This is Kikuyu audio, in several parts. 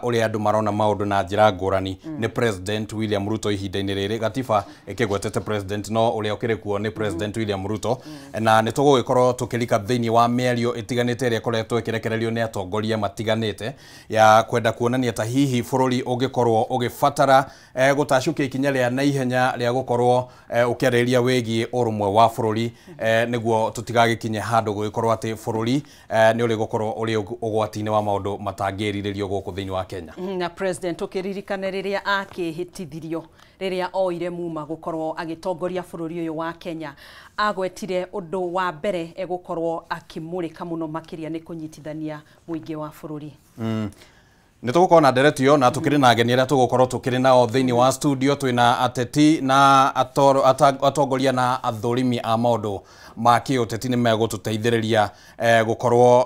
Ũrĩa andũ marona maũndũ na njĩra ngũrani nĩ President William Ruto. Ihinda-inĩ rĩrĩ gatiba ĩkĩgwetete president, no ũrĩa ũkĩrĩ kuo nĩ President William Ruto, na nĩ tũgũgĩkorwo tũkĩrika thĩinĩ wa mĩario ĩtiganĩte ĩrĩa ĩkoretwo ĩkĩrekererio nĩ atongoria matiganĩte ya kwenda kuonania ta hihi bũrũri ũngĩkorwo ũgĩbatara gũtacũkia ikinya rĩa naihenya rĩa gũkorwo ũkĩarĩrĩria wĩgiĩ ũrũmwe wa bũrũri, nĩguo tũtigagĩkinye handũ gũgĩkorwo atĩ bũrũri nĩ ũrĩ gũkorwo ũrĩ ũgwati-inĩ wa maũndũ matangĩrirĩrio gũkũ thĩinĩ wa Kenya. Na president, ũkĩririkane rĩrĩa akĩhĩtithirio, rĩrĩa oire muma gũkorwo agĩtongoria bũrũri ũyũ wa Kenya, agwetire ũndũ wa mbere egũkorwo akĩmũrĩka mũno makĩria nĩ kũnyitithania mũingĩ wa bũrũri. Nĩ tũgũkorwo na ndereti ĩyo na tũkĩrĩ na ageni arĩa tũgũkorwo tũkĩrĩ nao thĩinĩ wa studio. Twĩna ateti na atongoria na athũrimi a maũndũ ma kĩũteti, nĩ megũtũteithĩrĩria gũkorwo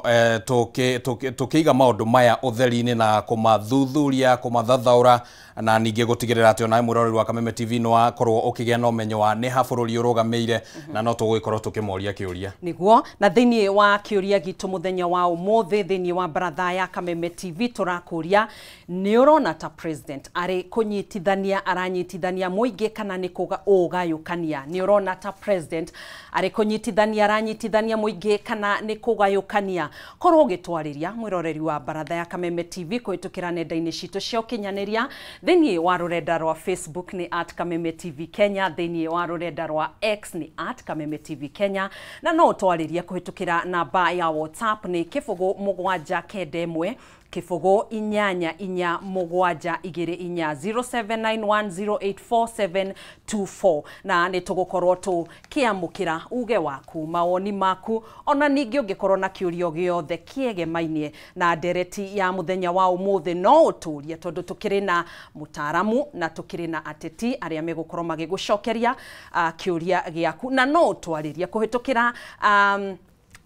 tũkĩiga maũndũ maya ũtheri-inĩ na kũmathuthuria, kũmathathaũra, na ningĩ gũtigĩrĩra atĩ onawe mwĩroreri wa Kameme TV nĩ wakorwo ũkĩgĩa na ũmenyo wa nĩ ha bũrũri ũrũgamĩire, na no tũgũgĩkorwo tũkĩmoria kĩũria. Nĩguo, na thĩinĩ wa kĩũria gitũ mũthenya wa ũmũthĩ thĩinĩ wa baratha ya Kameme TV tũrakũria, nĩ ũrona ta president arĩ kũnyitithania aranyitithania mũingĩ kana nĩ kũgayũkania? Nĩ ũrona ta president arĩ kũnyitithania aranyitithania mũingĩ kana nĩ kũgayũkania? Korwo ũgĩtwarĩria, mwĩroreri wa baratha ya Kameme TV, kũhĩtũkĩra nenda-inĩ citũ cia ũkinyanĩria. Thĩinĩ wa rũrenda rwa Facebook nĩ @KamemeTV Kenya, thĩinĩ wa rũrenda rwa X nĩ @KamemeTV Kenya, na no ũtwarĩrie kũhĩtũkĩra namba ya WhatsApp nĩ 079 1 0 8 8 7 2 4 0791084724, na nĩ tũgũkorwo tũkĩamũkĩra uge waku, mawoni maku, ona ningĩ ũngĩkorwo na kĩũria gĩothe kĩegemainie na ndereti ya mũthenya wa ũmũthĩ no ũtũrie, tondũ tũkĩrĩ na mũtaaramu na tũkĩrĩ na ateti arĩa megũkorwo magĩgũcokeria kĩũria gĩaku, na no ũtwarĩrie kũhĩtũkĩra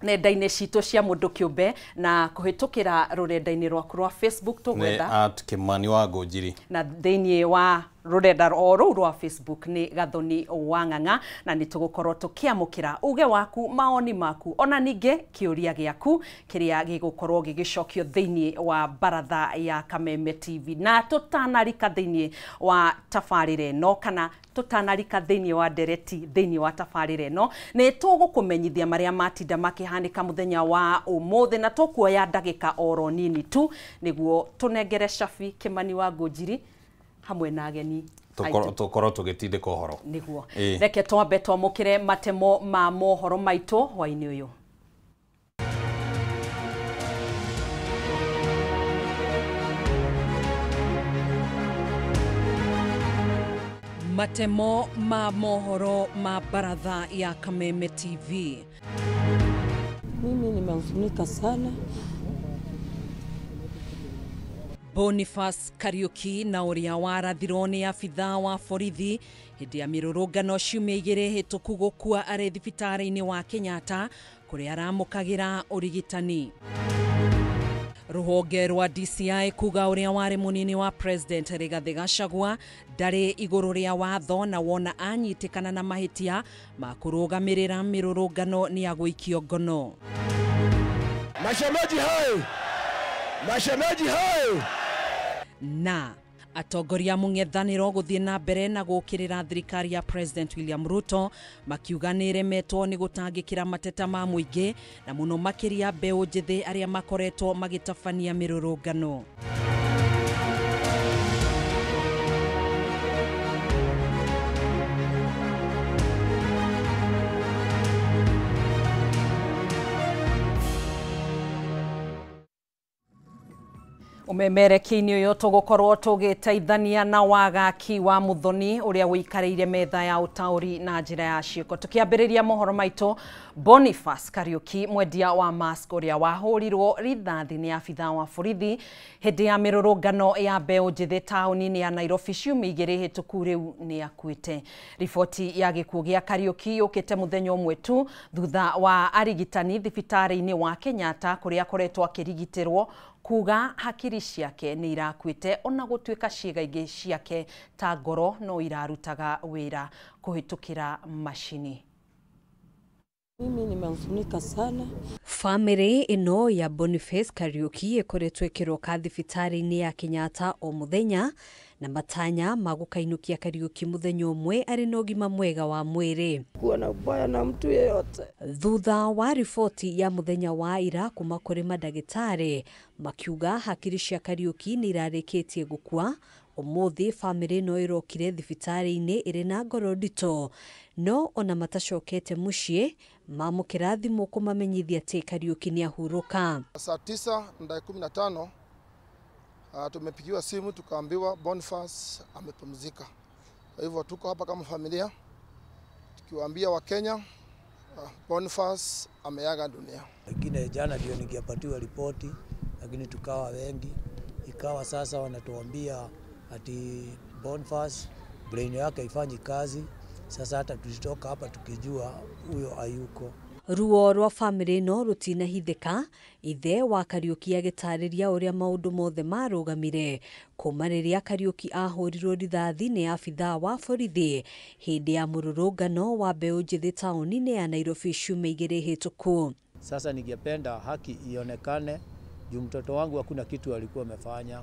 nenda-inĩ citũ cia mũndũ kĩũmbe na kũhĩtũkĩra rũrenda-inĩ rwaku rwa Facebook nĩ tũgwetha @KimaniWaNgũnjiri, na thĩinĩ wa rũrenda o rũu rwa Facebook nĩ Gathoni wa Ng'ang'a, na nĩ tũgũkorwo tũkĩamũkĩra uge waku, maoni maku, ona ningĩ kĩũria gĩaku kĩrĩa gĩgũkorwo gĩgĩcokio thĩinĩ wa baratha ya Kameme TV. Na tũtanarika thĩinĩ wa tabarĩra ĩno, kana tũtanarika thĩinĩ wa ndereti thĩinĩ wa tabarĩra ĩno, nĩ tũgũkũmenyithia marĩa matinda makĩhanĩka mũthenya wa ũmũthĩ, na tũkuoya ndagĩka oro nini tu nĩguo tũnengere Shabi Kĩmani wa Ngũnjiri hamwe na ageni aitũ. Tũkorwo tũgĩtindĩka ũhoro. Nĩguo. Ĩĩ. Reke twambe twamũkĩre matemo ma mohoro maitũ hwaĩ-inĩ ũyũ. Matemo ma mohoro ma baratha ya Kameme TV. Mimi nimehuzunika sana. Boniface Kariuki na ũrĩa warathirwo nĩ abithaa wa borithi hĩndĩ ya mĩrũrũngano ciumia 2 hĩtũku gũkua arĩ thibitarĩ-inĩ wa Kenyatta kũrĩa aramũkagĩra ũrigitani. Rũhonge rwa DCI kuga ũrĩa warĩ mũnini wa president Rigathĩ Gachagua ndarĩ igũrũ rĩa watho, na wona anyitĩkana na mahĩtia ma kũrũgamĩrĩra mĩrũrũngano nĩ agũikio ngono. Mashemeji hai! Mashemeji hai! Na atongoria mũng'ethanĩro gũthiĩ na mbere na gũkĩrĩra thirikari ya President William Ruto, makiuga nĩ ĩremetwo nĩ gũtangĩkĩra mateta ma mũingĩ, na mũno makĩria mbeũ njĩthĩ arĩa makoretwo magĩtabania mĩrũrũngano. Ũmemerekia-inĩ ũyũ tũgũkorwo tũgĩteithania na Wagaki wa Muthoni ũrĩa ũikarĩire metha ya ũtaũri na njĩra ya ciĩko. Tũkĩambĩrĩria mohoro maitũ, Boniface Kariuki, mwendia wa mask ũrĩa wahũrirwo rithathi nĩ abithaa wa borithi hĩndĩ ya mĩrũrũngano ya mbeũ njĩthĩ taũni-inĩ ya Nairobi ciumia 2 hĩtũku, rĩu nĩ akuĩte. Riboti ya gĩkuũ gĩa Kariuki yũkĩte mũthenya ũmwe tu thutha wa arigitani thibitarĩ-inĩ wa Kenyatta kũrĩa akoretwo akĩrigitĩrwo kuga hakiri ciake nĩ irakuĩte, ona gũtuĩka ciĩga ingĩ ciake ta ngoro no irarutaga wĩra kũhĩtũkĩra macini. Mimi nimehuzunika sana. Famĩlĩ ĩno ya Boniface Kariuki ĩkoretwo ĩkĩroka thibitarĩ-inĩ ya Kenyatta o mũthenya na matanya ma gũkainũkia Kariuki mũthenya ũmwe arĩ na ũgima mwega wa mwĩrĩ. Kuwa na ubaya na mtu yeyote. Thutha wa riboti ya mũthenya wa ira kuma kũrĩ mandagĩtarĩ makiuga hakiri cia Kariuki nĩ irarĩkĩtie gũkua, ũmũthĩ famĩlĩ ĩno ĩrokire thibitarĩ-inĩ ĩrĩ na ngoro nditũ, no ona matacokete mũciĩ mamũkĩra thimũ kũmamenyithia atĩ Kariuki nĩ ahurũka. Saa 9:15 tumepigiwa simu tukaambiwa Boniface amepumzika. Kwa hivyo tuko hapa kama familia tukiwaambia Wakenya Boniface ameaga dunia. Lakini jana ndio ningepatiwa ripoti, lakini tukawa wengi, ikawa sasa wanatuambia ati Boniface brain yake haifanyi kazi. Sasa hata tulitoka hapa tukijua huyo hayuko. Ruo rwa famĩlĩ ĩno rũtinahithĩka, ithe wa Kariuki agĩtarĩria ũrĩa maũndũ mothe marũgamire kuma rĩrĩa Kariuki ahũrirwo rithathi nĩ abithaa wa borithi hĩndĩ ya mũrũrũngano wa mbeũ njĩthĩ taũni-inĩ ya Nairobi ciumia igĩrĩ hĩtũku. Sasa ningependa haki ionekane juu mtoto wangu hakuna kitu alikuwa amefanya,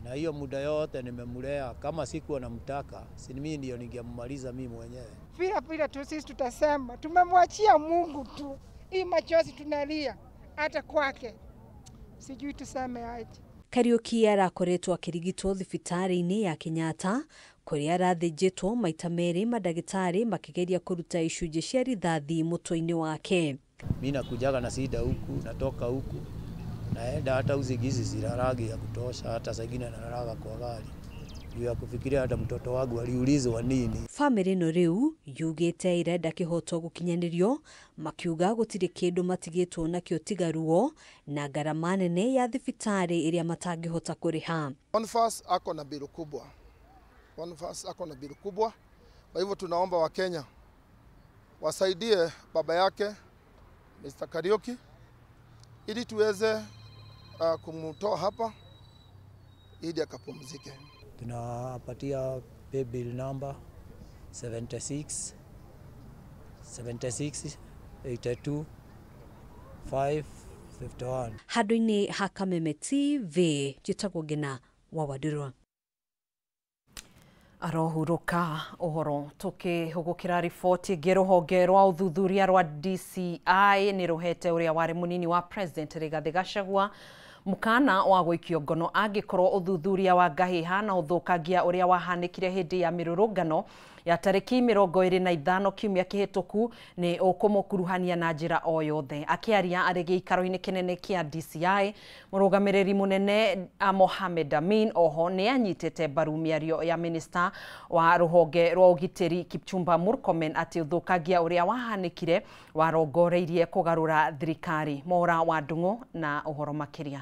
na hiyo muda yote nimemlea. Kama sikuwa namtaka, si mimi ndio ningemaliza mimi mwenyewe. Vile vile tu sisi tutasema tumemwachia Mungu tu, hii machozi tunalia hata kwake, sijui tuseme aje. Kariuki arakoretwo akĩrigitwo thibitarĩ-inĩ ya Kenyatta kũrĩa arathĩnjĩtwo maita merĩ mandagĩtarĩ makĩgeria kũruta icunjĩ cia rithathi mũtwe-inĩ wake. Mimi nakujaga na shida huku, natoka huku naenda, hata usingizi silalagi ya kutosha, hata saa ingine nalalaga kwa gari juu ya kufikiria hata mtoto wangu aliulizwa nini. Famĩlĩ ĩno rĩu yugĩte ĩrenda kĩhoto gũkinyanĩrio, makiuga gũtirĩ kĩndũ matigĩtwo nakĩo tiga ruo na ngarama nene ya thibitarĩ ĩrĩa matangĩhota kũrĩha. Boniface ako na bill kubwa. Boniface ako na bill kubwa. Kwa hivyo tunaomba Wakenya wasaidie baba yake Mr. Kariuki ili tuweze kumtoa hapa ili akapumzike. Tunapatia pay bill number 76 76 82 551. Handũ-inĩ ha Kameme TV njĩtagwo Ngina wa Wandũrwa. Arohurũka ũhoro. Tũkĩhũgũkĩra riboti ĩngĩ, rũhonge rwa ũthuthuria rwa DCI nĩ rũhete ũrĩa warĩ mũnini wa President Rigathĩ Gachagua mukana wa gũikio ngono angĩkorwo ũthuthuria wa ngahĩha na ũthũkangia ũrĩa wahanĩkire hĩndĩ ya mĩrũrũngano ya tarĩki 25 kiumia kĩhĩtũku nĩ ũkũmũkuruhania na njĩra o yothe. Akĩaria arĩ gĩikaro-inĩ kĩnene kĩa DCI, mũrũgamĩrĩri mũnene Mohamed Amin oho nĩ anyitĩte mbaru mĩario ya minista wa rũhonge rwa ũgitĩri Kipchumba Murkomen atĩ ũthũkangia ũrĩa wahanĩkire warongoreirie kũgarũra thirikari. Mora wa Ndung'u na ũhoro makĩria.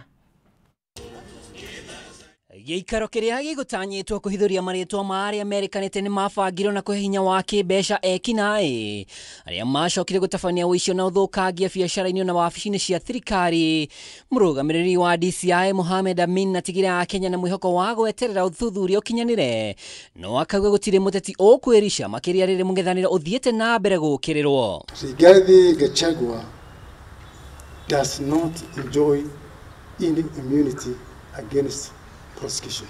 Gĩikaro kĩrĩa gĩgũtanyĩtwo kũhithũria marĩtwa ma arĩa merĩkanĩte nĩ mabangirwo na kũhe hinya wa kĩmbeca ekinaĩ arĩa macokire gũtabania ũici na ũthũkangia biacara-inĩ na wabici-inĩ cia thirikari. Mũrũgamĩrĩri wa DCI Mohamed Amin atigire Akenya na mwĩhoko wa gweterera ũthuthuria ũkinyanĩre, no akauga gũtirĩ mũteti ũkwĩrica makĩria rĩrĩ mũng'ethanĩro ũthiĩte na mbere gũũkĩrĩrwo. Rigathi Gachagua does not enjoy any immunity against prosecution.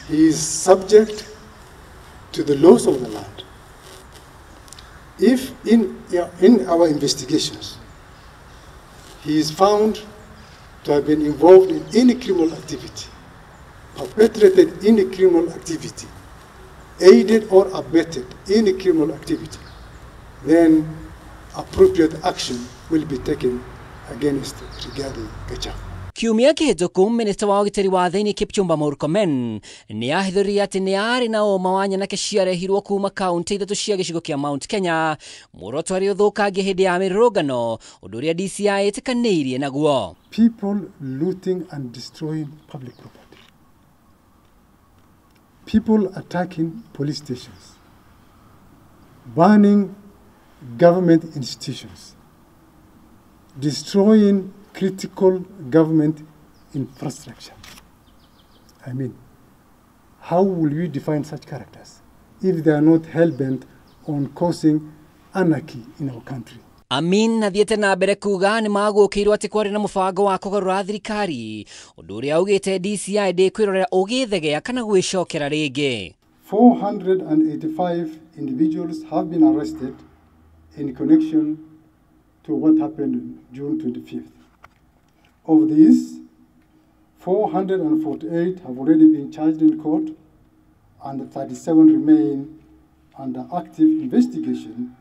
He is subject to the laws of the land. If in our investigations he is found to have been involved in any criminal activity, perpetrated any criminal activity, aided or abetted any criminal activity, then appropriate action will be taken against Rigathi Gachagua. Kiumia kĩhĩtũku minista wa ũgitĩri wa thĩinĩ Kipchumba Murkomen nĩ ahithũririe atĩ nĩ arĩ na ũma wa nyanake ciarehirwo kuma kaunti ithatũ cia gĩcigo kĩa Mount Kenya muoroto arĩ ũthũkangia hĩndĩ ya mĩrũrũngano, ũndũ ũrĩa DCI ĩtĩkanĩirie naguo. People looting and destroying public property, people attacking police stations, burning government institutions, destroying critical government infrastructure. I mean, how will you define such characters if they are not hell-bent on causing anarchy in our country. Amin athiĩte na mbere kuga nĩ magũkĩirwo atĩ kwarĩ na mũbango wa kũgarũra thirikari, ũndũ ũrĩa augĩte DCI ndĩkwĩrorera ũgĩthegea kana gwĩcokera rĩngĩ. 485 individuals have been arrested in connection to what happened on June 25th. Of these, 448 have already been charged in court and 37 remain under active investigation,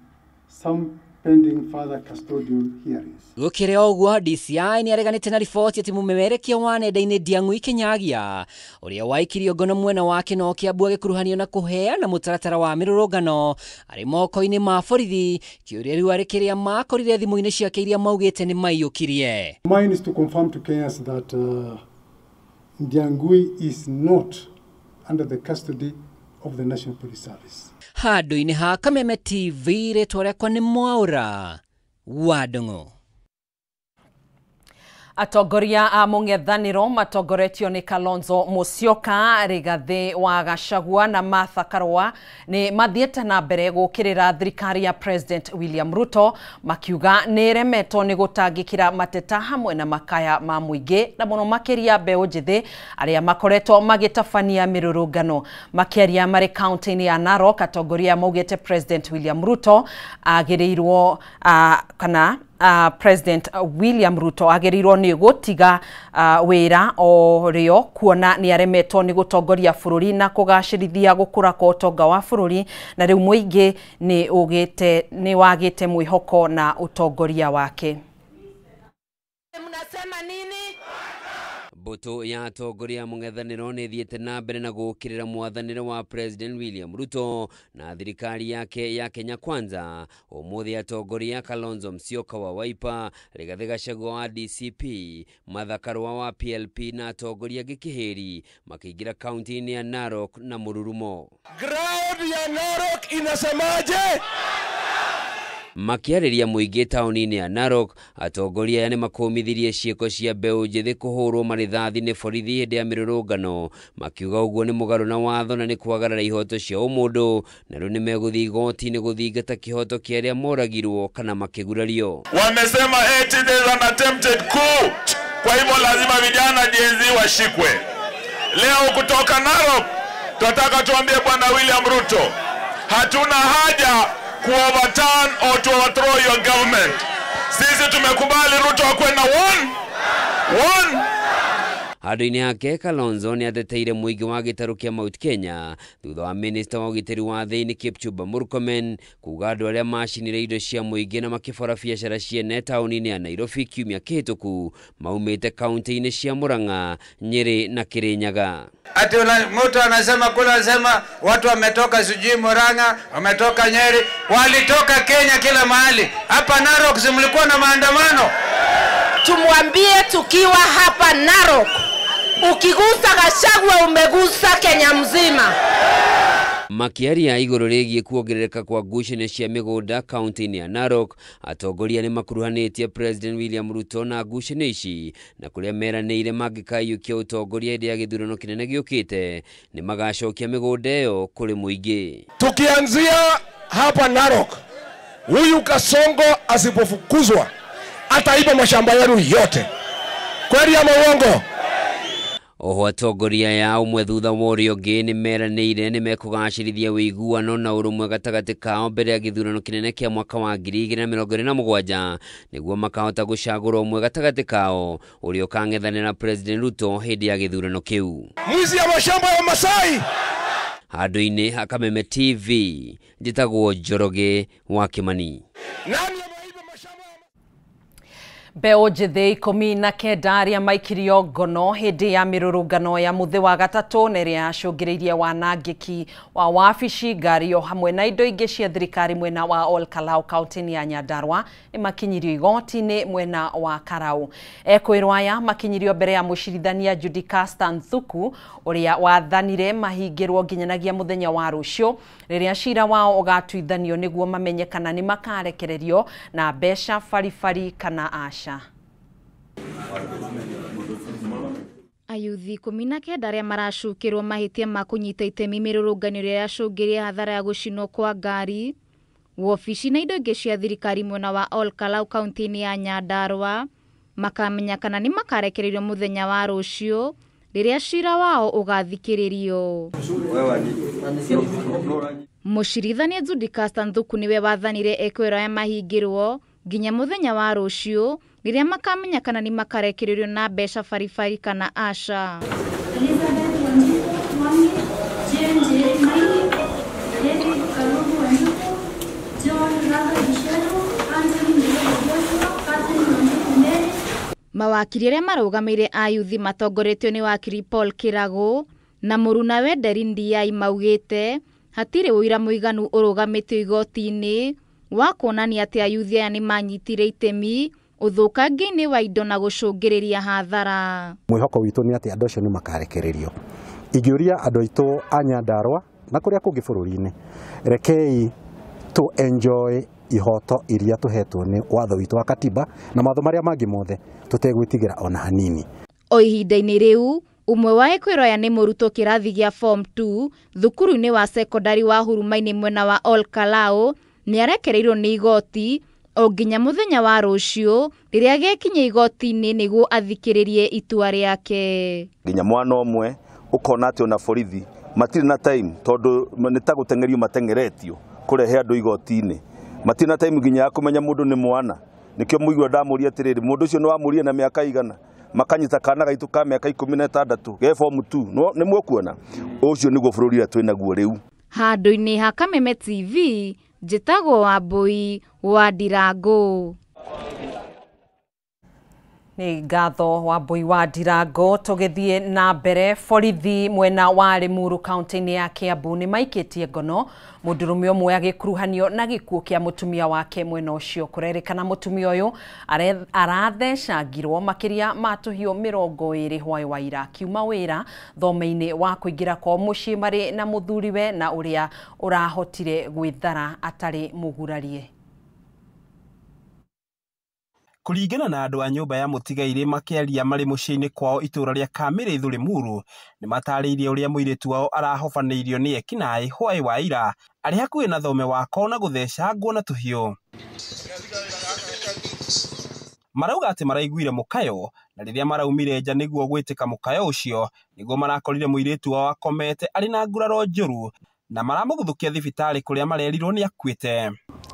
some pending further custodial hearings. Gũkĩrĩ o ũguo, DCI nĩ areganĩte na riboti atĩ mũmemerekia wa nenda-inĩ Ndiang'ui Kinyagia ũrĩa waikirio ngono mwena wa Kinoo Kiambu agĩkuruhanio na kũheana mũtaratara wa mĩrũrũngano arĩ moko-inĩ ma borithi, kĩũria rĩu arĩ kĩrĩa makorire thimũ-inĩ ciake iria maugĩte nĩ maiyũkirie. Mine is to confirm to Kenyans that Ndiang'ui is not under the custody of the National Police Service. Handũ-inĩ ha Kameme TV, rĩtwa rĩakwa nĩ Mwaũra wa Ndung'u. Atongoria a mũng'ethanĩro matongoretio nĩ Kalonzo Musyoka, Rigathĩ wa Gachagua na Martha Karua nĩ mathiĩte na mbere gũkĩrĩra thirikari ya President William Ruto makiuga nĩ ĩremetwo nĩ gũtangĩkĩra mateta hamwe na makaya ma mũingĩ na mũno makĩria mbeũ njĩthĩ arĩa makoretwo magĩtabania mĩrũrũngano. Makĩaria marĩ kaunti-inĩ ya Narok, atongoria maugĩte President William Ruto agĩrĩirwo kana President William Ruto agĩrĩirwo nĩ gũtiga wĩra o rĩo kuona nĩ aremetwo nĩ gũtongoria bũrũri na kũgacĩrithia gũkũra kwa ũtonga wa bũrũri, na rĩu mũingĩ nĩ wagĩte mwĩhoko na ũtongoria wake. Mnasema nini? Mbũtũ ya atongoria mũng'ethanĩro nĩ ĩthiĩte na mbere na gũũkĩrĩra mwathanĩre wa President William Ruto na thirikari yake ya Kenya Kwanza. Ũmũthĩ atongoria Kalonzo Musyoka wa Wiper, Rigathĩ Gachagua wa DCP, Martha Karua wa PLP na atongoria angĩ kĩhĩri makĩingĩra kaunti-inĩ ya Narok na mũrurumo. Ground ya Narok inasemaje? Makĩarĩria mũingĩ taũni-inĩ ya Narok, atongoria aya nĩmakũmithirie ciĩko cia mbeũ njĩthĩ kũhũrwo marĩthathi nĩ borithi hĩndĩ ya mĩrũrũngano, makiuga ũguo nĩ mũgarũ na watho na nĩ kwagarara ihoto cia ũmũndũ, na rĩu nĩmegũthiĩ igoti-inĩ gũthingata kĩhoto kĩa arĩa moragirwo kana makĩgurario. Wamesema eti there's an attempted coup, kwa hivyo lazima vijana Gen Z washikwe. Leo kutoka Narok tunataka tuambie Bwana William Ruto, hatuna haja ku overturn or to overthrow your government. Sisi tumekubali Ruto akwe na one. Handũ-inĩ hake Kalonzo nĩ ateteire mũingĩ wa gĩtarũ kĩa Mount Kenya thutha wa minista wa ũgitĩri wa thĩinĩ Kipchumba Murkomen kuga andũ arĩa macinire indo cia mũingĩ na makĩbora biacara ciene taũni-inĩ ya Nairobi kiumia kĩhĩtũku maumĩte kaunti-inĩ cia Murang'a, Nyĩrĩ na Kĩrĩnyaga. Ati mtu anasema kule, anasema watu wametoka sijui Murang'a, wametoka Nyeri, walitoka Kenya kila mahali. Hapa Narok si mlikuwa na maandamano? Tumwambie tukiwa hapa Narok, ukigusa Gachagua umegusa Kenya mzima. Makiaria igũrũ rĩgiĩ kuongerereka kwa ngucanio cia mĩgũnda kaunti-inĩ ya Narok, atongoria nĩ makuruhanĩtie President William Ruto na ngucanio ici na kũrĩa meranĩire mangĩkaiyũkia ũtongoria hĩndĩ ya gĩthurano kĩnene gĩũkĩte nĩ magacokia mĩgũnda ĩyo kũrĩ mũingĩ. Tukianzia hapa Narok, huyu Kasongo asipofukuzwa ataiba mashamba yenu yote. Kweli ama uongo? Oho atongoria ya ũmwe thutha wa ũrĩa ũngĩ nĩ meranĩire nĩ mekũgacĩrithia ũiguano na ũrũmwe gatagatĩ kao mbere ya gĩthurano kĩnene kĩa mwaka wa 2027 nĩguo makahota gũcagũra ũmwe gatagatĩ kao ũrĩa ũkang'ethanĩra na President Ruto hĩndĩ ya gĩthurano kĩu. Mwizi ya mashamba ya Masai. Handũ-inĩ ha Kameme TV, njĩtagwo Njoroge wa Kimani. Mbeũ njĩthĩ 19 arĩa maikirio ngono hĩndĩ ya mĩrũrũngano ya mũthĩ wa gatatũ na ĩrĩa yacũngĩrĩirie wanangĩki wa wabici, ngari o hamwe na indo ingĩ cia thirikari mwena wa Ol Kalou kaunti-inĩ ya Nyandarua nĩ makinyirio igoti-inĩ mwena wa Karau. Ekũĩrwo aya makinyirio mbere ya mũcirithania Judicasta Nthuku ũrĩa wathanire mahingĩrwo nginyanagia mũthenya wa rũciũ rĩrĩa cira wao ũgatuithanio nĩguo mamenye kana nĩ makarekererio na mbeca baribari kana aca. Ayuthi 19 arĩa maracukĩrwo mahĩtia ma kũnyita itemi mĩrũrũngano ĩrĩa yacũngĩrĩirie hathara ya gũcinwo kwa ngari, Wobici na indo ingĩ cia thirikari mwena wa Ol Kalou kaunti-inĩ ya Nyandarua makamenya kana nĩ makarekererio mũthenya wa rũciũ rĩrĩa cira wao ũgathikĩrĩrio. Mũcirithania Judicasta Nthuku nĩwe wathanire ekũĩrwo aya mahingĩrwo nginya mũthenya wa rũciũ rĩrĩa makamenya kana nĩ makarekererio na mbeca baribari kana aca. Mawakiri arĩa marũgamĩire ayuthi matongoretio nĩ wakiri Paul Kiragu na mũrunawe Nderi Ndiaye maugĩte hatirĩ ũira mũiganu ũrũgamĩtio igoti-inĩ wa kuonania atĩ ayuthi aya nĩ manyitire itemi ũthũkangia-inĩ wa indo na gũcũngĩrĩria hathara. Mwĩhoko witũ nĩ atĩ andũ acio nĩ makarekererio. Ingĩũria andũ aitũ a Nyandarua na kũrĩa kũngĩ bũrũri-inĩ, rekei tũ enjoy ihoto iria tũhetwo nĩ watho witũ wa katiba na mawatho marĩa mangĩ mothe tũtegwĩtigĩra ona hanini. O ihinda-inĩ rĩu ũmwe wa ekwĩrwo aya nĩ mũrutwo kĩrathi gĩa form 2 thukuru-inĩ wa sekondari wa Hurumainĩ mwena wa Ol Kalou nĩ arekereirio nĩ igoti o nginya mũthenya wa rũciũ rĩrĩa agekinya igoti-inĩ nĩguo athikĩrĩrie itua rĩake. Nginya mwana ũmwe ũkona atĩ ona borithi matirĩ na time tondũ nĩ ta gũteng'erio mateng'eretio kũrehe andũ igoti-inĩ. Matirĩ na time nginya ya kũmenya mũndũ nĩ mwana. Nĩkĩo mũigua ndamũria atĩrĩrĩ, mũndũ ũcio nĩ wamũria na mĩaka igana, makanyita kana gaitũ ka mĩaka 16 ge form 2 nĩ mukuona ũcio nĩguo bũrũri ũrĩa twĩnaguo rĩu. Handũ-inĩ ha Kameme TV njĩtagwo Wambui wa Ndirango. Nĩ ngatho Wambui wa Ndirango. Tũgĩthiĩ na mbere, borithi mwena wa Limuru kaunti-inĩ ya Kiambu nĩ maikĩtie ngono mũndũrũme ũmwe agĩkuruhanio na gĩkuũ kĩa mũtumia wake mwena ũcio. Kũrerĩkana mũtumia ũyũ arathecangirwo makĩria ma tũhiũ 20 hwaĩ wa ira akiuma wĩra thome-inĩ wa kũingĩra kwao mũciĩ marĩ na mũthuriwe na ũrĩa ũrahotire gwĩthara atarĩ mũgurarie. Kũringana na andũ a nyũmba ya mũtigairĩ makĩaria marĩ mũciĩ-inĩ kwao itũũra rĩa Kamĩrĩthũ Limuru nĩ matarĩirie ũrĩa mũirĩtu wao arahobanĩirio nĩ ekinaĩ hwaĩ wa ira arĩ hakuhĩ na thome wa kona gũthecangwo na tũhiũ. Marauga atĩ maraiguire mũkayo na rĩrĩa maraumire nja nĩguo gwĩtĩka mũkayo ũcio nĩguo marakorire mũirĩtu wao akomete arĩ na nguraro njũru na maramũguthũkia thibitarĩ kũrĩa marerirwo nĩ akuĩte.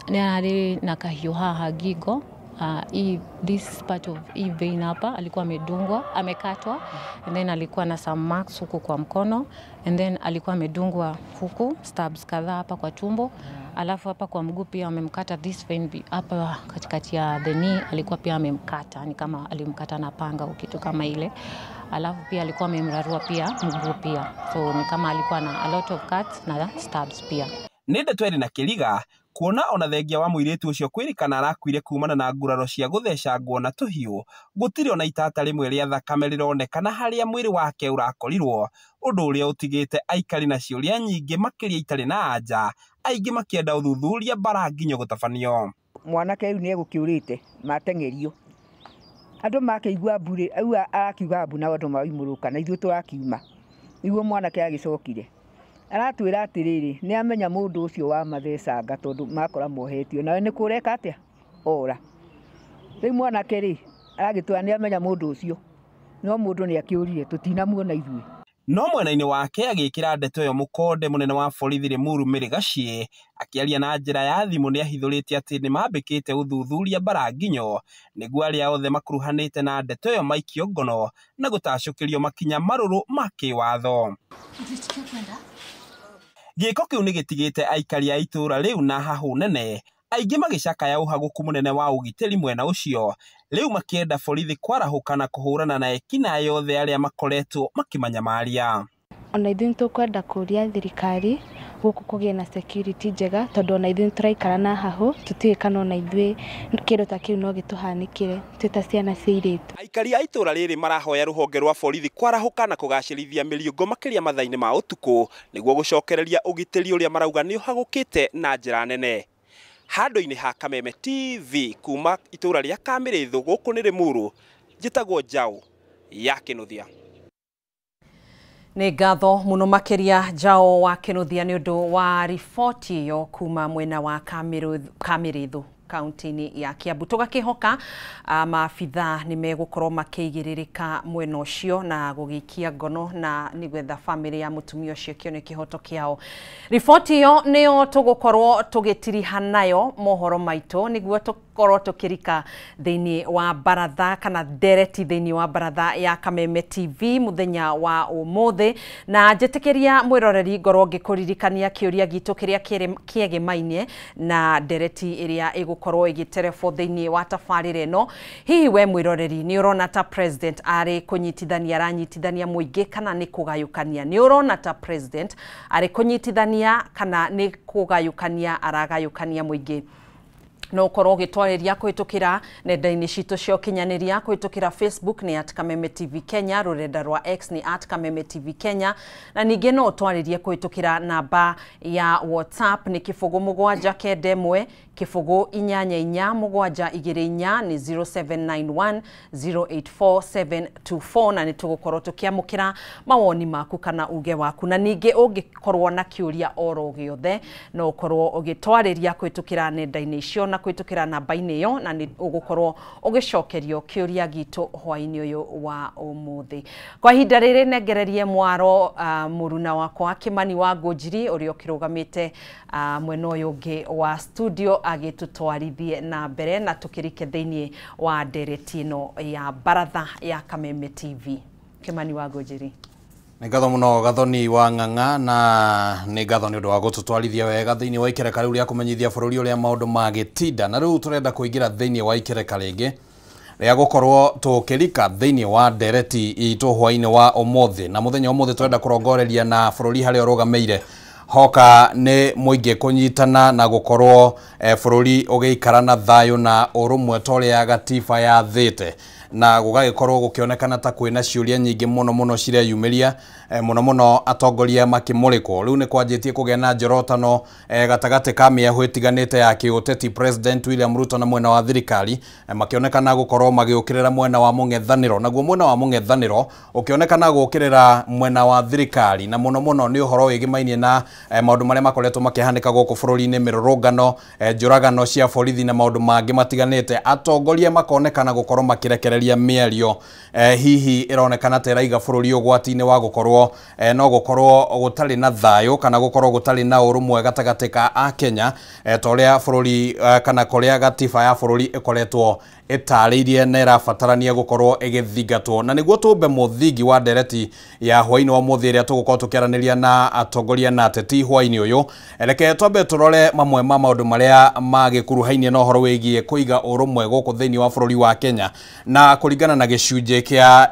Nĩ ararĩ na kahiũ haha ngingo. This part of hii vein hapa alikuwa amedungwa, amekatwa, and then alikuwa na some marks huku kwa mkono, and then alikuwa amedungwa huku stabs kadhaa hapa kwa tumbo, alafu hapa kwa mguu pia amemkata this vein hapa katikati ya the knee alikuwa pia amemkata, ni kama alimkata na panga au kitu kama ile, alafu pia alikuwa amemrarua pia mguu pia, so ni kama alikuwa na a lot of cuts na stabs pia. Nĩ ndeto ĩrĩ na kĩriga kuona ona thengia wa mũirĩtu ũcio kwĩrĩkana arakuire kumana na nguraro cia gũthecangwo na tũhiũ gũtirĩ ona itata rĩmwe rĩa thakame rĩronekana harĩa mwĩrĩ wake ũrakorirwo, ũndũ ũrĩa ũtigĩte aikari na ciũria nyingĩ makĩria itarĩ na anja, aingĩ makĩenda ũthuthuria mbara nginyo gũtabanio. Mwanake rĩu nĩegũkĩũrĩte mateng'erio andũ makĩigua mbu rĩ, au arakiuga mbu na andũ maraimũrũka na ithuĩ tũrakiuma, nĩguo mwanake agĩcokire aratwĩra atĩrĩrĩ nĩ amenya mũndũ ũcio wa mathecanga tondũ makora mohetio nawe nĩ kũreka atĩa ora. Rĩu mwanake rĩ aragĩtwĩra nĩ amenya mũndũ ũcio no mũndũ nĩ akĩũrire tũtinamuona ithuĩ. No mwena-inĩ wake agĩkĩra ndeto ĩyo mũkonde mũnene wa borithi Limuru Mary Gachie akĩaria na njĩra ya thimũ nĩ ahithũrĩtie atĩ nĩ mambĩkĩte ũthuthuria mbara nginyo nĩguo arĩa othe makuruhanĩte na ndeto ĩyo maikio ngono na gũtacũkĩrio makinya marũrũ ma kĩwatho. Gĩko kĩu nĩ gĩtigĩte aikari a itũũra rĩu na hahũ nene, aingĩ magĩcakaya ũhagũku mũnene wa ũgitĩri mwena ũcio, rĩu makĩenda borithi kwarahũka na kũhũrana na ekinaĩ othe arĩa makoretwo makĩmanyamaria. Ona ithuĩ nĩtũkwenda kũria thirikari gũkũ kũgĩe na security njega tondũ ona ithuĩ nĩtũraikara na hahũ tũtiũĩ kana ona ithuĩ kĩndũ ta kĩu no gĩtũhanĩkĩre twĩ ta ciana cia airĩtu. Aikari a itũũra rĩrĩ marahoya rũhonge rwa borithi kwarahũka na kũgacĩrithia mĩriũngũ makĩria mathaa-inĩ ma ũtukũ nĩguo gũcokereria ũgitĩri ũrĩa marauga nĩ ũhagũkĩte na njĩra nene. Handũ-inĩ ha Kameme TV kuma itũũra rĩa Kamĩrĩthũ gũkũ nĩ Limuru, njĩtagwo Njaũ ya Kĩnuthia. Nĩ ngatho mũno makĩria Njao wa Kĩnuthia nĩ ũndũ wa riboti ĩyo kuma mwena wa Kamĩrĩthũ kaunti-inĩ ya Kiambu. Tũgakĩhoka maabitha nĩ megũkorwo makĩigĩrĩrĩka mwena ũcio na gũgĩikia ngono na nĩgetha bamĩrĩ ya mũtumia ũcio kĩone kĩhoto kĩao. Riboti ĩyo nĩyo tũgũkorwo tũgĩtiriha nayo mohoro maitũ nĩguo tũkorwo tũkĩrika thĩinĩ wa baratha kana ndereti thĩinĩ wa baratha ya Kameme TV mũthenya wa ũmũthĩ. Na njĩtĩkĩria mwĩroreri ngorwo ngĩkũririkania kĩũria gitũ kĩrĩa kĩegemainie na ndereti ĩrĩa ĩgũkorwo ĩgĩterebwo thĩinĩ wa tabarĩra ĩno. Hihi we mwĩroreri nĩ ũrona ta president arĩ kũnyitithania aranyitithania mũingĩ kana nĩ kũgayũkania? Nĩ ũrona ta president arĩ kũnyitithania kana nĩ kũgayũkania aragayũkania mũingĩ? No ũkorwo ũgĩtwarĩria kũhĩtũkĩra nenda-inĩ citũ cia ũkinyanĩria, kũhĩtũkĩra Facebook nĩ at Kameme TV Kenya, rũrenda rwa X nĩ at Kameme TV Kenya, na ningĩ no ũtwarĩrie kũhĩtũkĩra namba ya WhatsApp nĩ 0 7 9 1 0 8 8 7 2 4 nĩ 0791 084724, na nĩ tũgũkorwo tũkĩamũkĩra mawoni maku kana uge waku. Na ningĩ ũngĩkorwo na kĩũria oro gĩothe no ũkorwo ũgĩtwarĩria kũhĩtũkĩra nenda-inĩ icio na kũhĩtũkĩra namba-inĩ ĩyo, na nĩ ũgũkorwo ũgĩcokerio kĩũria gitũ hwaĩ-inĩ ũyũ wa ũmũthĩ. Kwa ihinda rĩrĩ nengererie mwaro mũruna wakwa Kĩmani wa Ngũnjiri ũrĩa ũkĩrũgamĩte mwena ũyũ ũngĩ wa studio agĩtũtwarithie na mbere na tũkĩrike thĩinĩ wa ndereti ĩno ya baratha ya Kameme TV. Kĩmani wa Ngũnjiri. Nĩ ngatho mũno Gathoni wa Ng'ang'a, na nĩ ngatho nĩ ũndũ wa gũtũtwarithia wega thĩinĩ wa ikereka rĩu rĩa kũmenyithia bũrũri ũrĩa maũndũ magĩtinda. Na rĩu tũrenda kũingĩra thĩinĩ wa ikereka rĩngĩ rĩa gũkorwo tũkĩrika thĩinĩ wa ndereti itũ hwaĩ-inĩ wa ũmũthĩ. Na mũthenya ũmũthĩ tũrenda kũrongoreria na bũrũri harĩa ũrũgamĩire hoka nĩ mũingĩ kũnyitana na gũkorwo bũrũri ũgĩikara na thayũ na ũrũmwe ta ũrĩa gatiba yathĩte, na gũgagĩkorwo gũkĩonekana ta kwĩna ciũria nyingĩ mũno mũno cireyumĩria, mũno mũno atongoria makĩmũrĩkwo. Rĩu nĩ kwanjĩtie kũgĩa na njorotano gatagatĩ ka mĩahũ ĩtiganĩte ya kĩũteti, President William Ruto na mwena wa thirikari makĩonekana gũkorwo magĩũkĩrĩra mwena wa mũng'ethanĩro, naguo mwena wa mũng'ethanĩro ũkĩonekana gũũkĩrĩra mwena wa thirikari, na mũno mũno nĩ ũhoro wĩgĩmainie na maũndũ marĩa makoretwo makĩhanĩka gũkũ bũrũri-inĩ, mĩrũrũngano, njũragano cia borithi na maũndũ mangĩ matiganĩte. Atongoria makonekana gũkorwo makĩrekereria mĩario hihi ĩronekana ta ĩraiga bũrũri ũgwati-inĩ wa gũkorwo no gũkorwo gũtarĩ na thayũ kana gũkorwo gũtarĩ na ũrũmwe gatagatĩ ka Akenya, ta ũrĩa bũrũri kana kũrĩa gatiba ya bũrũri ĩkoretwo ĩtarĩirie na ĩrabatarania gũkorwo ĩgĩthingatwo. Na nĩguo tũmbe mũthingi wa ndereti ya hwaĩ-inĩ wa ũmũthĩ ĩrĩa tũgũkorwo tũkĩaranĩria na atongoria na ateti hwaĩ-inĩ ũyũ, reke twambe tũrore mamwe ma maũndũ marĩa magĩkuruhainie na ũhoro wĩgiĩ kũiga ũrũmwe gũkũ thĩinĩ wa bũrũri wa Kenya. Na kũringana na gĩcunjĩ kĩa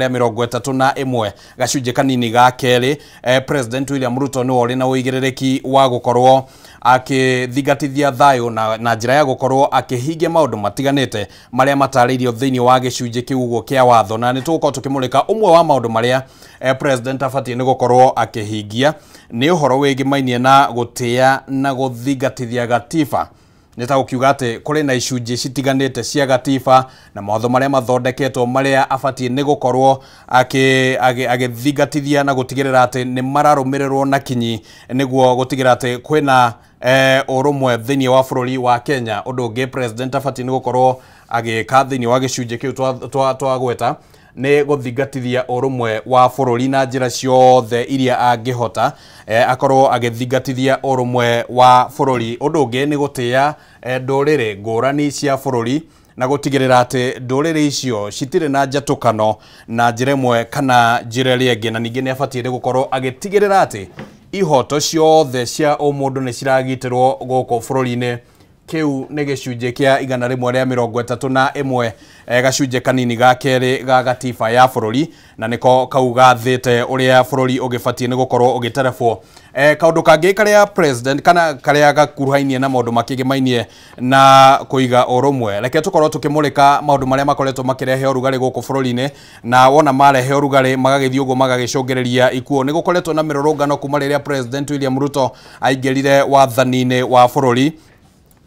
131 gacunjĩ kanini ga kerĩ, President William Ruto nĩwe ũrĩ na ũigĩrĩrĩki wa gũkorwo akĩthingatithia thayũ na njĩra ya gũkorwo akĩhingia maũndũ matiganĩte marĩa matarĩirio thĩinĩ wa gĩcunjĩ kĩu ũguo kĩa watho. Na nĩ tũgũkorwo tũkĩmũrĩka ũmwe wa maũndũ marĩa President abatiĩ nĩ gũkorwo akĩhingia nĩ ũhoro wĩgĩmainie na gũtĩa na gũthingatithia gatiba. Nĩ ta gũkiuga atĩ kũrĩ na icunjĩ citiganĩte cia gatiba na mawatho marĩa mathondeketwo marĩa abatiĩ nĩ gũkorwo agĩthingatithia na gũtigĩrĩra atĩ nĩ mararũmĩrĩrwo na kinyi nĩguo gũtigĩrĩra atĩ kwĩna ũrũmwe thĩinĩ wa bũrũri wa Kenya. Ũndũ ũngĩ President abatiĩ nĩ gũkorwo agĩka thĩinĩ wa gĩcunjĩ kĩu twagweta nĩ gũthingatithia ũrũmwe wa bũrũri na njĩra ciothe iria angĩhota, akorwo agĩthingatithia ũrũmwe wa bũrũri. Ũndũ ũngĩ nĩ gũtĩa ndũrĩrĩ ngũrani cia bũrũri na gũtigĩrĩra atĩ ndũrĩrĩ icio citirĩ na njatũkano na njĩra ĩmwe kana njĩra ĩrĩa ĩngĩ. Na ningĩ nĩ abatiĩ nĩ gũkorwo agĩtigĩrĩra atĩ ihoto ciothe cia ũmũndũ nĩ ciragitĩrwo gũkũ bũrũri-inĩ. Kĩu nĩ gĩcunjĩ kĩa 131 gacunjĩ kanini ga kerĩ ga gatiba ya bũrũri, na nĩko kau gathĩte ũrĩa bũrũri ũgĩbatiĩ nĩ gũkorwo ũgĩterebwo. Kaũndũ kangĩ karĩa president kana karĩa gakuruhainie na maũndũ makĩgĩmainie na kũiga ũrũmwe, reke tũkorwo tũkĩmũrĩka maũndũ marĩa makoretwo makĩrehe ũrugarĩ gũkũ bũrũri-inĩ, na wona marehe ũrugarĩ magagĩthiĩ ũguo magagĩcũngĩrĩria ikuũ. Nĩ gũkoretwo na mĩrũrũngano kuma rĩrĩa President William Ruto aingĩrire wathani-inĩ wa bũrũri.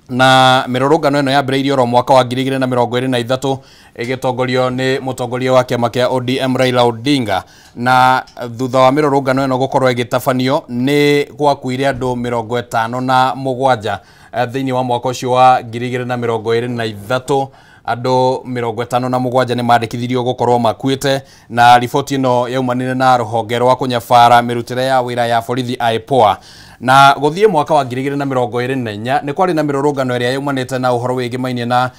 Na mĩrũrũngano ĩno yambĩrĩirio oro mwaka wa 2023 ĩgĩtongorio nĩ mũtongoria wa kĩama kĩa ODM Raila Odinga. Na thutha wa mĩrũrũngano ĩno gũkorwo ĩgĩtabanio nĩ gwakuire andũ 57 thĩinĩ wa mwaka ũcio wa 2023. Andũ 57 nĩ mandĩkithirio gũkorwo makuĩte, na riboti ĩno yaumanire na rũhonge rwa kũnyabara mĩrutĩre ya wĩra ya borithi IPOA. Na gũthiĩ mwaka wa 2024 nĩ kwarĩ na mĩrũrũngano ĩrĩa yaumanĩte na ũhoro wĩgĩmainie na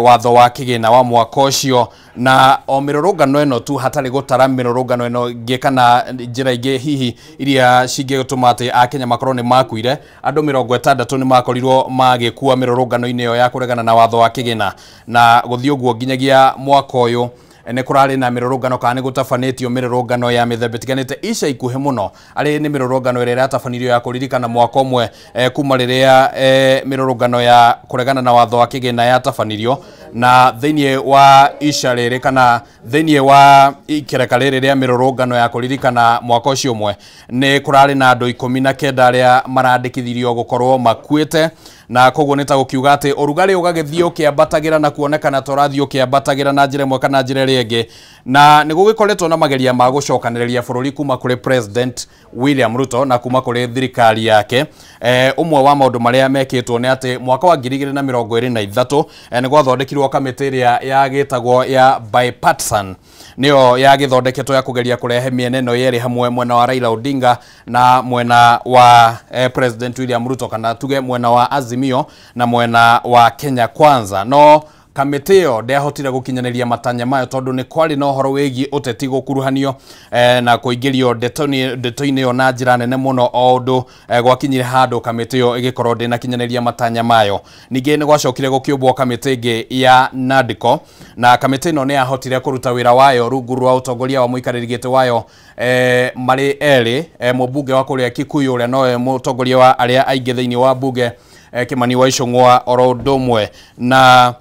watho wa kĩgĩna wa mwaka ũcio. Na o mĩrũrũngano ĩno tu, hatarĩ gũtara mĩrũrũngano ĩno ĩngĩ kana njĩra ingĩ hihi iria cingĩtũma atĩ akenya makorwo nĩ makuire, andũ 60 nĩ makorirwo magĩkua mĩrũrũngano-inĩ ĩyo ya kũregana na watho wa kĩgĩna. Na gũthiĩ ũguo nginyagia mwaka ũyũ nĩ kũrarĩ na mĩrũrũngano kana nĩ gũtabanĩtio mĩrũrũngano ya mĩthemba ĩtiganĩte ica ikuhĩ mũno, arĩ nĩ mĩrũrũngano ĩrĩa ĩratabanĩrio ya kũririkana mwaka ũmwe kuma rĩrĩa mĩrũrũngano ya kũregana na watho wa kĩgĩna yatabanirio. Na thĩinĩ wa ica rĩrĩ kana thĩinĩ wa ikereka rĩrĩ rĩa mĩrũrũngano ya kũririkana mwaka ũcio ũmwe nĩ kũrarĩ na andũ 19 arĩa marandĩkithirio gũkorwo makuĩte. Na koguo nĩ ta gũkiuga atĩ ũrugarĩ ũgagĩthiĩ ũkĩambatagĩra na kuonekana ta ũrathiĩ ũkĩambatagĩra na njĩra ĩmwe kana njĩra ĩrĩa ĩngĩ. Na nĩ gũgĩkoretwo na mageria ma gũcokanĩrĩria bũrũri kuma kũrĩ President William Ruto na kuma kũrĩ thirikari yake. Ũmwe wa maũndũ marĩa mekĩtwo nĩ atĩ mwaka wa 2023 nĩ gwathondekirwo kamĩtĩ ĩrĩa yagĩtagwo ya bipartisan, nĩyo yagĩthondeketwo ya kũgeria kũrehe mĩena ĩno yerĩ hamwe, mwena wa Raila Odinga na mwena wa President William Ruto, kana tuge mwena wa Azimio na mwena wa Kenya Kwanza. No kamĩtĩ ĩyo ndĩahotire gũkinyanĩria matanya mayo tondũ nĩ kwarĩ na ũhoro wĩgiĩ ũteti gũkuruhanio na kũingĩrio ndeto-inĩ ĩyo na njĩra nene mũno, o ũndũ gwakinyire handũ kamĩtĩ ĩyo ĩgĩkorwo ndĩnakinyanĩria matanya mayo. Ningĩ nĩ gwacokire gũkĩũmbwo kamĩtĩ ĩngĩ ya NADCO, na kamĩtĩ ĩno nĩ yahotire kũruta wĩra wayo rungu rwa ũtongoria wa mũikarĩri gĩtĩ wayo marĩ erĩ, mũmbunge wa kũrĩa Kikuyu ũrĩa nowe mũtongoria wa arĩa aingĩ thĩinĩ wa mbunge Kimani wa Ichung'wa, oro ũndũ ũmwe na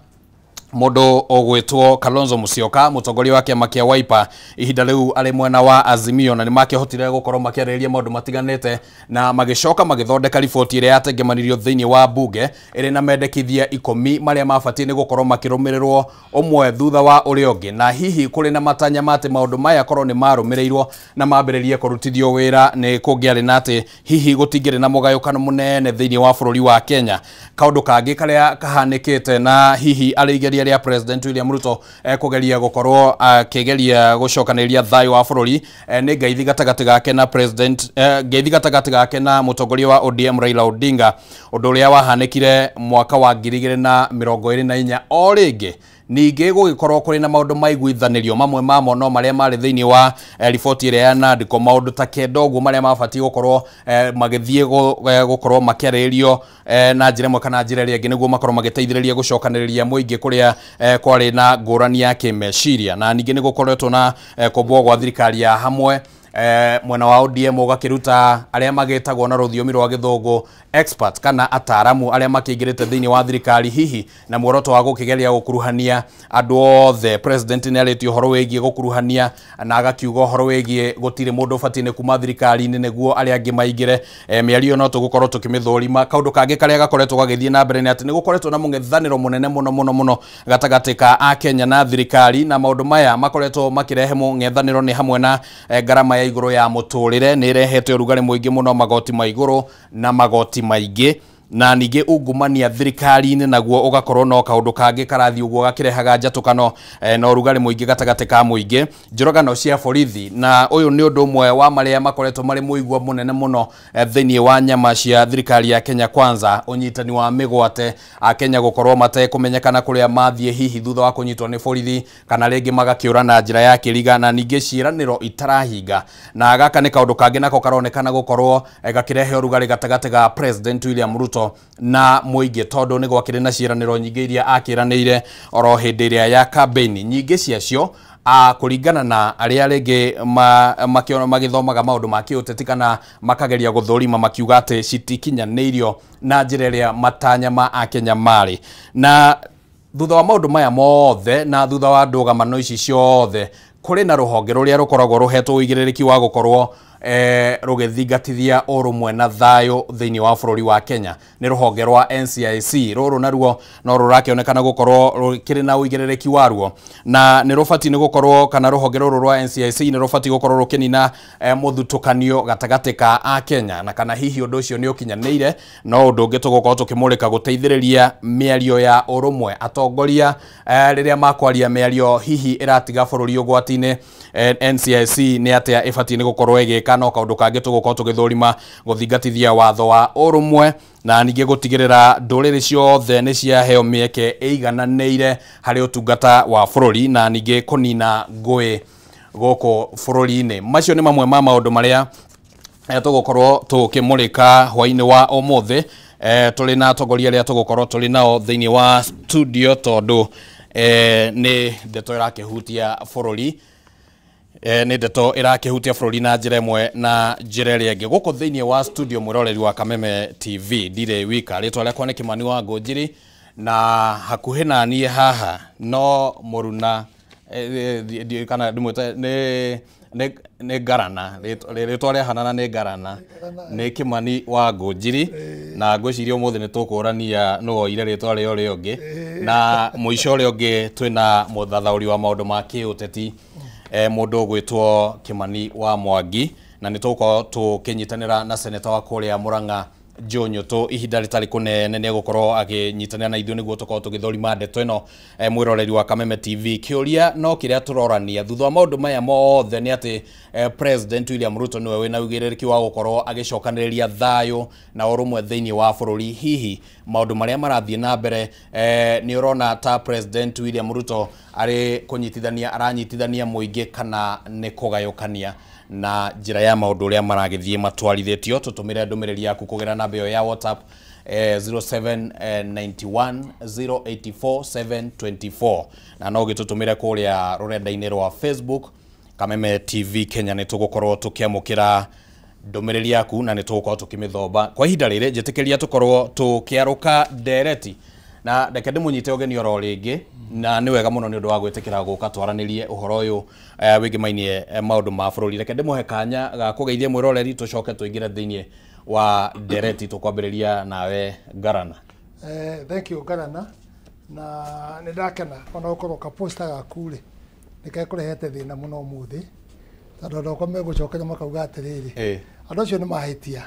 mũndũ ũgwĩtwo Kalonzo Musyoka, mũtongoria wa kĩama kĩa Wiper ihinda rĩu arĩ mwena wa Azimio. Na nĩ makĩhotire gũkorwo makĩarĩrĩria maũndũ matiganĩte na magĩcoka magĩthondeka riboti ĩrĩa yatengemanirio thĩinĩ wa mbunge ĩrĩ na mendekithia 10 marĩa mabatiĩ nĩ gũkorwo makĩrũmĩrĩrwo ũmwe thutha wa ũrĩa ũngĩ. Na hihi kũrĩ na matanya ma atĩ maũndũ maya korwo nĩ marũmĩrĩirwo na mambĩrĩrie kũrutithio wĩra, nĩ kũngĩarĩ na atĩ hihi gũtingĩrĩ na mũgayũkano mũnene thĩinĩ wa bũrũri wa Kenya. Kaũndũ kangĩ karĩa kahanĩkĩte na hihi arĩ igeria rĩa President William Ruto kũgeria gũkorwo akĩgeria gũcokanĩrĩria thayũ wa bũrũri nĩ ngeithi gatagatĩ gake na President ngeithi gatagatĩ gake na mũtongoria wa ODM Raila Odinga, ũndũ ũrĩa wahanĩkire mwaka wa 2024. O rĩngĩ ningĩ gũgĩkorwo kũrĩ na maũndũ maiguithanĩrio mamwe mamo no marĩa marĩ thĩinĩ wa riboti ĩrĩa ya NADCO, maũndũ ta 9 ũguo marĩa mabatiĩ gũkorwo magĩthiĩ gũkorwo makĩarĩrĩrio na njĩra ĩmwe kana njĩra ĩrĩa ĩngĩ nĩguo makorwo magĩteithĩrĩria gũcokanĩrĩria mũingĩ kũrĩa kwarĩ na ngũrani ya kĩmeciria. Na ningĩ nĩ gũkoretwo na kũmbwo gwa thirikari ya hamwe, mwena wa ODM ũgakĩruta arĩa magĩtagwo na rũthiomi rwa gĩthũngũ experts kana ataramu arĩa makĩingĩrĩte thĩinĩ wa thirikari hihi na muoroto wa gũkĩgeria gũkuruhania andũ othe. President nĩ arĩtie ũhoro wĩgiĩ gũkuruhania na agakiuga ũhoro wĩgiĩ gũtirĩ mũndũ ũbatiĩ nĩ kuma thirikari-inĩ nĩguo arĩa angĩ maingĩre. Mĩario no tũgũkorwo tũkĩmĩthũrima. Kaũndũ kangĩ karĩa gakoretwo gagĩthiĩ na mbere nĩ atĩ nĩ gũkoretwo na mũng'ethanĩro mũnene mũno mũno mũno gatagatĩ ka akenya na thirikari, na maũndũ maya makoretwo makĩrehe mũng'ethanĩro nĩ hamwe na ngarama ya igũrũ ya mũtũrĩre nĩ ĩrehete ũrugarĩ mũingĩ mũno, magoti ma igũrũ na magoti maingĩ, na ningĩ ungumania thirikari-inĩ naguo ũgakorwo no kaũndũ kangĩ karathiĩ ũguo gakĩrehaga njatũkano na ũrugarĩ mũingĩ gatagatĩ ka mũingĩ. Njũragano cia borithi, na ũyũ nĩ ũndũ ũmwe wa marĩa makoretwo marĩ mũigua mũnene mũno thĩinĩ wa nyama cia thirikari ya Kenya Kwanza, ũnyitani wa mĩgwate, akenya gũkorwo matekũmenyekana kũrĩa mathiĩ hihi thutha wa kũnyitwo nĩ borithi kana rĩngĩ magakĩũra na njĩra ya kĩriga, na ningĩ ciĩranĩro itarahinga. Na gaka nĩ kaũndũ kangĩ nako karonekana gũkorwo gakĩrehe ũrugarĩ gatagatĩ ga President William Ruto na mũingĩ, tondũ nĩ gwakĩrĩ na ciĩranĩro nyingĩ iria akĩranĩire oro hĩndĩ ĩrĩa ya campaign, nyingĩ ciacio kũringana na arĩa rĩngĩ magĩthomaga maũndũ ma kĩũteti kana makageria gũthũrima makiuga atĩ citikinyanĩirio na njĩra ĩrĩa matanya ma akenya marĩ. Na thutha wa maũndũ maya mothe na thutha wa ndũgamano ici ciothe, kũrĩ na rũhonge rũrĩa rũkoragwo rũhetwo ũigĩrĩrĩki wa gũkorwo rũgĩthingatithia ũrũmwe na thayũ thĩinĩ wa bũrũri wa Kenya nĩ rũhonge rwa NCIC. Rũrũ naruo no rũrakĩonekana gũkorwo rũkĩrĩ na ũigĩrĩrĩki waruo, na nĩ rũbatiĩ nĩ gũkorwo kana rũhonge rũrũ rwa NCIC nĩ rũbatiĩ gũkorwo rũkĩnina mũthutũkanio gatagatĩ ka a Kenya, na kana hihi ũndũ ũcio nĩ ũkinyanĩire. No ũndũ ũngĩ tũgũkorwo tũkĩmũrĩka gũteithĩrĩria mĩario ya ũrũmwe, atongoria rĩrĩa makwaria mĩario hihi ĩratiga bũrũri ũgwati-inĩ, NCIC nĩ atĩa ĩbatiĩ nĩ gũkorwo ĩgĩka. No kaũndũ kangĩ tũgũkorwo tũgĩthũrima gũthingatithia watho wa ũrũmwe na ningĩ gũtigĩrĩra ndũrĩrĩ ciothe nĩ ciaheo mĩeke ĩigananĩire harĩ ũtungata wa bũrũri, na ningĩ kũnina ngũĩ gũkũ bũrũri-inĩ. Macio nĩ mamwe ma maũndũ marĩa tũgũkorwo tũkĩmũrĩka hwaĩ-inĩ wa ũmũthĩ. Tũrĩ na atongoria arĩa tũgũkorwo tũrĩ nao thĩinĩ wa studio, tondũ nĩ ndeto ĩrakĩhutia bũrũri, nĩ ndeto ĩrakĩhutia bũrũri na njĩra ĩmwe na njĩra ĩrĩa ĩngĩ. Gũkũ thĩinĩ wa studio mwĩroreri wa Kameme TV ndirĩ wika, rĩtwa rĩakwa nĩ Kimani wa Ngũnjiri, na hakuhĩ na niĩ haha no mũruna kana ndĩmwĩte nĩ Ngarana, rĩtwa rĩahanana nĩ Ngarana, nĩ Kimani wa Ngũnjiri, na ngwĩciria ũmũthĩ nĩ tũkũrania nũ oire rĩtwa rĩa ũrĩa ũngĩ. Na mũico ũrĩa ũngĩ twĩna mũthathaũri wa maũndũ ma kĩũteti, mũndũ ũgwĩtwo Kimani wa Mwangi, na nĩ tũgũkorwo tũkĩnyitanĩra na seneta wa kũrĩa Murang'a Joe Nyutu ihinda rĩtarĩ kũnene nĩ egũkorwo akĩnyitanĩra na ithuĩ nĩguo tũkorwo tũgĩthũrima ndeto ĩno. Mwĩroreri wa Kameme TV, kĩũria no kĩrĩa tũrorania thutha wa maũndũ maya mothe nĩ atĩ President William Ruto nĩwe wĩna ũigĩrĩrĩki wa gũkorwo agĩcokanĩrĩria thayũ na ũrũmwe thĩinĩ wa bũrũri. Hihi maũndũ marĩa marathiĩ na mbere nĩ ũrona ta President William Ruto arĩ kũnyitithania aranyitithania mũingĩ kana nĩ kũgayũkania na njĩra ya maũndũ ũrĩa maragĩthiĩ matwarithĩtio? Tũtũmĩre ndũmĩrĩri yaku kũgerera namba ĩyo ya WhatsApp 0791 084 724, na no ũgĩtũtũmĩre kũrĩa rũrenda-inĩ rwa Facebook Kameme TV Kenya. Nĩ tũgũkorwo tũkĩamũkĩra ndũmĩrĩri yaku na nĩ tũgũkorwo tũkĩmĩthomba. Kwa ihinda rĩrĩ njĩtĩkĩria tũkorwo tũkĩarũka ndereti, na reke ndĩmũnyite ũgeni oro rĩngĩ, na nĩ wega mũno nĩ ũndũ wa gwĩtĩkĩra gũka twaranĩrie ũhoro ũyũ wĩgĩmainie maũndũ ma bũrũri. Reke ndĩmũhe kanya ga kũgeithia mwĩroreri tũcoke tũingĩre thĩinĩ wa ndereti. Tũkwambĩrĩria nawe Ngarana. Thank you Ngarana, na nĩ ndakena ona gũkorwo kaposta gaku rĩ nĩ gekũrehete thĩna mũno ũmũthĩ, tondũ andũ akwa megũcokera makauga atĩrĩrĩ, andũ acio nĩ mahĩtia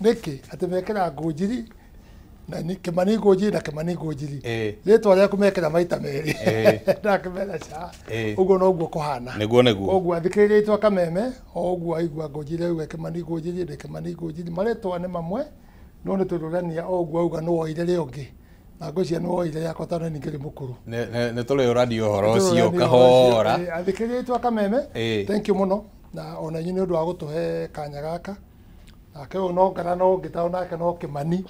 nĩkĩ atĩ mekĩra Ngũnjiri na Kimani Ngũnjiri na Kimani Ngũnjiri rĩtwa rĩaku mekĩra maita merĩ. Ndakĩmera ca ũguo noguo kũhana. Nĩguo nĩguo. Koguo athikĩrĩria itwa Kameme o ũguo aigua Ngũnjiri auga Kimani Ngũnjiri ndĩ Kimani Ngũnjiri, marĩtwa nĩ mamwe no nĩ tũrũrania o ũguo auga nĩ woire rĩa ũngĩ, na ngwĩciria nĩ woire rĩakwa tondũ nĩ ngĩrĩ mũkũrũ. Nĩ tũrĩũrania ũhoro ũcio kahora. Athikĩrĩria itwa Kameme, thank you mũno na ona inyuĩ nĩ ũndũ wa gũtũhe kanya gaka. Nake ũyũ no Ngarana ũngĩ tondũ nake no Kimani,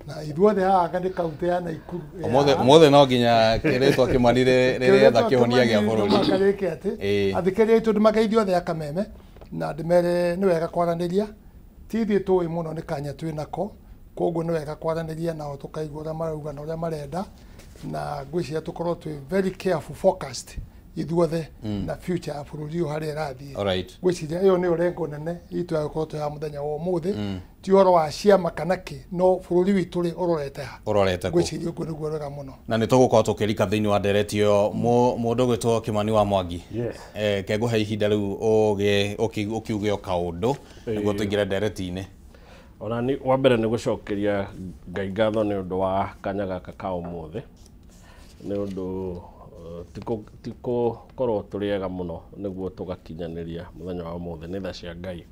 na ithuothe haha nĩ kaunti ya Naikuru. Ũmũthĩ no nginya rĩtwa Kimani rĩretha kĩhonia gĩa bũrũri. Rĩke atĩ athikĩrĩria aitũ ndĩmageithie othe a Kameme na ndĩmere nĩ wega kwaranĩria, ti ithuĩ tũĩ mũno nĩ kanya twĩ nako, koguo nĩ wega kwaranĩria nao tũkaigua ũrĩa marauga na ũrĩa marenda, na ngwĩciria tũkorwo twĩ very careful focused ithuothe na future ya bũrũri ũyũ harĩa ĩrathiĩ. Ngwĩciria ĩyo nĩyo lengo nene itũ ya gũkorwo twĩ haha mũthenya wa ũmũthĩ, ti ũhoro wa ciama kana kĩ, no bũrũri witũ rĩ ũrorete ha, ũrorete kũ. Ngwĩciria ũguo nĩguo wega mũno. Na nĩ tũgũkorwo tũkĩrika thĩinĩ wa ndereti ĩyo. Mũndũ ũgwĩtwo Kimani wa Mwangi, ke ngũhe ihinda rĩu ũkiuge o kaũndũ nĩguo tũingĩre ndereti-inĩ. Ona ni wa mbere nĩ gũcokeria Ngai ngatho nĩ ũndũ wa kanya gaka ka ũmũthĩ, nĩ ũndũ ti gũkorwo tũrĩ ega mũno nĩguo tũgakinyanĩria mũthenya wa ũmũthĩ, nĩ tha cia Ngai.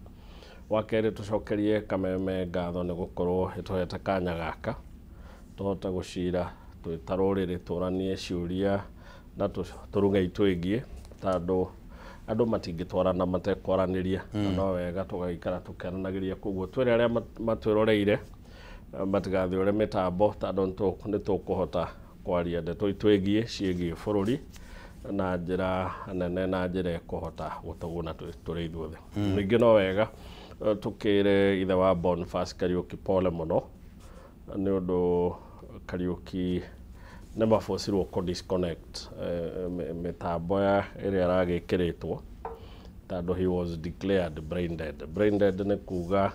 Wa kerĩ tũcokerie Kameme ngatho nĩ gũkorwo ĩtũhete kanya gaka tũhote gũcira twĩ ta rũrĩrĩ, tũranie ciũria na tũruge itwĩgiĩ, tondũ andũ matingĩtwarana matekwaranĩria, na no wega tũgaikara tũkĩaranagĩria. Koguo twĩre arĩa matwĩroreire matigathiũre mĩtambo, tondũ nĩ tũkũhota kwaria ndeto itwĩgiĩ ciĩgiĩ bũrũri na njĩra nene na njĩra ĩkũhota gũtũguna tũrĩ ithuothe. Ningĩ no wega tũkĩre ithe wa Boniface Kariuki pole mũno, nĩ ũndũ Kariuki nĩ mabocirwo kũ disconnect mĩtambo ya ĩrĩa ĩragĩkĩrĩtwo, Tondũ he was declared brain dead. Brain dead nĩ kuga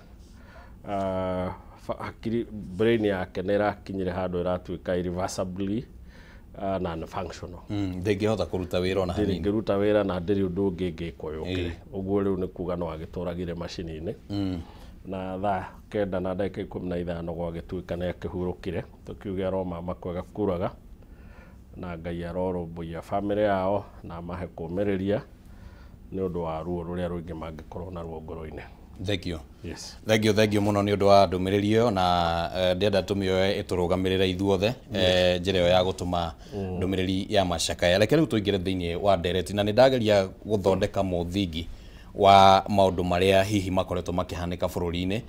hakiri, brain yake nĩ ĩrakinyire handũ ĩratuĩka irreversibly non-functional. Ndĩngĩhota kũruta wĩra ona hanini. Ndĩngĩruta wĩra na ndĩrĩ ũndũ ũngĩ ĩngĩkwo yũkĩre. Ũguo rĩu nĩ kuga no agĩtũragire macini-inĩ. Na thaa 9:15 gwagĩtuĩka nĩ akĩhurũkire, tũkiuge aromama kwega kuraga, na Ngai arorũmbũiya bamĩrĩ yao na amahe kũmĩrĩria nĩ ũndũ wa ruo rũrĩa rũingĩ mangĩkorwo naruo ngoro-inĩ. Thank you. Yes. Thank you, thank you mũno nĩ ũndũ wa ndũmĩrĩri ĩyo, na ndĩrenda tũmĩoe ĩtũrũgamĩrĩre ithuothe, njĩra ĩyo ya gũtũma ndũmĩrĩri ya macakaya. Reke rĩu tũingĩre thĩinĩ wa ndereti, na nĩ ndageria gũthondeka mũthingi wa maũndũ marĩa hihi makoretwo makĩhanĩka bũrũri-inĩ,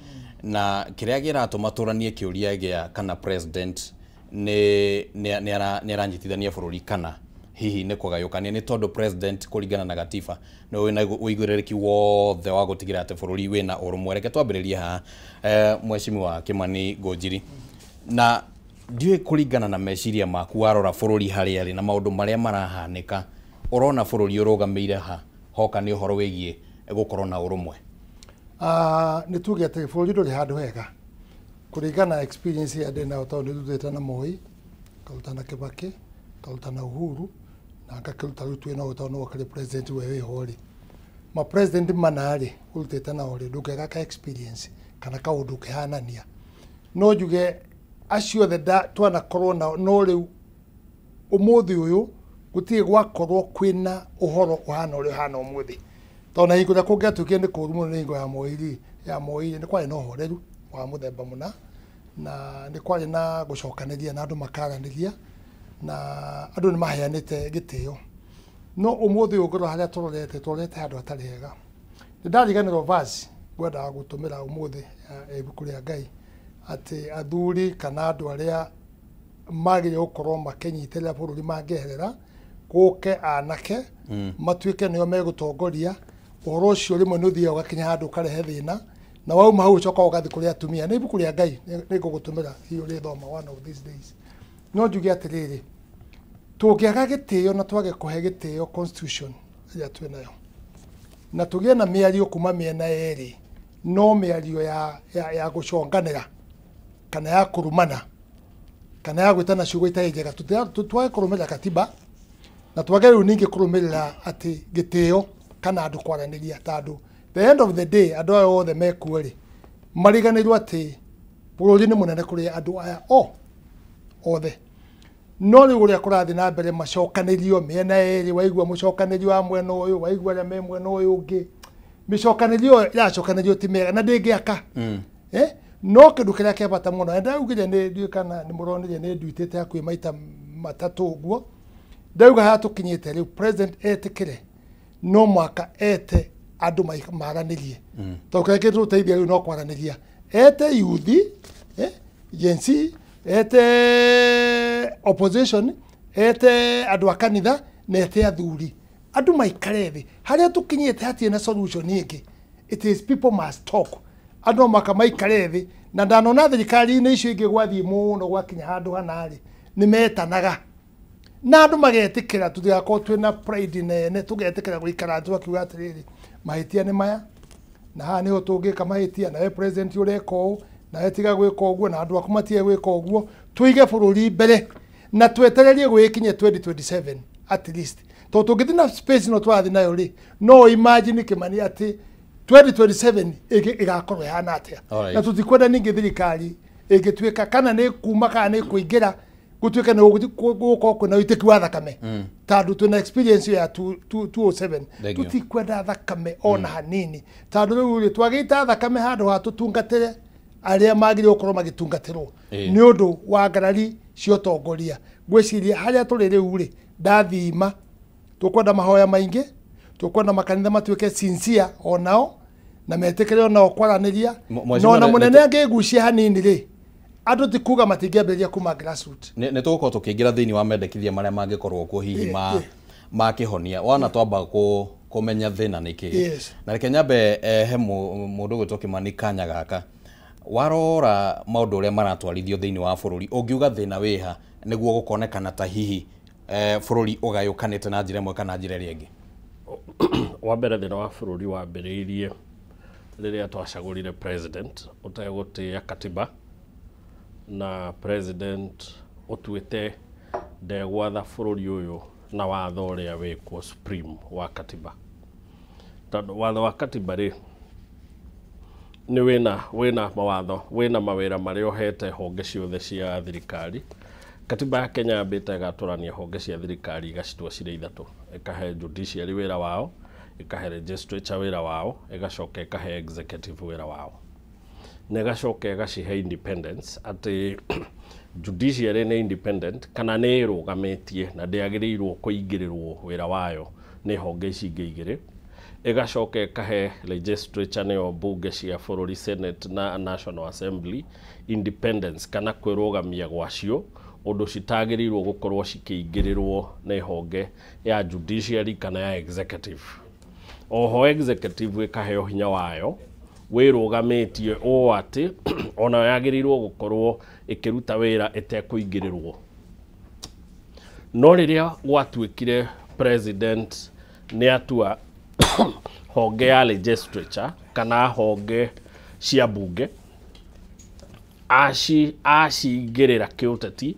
na kĩrĩa kĩratũma tũranie kĩũria gĩa kana president nĩ aranyitithania bũrũri kana hihi nĩ kũgayũkania, nĩ tondũ president kũringana na gatiba nĩ wĩna ũigĩrĩrĩki wothe wa gũtigĩrĩra atĩ bũrũri wĩna ũrũmwe. Reke twambĩrĩrie haha, Mheshimiwa Kimani Ngunjiri, na ndiũĩ kũringana na meciria maku warora bũrũri harĩa arĩ na maũndũ marĩa marahanĩka, ũrona bũrũri ũrũgamĩire ha hoka nĩ ũhoro wĩgiĩ gũkorwo na ũrũmwe? Nĩ tuge atĩ bũrũri ndũrĩ handũ hega kũringana na experience ĩrĩa ndĩ nayo, tondũ nĩ ndutĩte na Moi, ngaruta na Kibaki, ngaruta na Uhuru, na ngakĩruta rĩu twĩ nao, tondũ nĩwe ũkĩrĩ president we wĩho rĩ. Ma president mana rĩ ũrutĩte nao rĩ, ndũngĩaga ka experience kana kaũndũ ũkĩhanania. No njuge acio othe twanakorwo nao, no rĩu ũmũthĩ ũyũ gũtirĩ gwakorwo kwĩna ũhoro ũhana ũrĩa ũhana ũmũthĩ. Tondũ na hingo ĩrĩa kũngĩatuĩkire nĩ kũũru mũno nĩ hingo ya Moi rĩ, nĩ kwarĩ na ũhoreru wa mũthemba mũna, na nĩ kwarĩ na gũcokanĩria na andũ makaranĩria, na andũ nĩ maheanĩte gĩtĩo. No ũmũthĩ ũyũ ũngĩrora harĩa tũrorete, tũrorete handũ hatarĩ hega. Nĩ ndariganĩrwo verse ngwendaga gũtũmĩra ũmũthĩ ya ibuku rĩa Ngai, atĩ athuri kana andũ arĩa magĩrĩire gũkorwo makĩnyitĩrĩra bũrũri mangĩeherera, gũke anake matuĩke nĩo megũtongoria. Ũhoro ũcio rĩmwe nĩ ũthiaga ũgakinya handũ ũkarehe thĩna, na wauma hau ũcoka ũgathiĩ kũrĩ atumia. Nĩ ibuku rĩa Ngai nĩ ngũgũtũmĩra hihi ũrĩthoma one of these days. No njuge atĩrĩrĩ, tũngĩaga gĩtĩo na twage kũhe gĩtĩo constitution ĩrĩa twĩ nayo, na tũgĩe na mĩario kuma mĩena yerĩ, no mĩario ya gũconganĩra kana ya kũrumana kana ya gwĩtana ciugo itarĩ njega, twage kũrũmĩrĩra katiba na twage rĩu ningĩ kũrũmĩrĩra atĩ gĩtĩo kana andũ kwaranĩria, tondũ the end of the day andũ aya othe mekuo rĩ mariganĩirwo atĩ bũrũri nĩ mũnene kũrĩ andũ aya othe. No rĩu ũrĩa kũrathiĩ na mbere macokanĩrio mĩena yerĩ, waigua mũcokanĩrio wa mwena ũyũ, waigua arĩa me mwena ũyũ ũngĩ, mĩcokanĩrio ĩracokanĩrio ti mĩega na ndĩngĩaka. No kĩndũ kĩrĩa kĩa bata mũno, na ndaugire nĩ ndiũĩ kana nĩ mũronire nĩ nduĩtĩte hakuhĩ maita matatũ ũguo, ndauga haha tũkinyĩte rĩu president etĩkĩre no mwaka ete andũ maranĩrie, tondũ kĩrĩa kĩtũteithia rĩu no kwaranĩria. Ete youth, Gen Z, ete opposition, ete andũ a kanitha, na ete athuri, andũ maikare thĩ. Harĩa tũkinyĩte hatirĩ na solution ĩngĩ, it is people must talk. Andũ no mũhaka maikare thĩ, na ndanona thirikari-inĩ icio ingĩ gwathiĩ mũno gwakinya handũ hana rĩ, nĩ metanaga na andũ magetĩkĩra, tũtigakorwo twĩna pride nene, tũgetĩkĩra gũikara thĩ tũgakiuga atĩrĩrĩ, mahĩtia nĩ maya, na haha nĩho tũngĩka mahĩtia, nawe president ũreka ũũ, nawe tiga gwĩka ũguo, na andũ aku matige gwĩka ũguo, tũige bũrũri mbere na twetererie gwĩkinye 2027 at least. Tondũ tũngĩthiĩ na space ĩno tũrathiĩ nayo rĩ, no imagine Kimani atĩ 2027 ĩgakorwo ĩhana atĩa. Na tũtikwenda ningĩ thirikari ĩngĩtuĩka kana nĩ kuma kana nĩ kũingĩra gũtuĩke nĩ gũkorwo kwĩna ũitĩki wa thakame, tondũ twĩna experience ya 207. Tũtikwenda thakame ona hanini, tondũ rĩu rĩ twagĩita thakame handũ ha tũtungatĩre arĩa magĩrĩirwo gũkorwo magĩtungatĩrwo nĩ ũndũ wa ngarari cia ũtongoria. Ngwĩciria harĩa tũrĩ rĩu rĩ, ndathima tũkwenda mahoya maingĩ, tũkwenda makanitha matuĩke sincere onao na metĩkĩre onao kwaranĩria, na ona mũnene angĩgucia hanini rĩ, andũ ti kuga matingĩambĩrĩria kuma grassroots. Nĩ tũgũkorwo tũkĩingĩra thĩinĩ wa mendekithia marĩa mangĩkorwo kuo hihi ma kĩhonia. Wana twamba kũmenya thĩna nĩ kĩĩ. Na reke nyambe he mũndũ ũgwĩtwo Kimani kanya gaka. Warora maũndũ ũrĩa maratwarithio thĩinĩ wa bũrũri, ũngiuga thĩna wĩha nĩguo gũkonekana ta hihi bũrũri ũgayũkanĩte na njĩra ĩmwe kana njĩra ĩrĩa ĩngĩ? Wa mbere, thĩna wa bũrũri wambĩrĩirie rĩrĩa twacagũrire president ũtegũtĩĩa katiba, na president ũtuĩte ndegwatha bũrũri ũyũ na watho ũrĩa wĩkuo supreme wa katiba, tondũ watho wa katiba rĩ, nĩ wĩna mawatho, wĩna mawĩra marĩa ũhete honge ciothe cia thirikari. Katiba ya Kenya yambĩte ĩgatũrania honge cia thirikari, igacitua cirĩ ithatũ: ĩkahe judiciary wĩra wao, ĩkahe legislature wĩra wao, ĩgacoka ĩkahe executive wĩra wao, na ĩgacoka ĩgacihe independence, atĩ judiciary nĩ independent kana nĩ ĩrũgamĩtie na ndĩagĩrĩirwo kũingĩrĩrwo wĩra wayo nĩ honge ici ingĩ igĩrĩ. Ĩgacoka ĩkahe legislature, nĩyo mbunge cia bũrũri, Senate na National Assembly, independence kana kwĩrũgamia gwacio, ũndũ citagĩrĩirwo gũkorwo cikĩingĩrĩrwo nĩ honge ya judiciary kana ya executive. Oho executive ĩkaheo hinya wayo wĩrũgamĩtie, ũũ atĩ onayo yagĩrĩirwo gũkorwo ĩkĩruta wĩra ĩtekũingĩrĩrwo. No rĩrĩa gwatuĩkire president nĩ atua honge ya legislature kana honge cia mbunge acingĩrĩra kĩũteti,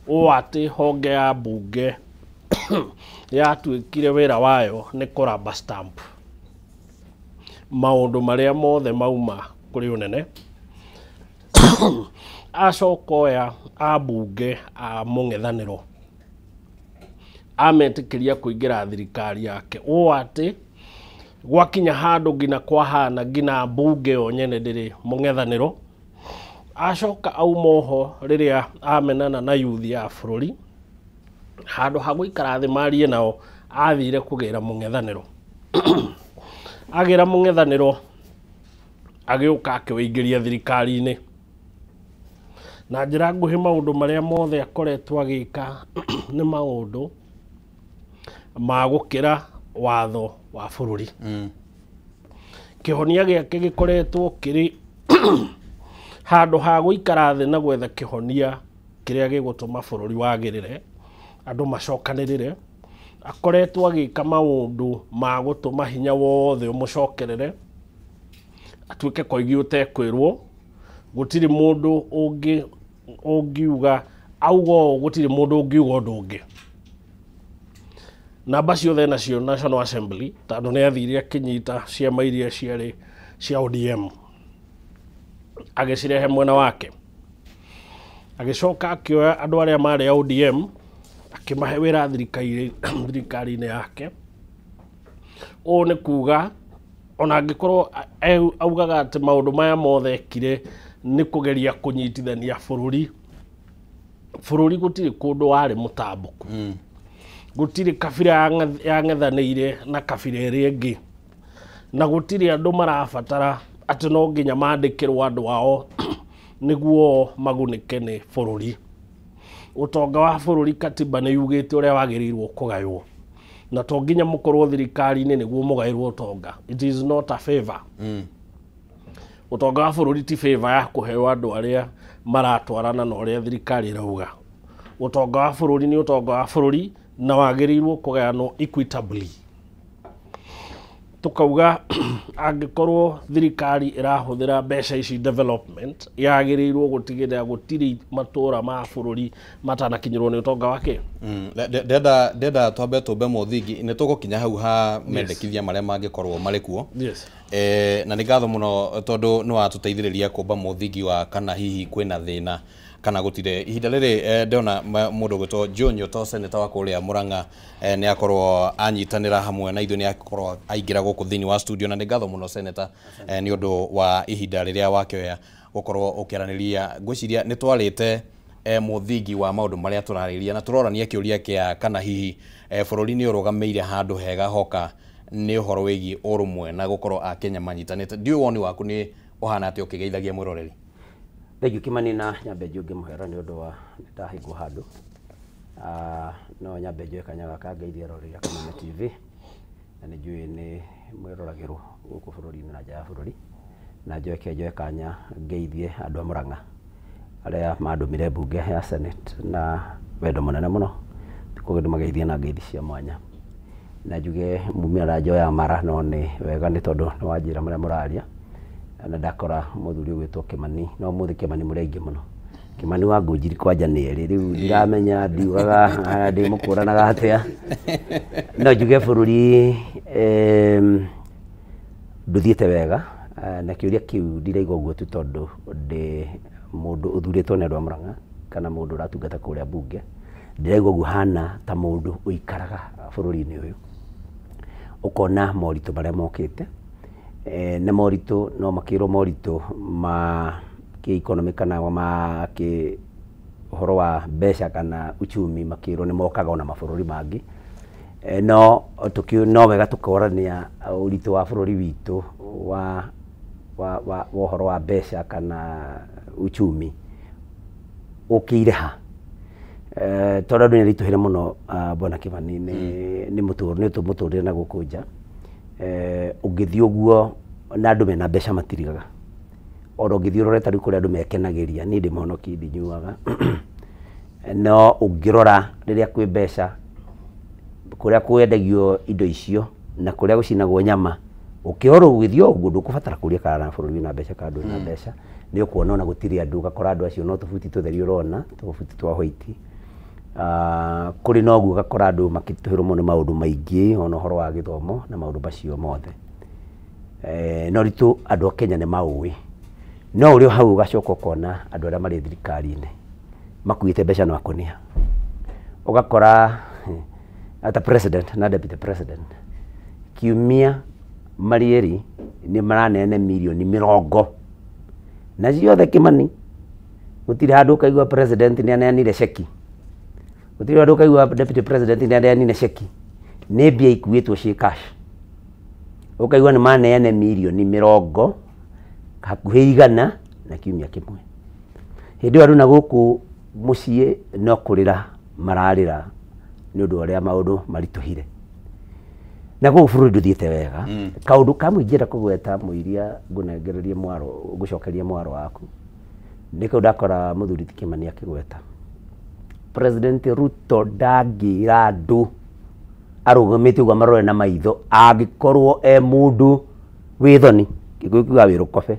ũũ atĩ honge ya mbunge yatuĩkire wĩra wayo nĩ kũraba stamp maũndũ marĩa mothe mauma kũrĩ ũnene, acoka oya ambunge a mũng'ethanĩro ametĩkĩria kũingĩra thirikari yake, ũũ atĩ gwakinya handũ nginya kwahana nginya mbunge yo nyene ndĩrĩ mũng'ethanĩro. Acoka auma oho, rĩrĩa amenana na yuthi ya bũrũri, handũ ha gũikara thĩ marie nao, athire kũgĩra mũng'ethanĩro. Agĩra mũng'ethanĩro, agĩũka akĩwĩingĩria thirikari-inĩ na njĩra nguhĩ. Maũndũ marĩa mothe akoretwo agĩka nĩ maũndũ ma gũkĩra watho wa bũrũri. Kĩhonia gĩake gĩkoretwo kĩrĩ handũ ha gũikara thĩ na gwetha kĩhonia kĩrĩa gĩgũtũma bũrũri wagĩrĩre, andũ macokanĩrĩre, akoretwo agĩka maũndũ ma gũtũma hinya wothe ũmũcokerere, atuĩke koigi ũtekwĩrwo. Gũtirĩ mũndũ ũngĩ ũngiuga auga ũũ, gũtirĩ mũndũ ũngiuga ũndũ ũngĩ. Namba ciothe nacio National Assembly, tondũ nĩ athire akĩnyita ciama iria ciarĩ cia ODM agĩcirehe mwena wake, agĩcoka akĩoya andũ arĩa marĩ a ODM akĩmahe wĩra thirikari-inĩ yake. Ũũ nĩ kuga ona angĩkorwo augaga atĩ maũndũ maya mothe ekire nĩ kũgeria kũnyitithania bũrũri, bũrũri gũtirĩ kũndũ warĩ mũtambũku. Gũtirĩ kabira yang'ethanĩire na kabira ĩrĩa ĩngĩ, na gũtirĩ andũ marabatara atĩ no nginya mandĩkĩrwo andũ ao nĩguo magunĩke nĩ bũrũri. Ũtonga wa bũrũri, katiba nĩ yugĩte ũrĩa wagĩrĩirwo kũgaywo, na to nginya mũkorwo thirikari-inĩ nĩguo mũgaĩrwo ũtonga. It is not a favor. Ũtonga wa bũrũri ti favor ya kũheo andũ arĩa maratwarana na ũrĩa thirikari ĩrauga. Ũtonga wa bũrũri nĩ ũtonga wa bũrũri na wagĩrĩirwo kũgayanwo equitably. Tukauga angĩkorwo thirikari ĩrahũthĩra mbeca ici development, yagĩrĩirwo gũtigĩrĩra gũtirĩ matũra ma bũrũri matanakinyĩrwo nĩ ũtonga wake. Ndenda twambe tũmbe mũthingi, nĩ tũgũkinya hau ha mendekithia marĩa mangĩkorwo marĩ kuo. Na nĩ ngatho mũno tondũ nĩ watũteithĩrĩria kũmba mũthingi wa kana hihi kwĩna thĩna kana gũtirĩ. Ihinda rĩrĩ ndĩrona mũndũ ũgwĩtwo Joe Nyoto, senator wa kũrĩa Murang'a, nĩ akorwo anyitanĩra hamwe na ithuĩ, nĩ akorwo aingĩra gũkũ thĩinĩ wa studio, na nĩ ngatho mũno, senator, nĩ ũndũ wa ihinda rĩrĩa wakĩoya gũkorwo ũkĩaranĩria. Ngwĩciria nĩ twarĩte mũthingi wa maũndũ marĩa tũrarĩria, na tũrorania kĩũria kĩa kana hihi bũrũri nĩ ũrũgamĩire handũ hega hoka nĩ ũhoro wĩgiĩ ũrũmwe na gũkorwo Akenya manyitanĩte. Ndiũĩ woni waku nĩ ũhana atĩa ũkĩgeithagia mwĩroreri. Thengiũ, Kimani, na nyambe njũnge mũhera nĩ ũndũ wa nĩndahingwo handũ. No nyambe njoe kanya gaka ngeithie aroreri a Kameme TV, na nĩ njũĩ nĩ mwĩroragĩrwo gũkũ bũrũri-inĩ na nja ya bũrũri, na njoe kanya ngeithie andũ a Murang'a arĩa mandũmire mbunge ya Senate na wendo mũnene mũno, koguo ndĩmageithie na ngeithi cia mwanya. Na njuge mumia aranjoya mara no nĩ wega nĩ tondũ nĩ wanjĩra marĩa mũraria. Na ndakora mũthuri ũgwĩtwo Kimani, no mũthĩ Kimani mũrĩ aingĩ mũno. Kimani wa Ngũnjiri kwanja nĩ erĩ, rĩu ndiramenya ndiugaga ndĩmũkũranaga atĩa. No njuge bũrũri ndũthiĩte wega, na kĩũria kĩu ndiraigua ũguo tu tondũ ndĩ mũndũ ũthurĩtwo nĩ andũ a Murang'a kana mũndũ ũratungata kũrĩa mbunge. Ndĩraigua ũguo hana ta mũndũ ũikaraga bũrũri-inĩ ũyũ, ũkona moritũ marĩa mokĩte, na moritũ no makĩrwo moritũ ma kĩ-economy kana ma kĩ ũhoro wa mbeca kana uchumi, makĩrwo nĩ mokaga ona mabũrũri mangĩ. No no wega tũkorania ũritũ wa bũrũri witũ wa wa ũhoro wa mbeca kana uchumi ũkĩire ha, tondũ andũ nĩ aritũhĩre mũno. Bwana Kimani, nĩ mũtũrĩre na gũkũ nja, ũngĩthiĩ ũguo na andũ mena mbeca matirigaga, ona ũngĩthiĩ ũrore ta rĩu kũrĩa andũ mekenagĩria, niĩ ndĩ mũhonoki, ndinyuaga, no ũngĩrora rĩrĩa kwĩ mbeca kũrĩa kwendagio indo icio na kũrĩa gũcinagwo nyama, ũkĩrora ũgĩthiĩ ũguo ndũkũbatara kũria kana bũrũri wĩna mbeca kana ndũrĩ na mbeca, nĩ ũkuona ona gũtirĩ andũ, ũgakora andũ acio no tũbuti tũtheri ũrona, tũbuti twa white. Kũrĩ na ũguo ũgakora andũ makĩritũhĩrwo mũno nĩ maũndũ maingĩ, ona ũhoro wa gĩthomo na maũndũ macio mothe. No ritũ andũ a Kenya nĩ maũĩ, no ũrĩ o hau ũgacoka ũkona andũ arĩa marĩ thirikari-inĩ makuĩte mbeca na makũnia, ũgakora ata president na deputy president kiumia marĩ erĩ nĩ maraneana mirioni 20 na ciothe. Kimani, gũtirĩ handũ ũkaigua president nĩ aneanire ceki, gũtirĩ handũ ũkaigua deputy president nĩ aneanire ceki, nĩ mbia ikuĩtwo ciĩ cash. Ũkaigua nĩ maneane mirioni 100 hakuhĩ 100 na kiumia kĩmwe. Hĩndĩ ĩyo andũ na gũkũ mũciĩ no kũrĩra mararĩra nĩ ũndũ wa ũrĩa maũndũ maritũhire, na gũkũ bũrũri ndũthiĩte wega. Kaũndũ kamwe ingĩenda kũgweta mũiria ngũnengererie mwaro, ngũcokerie mwaro waku, nĩ kau ndakora mũthuri ti Kimani akĩgweta President Ruto ndangĩra andũ arũgamĩte ũguo amarore na maitho angĩkorwo e mũndũ wĩ thoni, Gĩkũyũ kiugaga wĩ rũkobe,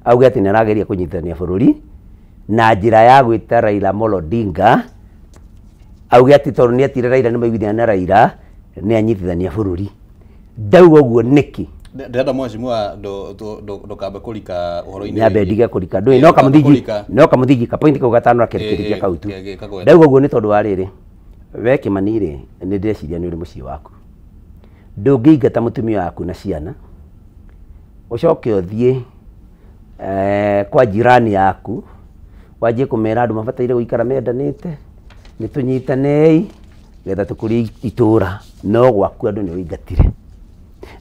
auge atĩ nĩ arageria kũnyitithania bũrũri na njĩra ya gwĩta Raila Amolo Odinga, auge atĩ tondũ nĩ etire Raila nĩ maiguithania na Raila nĩ anyitithania bũrũri. Ndauga ũguo nĩkĩ? Ndĩrenda mheshimiwa ndũkambe kũrika ũhoro-inĩ. Nyambe ndige kũrika ndũĩ no kamũthingi, no kamũthingi ka point kau gatano akĩrĩkĩrĩria kau tu. Ndauga ũguo nĩ tondũ wa rĩrĩ, we Kimani rĩ, nĩ ndĩreciria nĩ ũrĩ mũciĩ waku, ndũngĩingata mũtumia waku na ciana ũcoke ũthiĩ kwa jirani yaku wanjie kũmera andũ mabataire gũikara mendanĩte, nĩ tũnyitanei getha tũkũrie itũra, no gwaku andũ nĩ ũingatire.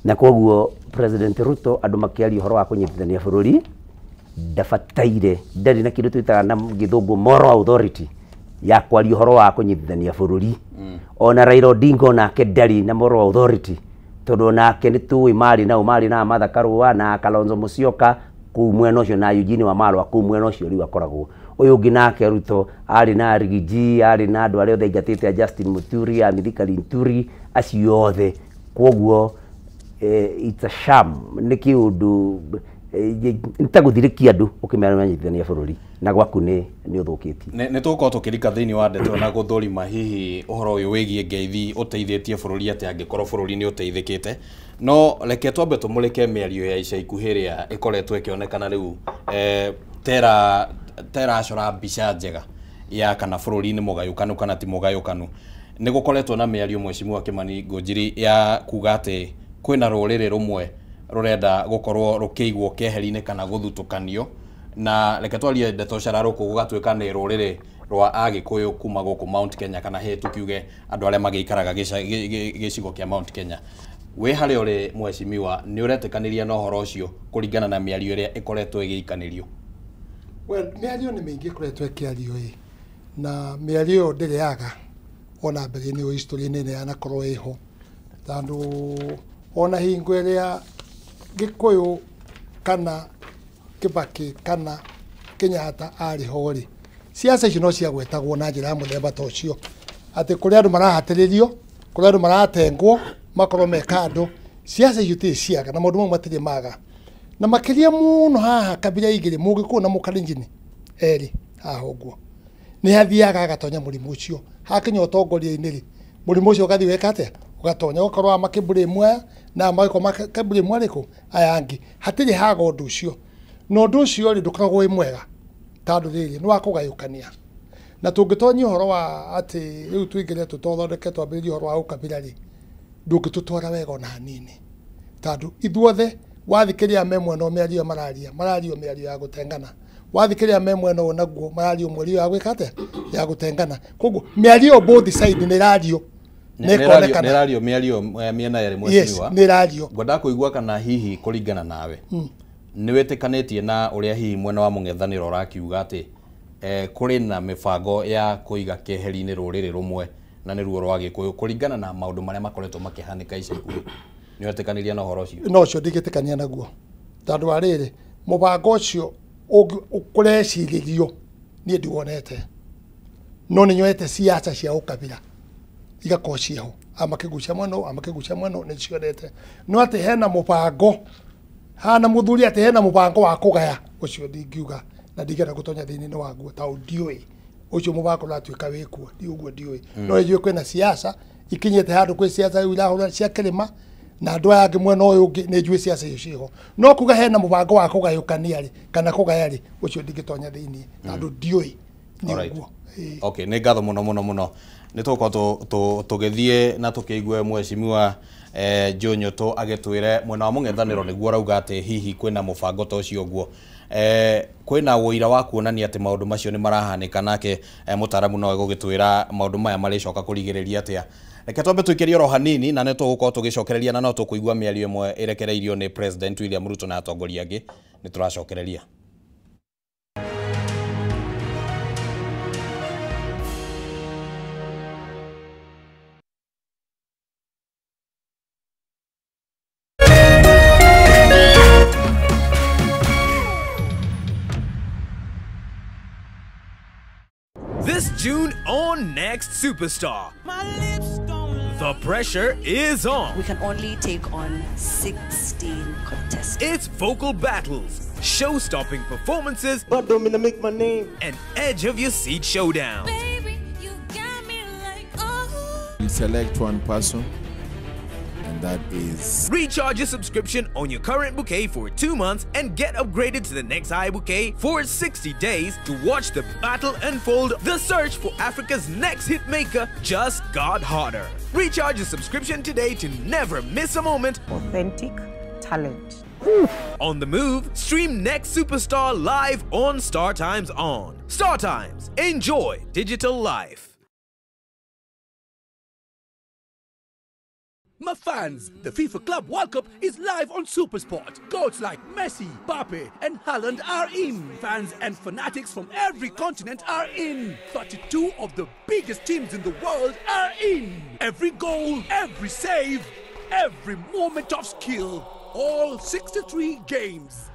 Na koguo President Ruto andũ makĩaria ũhoro wa kũnyitithania bũrũri ndabataire, ndarĩ na kĩndũ twĩtaga na gĩthũngũ moral authority ya kwaria ũhoro wa kũnyitithania bũrũri. Ona Raila Odinga onake ndarĩ na moral authority, tondũ onake nĩ tũĩ marĩ nao, marĩ na Martha Karua na Kalonzo Musyoka kũu mwena ũcio na Eugene Wamalwa kũu mwena ũcio rĩu akoragwo. Ũyũ ũngĩ nake Ruto arĩ na Rigiji, arĩ na andũ arĩa othe aingatĩte a Justin Muturi, a Mithika Linturi, acio othe. Koguo it's a sham, nĩ kĩũndũ nĩ ta gũthirĩkia andũ ũkĩmera nĩũranyitithania bũrũri na gwaku nĩ ũthũkĩtie. Nĩ tũgũkorwo tũkĩrika thĩinĩ wa ndeto na gũthũrima hihi ũhoro ũyũ wĩgiĩ ngeithi ũteithĩtie bũrũri atĩa angĩkorwo bũrũri nĩ ũteithĩkĩte, no reke twambe tũmũrĩke mĩario ya ica ikuhĩ ĩrĩa ĩkoretwo ĩkĩonekana rĩu teracora mbica njega ya kana bũrũri nĩ mũgayũkanu kana ti mũgayũkanu. Nĩ gũkoretwo na mĩario mheshimiwa Kimani Ngũnjiri ya kuga atĩ kwĩna rũrĩrĩ rũmwe rũrenda gũkorwo rũkĩigwo keheri-inĩ kana gũthutũkanio, na reke twarie ndeto cararũkũ gũgatuĩka nĩ rũrĩrĩ rwa Agĩkũyũ kuma gũkũ Mount Kenya, kana hĩ tukiuge andũ arĩa magĩikaraga gĩcigo kĩa Mount Kenya. Wĩ harĩa ũrĩ mheshimiwa, nĩ ũretĩkanĩria na ũhoro ũcio kũringana na mĩario ĩrĩa ĩkoretwo ĩgĩikanĩrio? Well, mĩario nĩ mĩingĩ ĩkoretwo ĩkĩario ĩ, na mĩario ĩyo ndĩrĩ yaga ona mbere-inĩ ĩyo history-inĩ nĩ yanakorwo ĩho, tondũ ona hingo ĩrĩa Gĩkũyũ kana Kibaki kana Kenyatta arĩ ho rĩ, ciaca icio no ciagwetagwo na njĩra ya mũthemba ta ũcio, atĩ kũrĩ andũ marahatĩrĩrio, kũrĩ andũ maratengwo Makorwo me kando. Siasa icio ciaga na maũndũ mau matirĩ maga. Na makĩria mũno haha kabira igĩrĩ mũgĩkũyũ na mũkalenjin erĩ haha ũguo. Nĩ hathiaga agatonya mũrimũ ũcio. Hakinya ũtongoria-inĩ rĩ, mũrimũ ũcio ũgathiĩ weka atĩa? Ũgatonya ũgakorwo aya makĩblame aya na magakorwo makĩblame arĩkũ aya angĩ. Hatirĩ haga ũndũ ũcio. Na ũndũ ũcio rĩ ndũkoragwo wĩ mwega tondũ rĩrĩ nĩ wa kũgayũkania. Na tũngĩtonyia ũhoro wa atĩ rĩu tũingĩre tũtothondeke twambĩrĩrie ũhoro wa ũkabira rĩ, ndũngĩtũtwara wega ona hanini. Tondũ ithuothe wathikĩrĩria me mwena ũyũ mĩario mararia, marario mĩario ya gũtengana. Wathikĩrĩria me mwena ũyũ naguo marario mĩario ya gwĩka atĩa? Ya gũtengana. Koguo mĩario both side nĩ ĩrario. Nĩ ĩrario mĩario mĩena yerĩ mheshimiwa. Yes, nĩ ĩrario. Ngwendaga kũigua kana hihi kũringana nawe nĩ wĩtĩkanĩtie na ũrĩa hihi mwena wa mũng'ethanĩro ũrakiuga atĩ kũrĩ na mĩbango ya kũiga keheri-inĩ rũrĩrĩ rũmwe na nĩruo rwa Gĩkũyũ kũringana na maũndũ marĩa makoretwo makĩhanĩka ica ikuhĩ. Nĩ wetĩkanĩria na ũhoro ũcio? No ũcio ndingĩtĩkania naguo. Tondũ wa rĩrĩ, mũbango ũcio ũrecirĩrio niĩ ndiwonete. No nĩ nyonete siasa cia ũkabira igakorwo ciĩho. Aya makĩgucia mwena ũyũ, aya makĩgucia mwena ũyũ, nĩ cionete. No atĩ hena mũbango, hana mũthuri atĩ hena mũbango wa kũgaya, ũcio ndingiuga na ndingĩenda gũtonya thĩinĩ waguo tondũ ndiũĩ. Ũcio mũbango ũratuĩka wĩkuo, ũguo ndiũĩ. No nĩnjũĩ kwĩna siasa ikinyĩte handũ kwĩ siasa rĩu irahũra cia kĩrĩma na andũ aya angĩ mwena ũyũ ũngĩ nĩ njũĩ siasa icio ciĩho. No kuga hena mũbango wa kũgayũkania rĩ kana kũgaya rĩ, ũcio ndingĩtonya thĩinĩ tondũ ndiũĩ nĩ ũguo. Okay, nĩ ngatho mũno mũno mũno. Nĩ tũgũkorwo tũgĩthiĩ na tũkĩigue mheshimiwa Joe Nyoto agĩtwĩre mwena wa mũng'ethanĩro nĩguo arauga atĩ hihi kwĩna mũbango ta ũcio ũguo. Kwĩna ũira wa kuonania atĩ maũndũ macio nĩ marahanĩka nake mũtaaramu no egũgĩtwĩra maũndũ maya marĩcoka kũrigĩrĩria atĩa. Reke twambe tũikĩrie oro hanini na nĩ tũgũkorwo tũgĩcokereria na no tũkũigua mĩario ĩmwe ĩrekereirio nĩ President William Ruto na atongoria angĩ. Nĩ tũracokereria. This June on Next Superstar. The pressure is on. We can only take on 16 contestants. It's vocal battles, show-stopping performances, but don't mean to make my name, and edge of your seat showdowns. Baby, you got me like, oh. We select one person, and that is... Recharge your subscription on your current bouquet for 2 months and get upgraded to the next high bouquet for 60 days to watch the battle unfold. The search for Africa's next hitmaker just got hotter. Recharge your subscription today to never miss a moment. Authentic talent. On the move, stream Next Superstar live on Star Times On. Star Times, enjoy digital life. My fans, the FIFA Club World Cup is live on SuperSport. Goats like Messi, Mbappe and Haaland are in. Fans and fanatics from every continent are in. 32 of the biggest teams in the world are in. Every goal, every save, every moment of skill. All 63 games.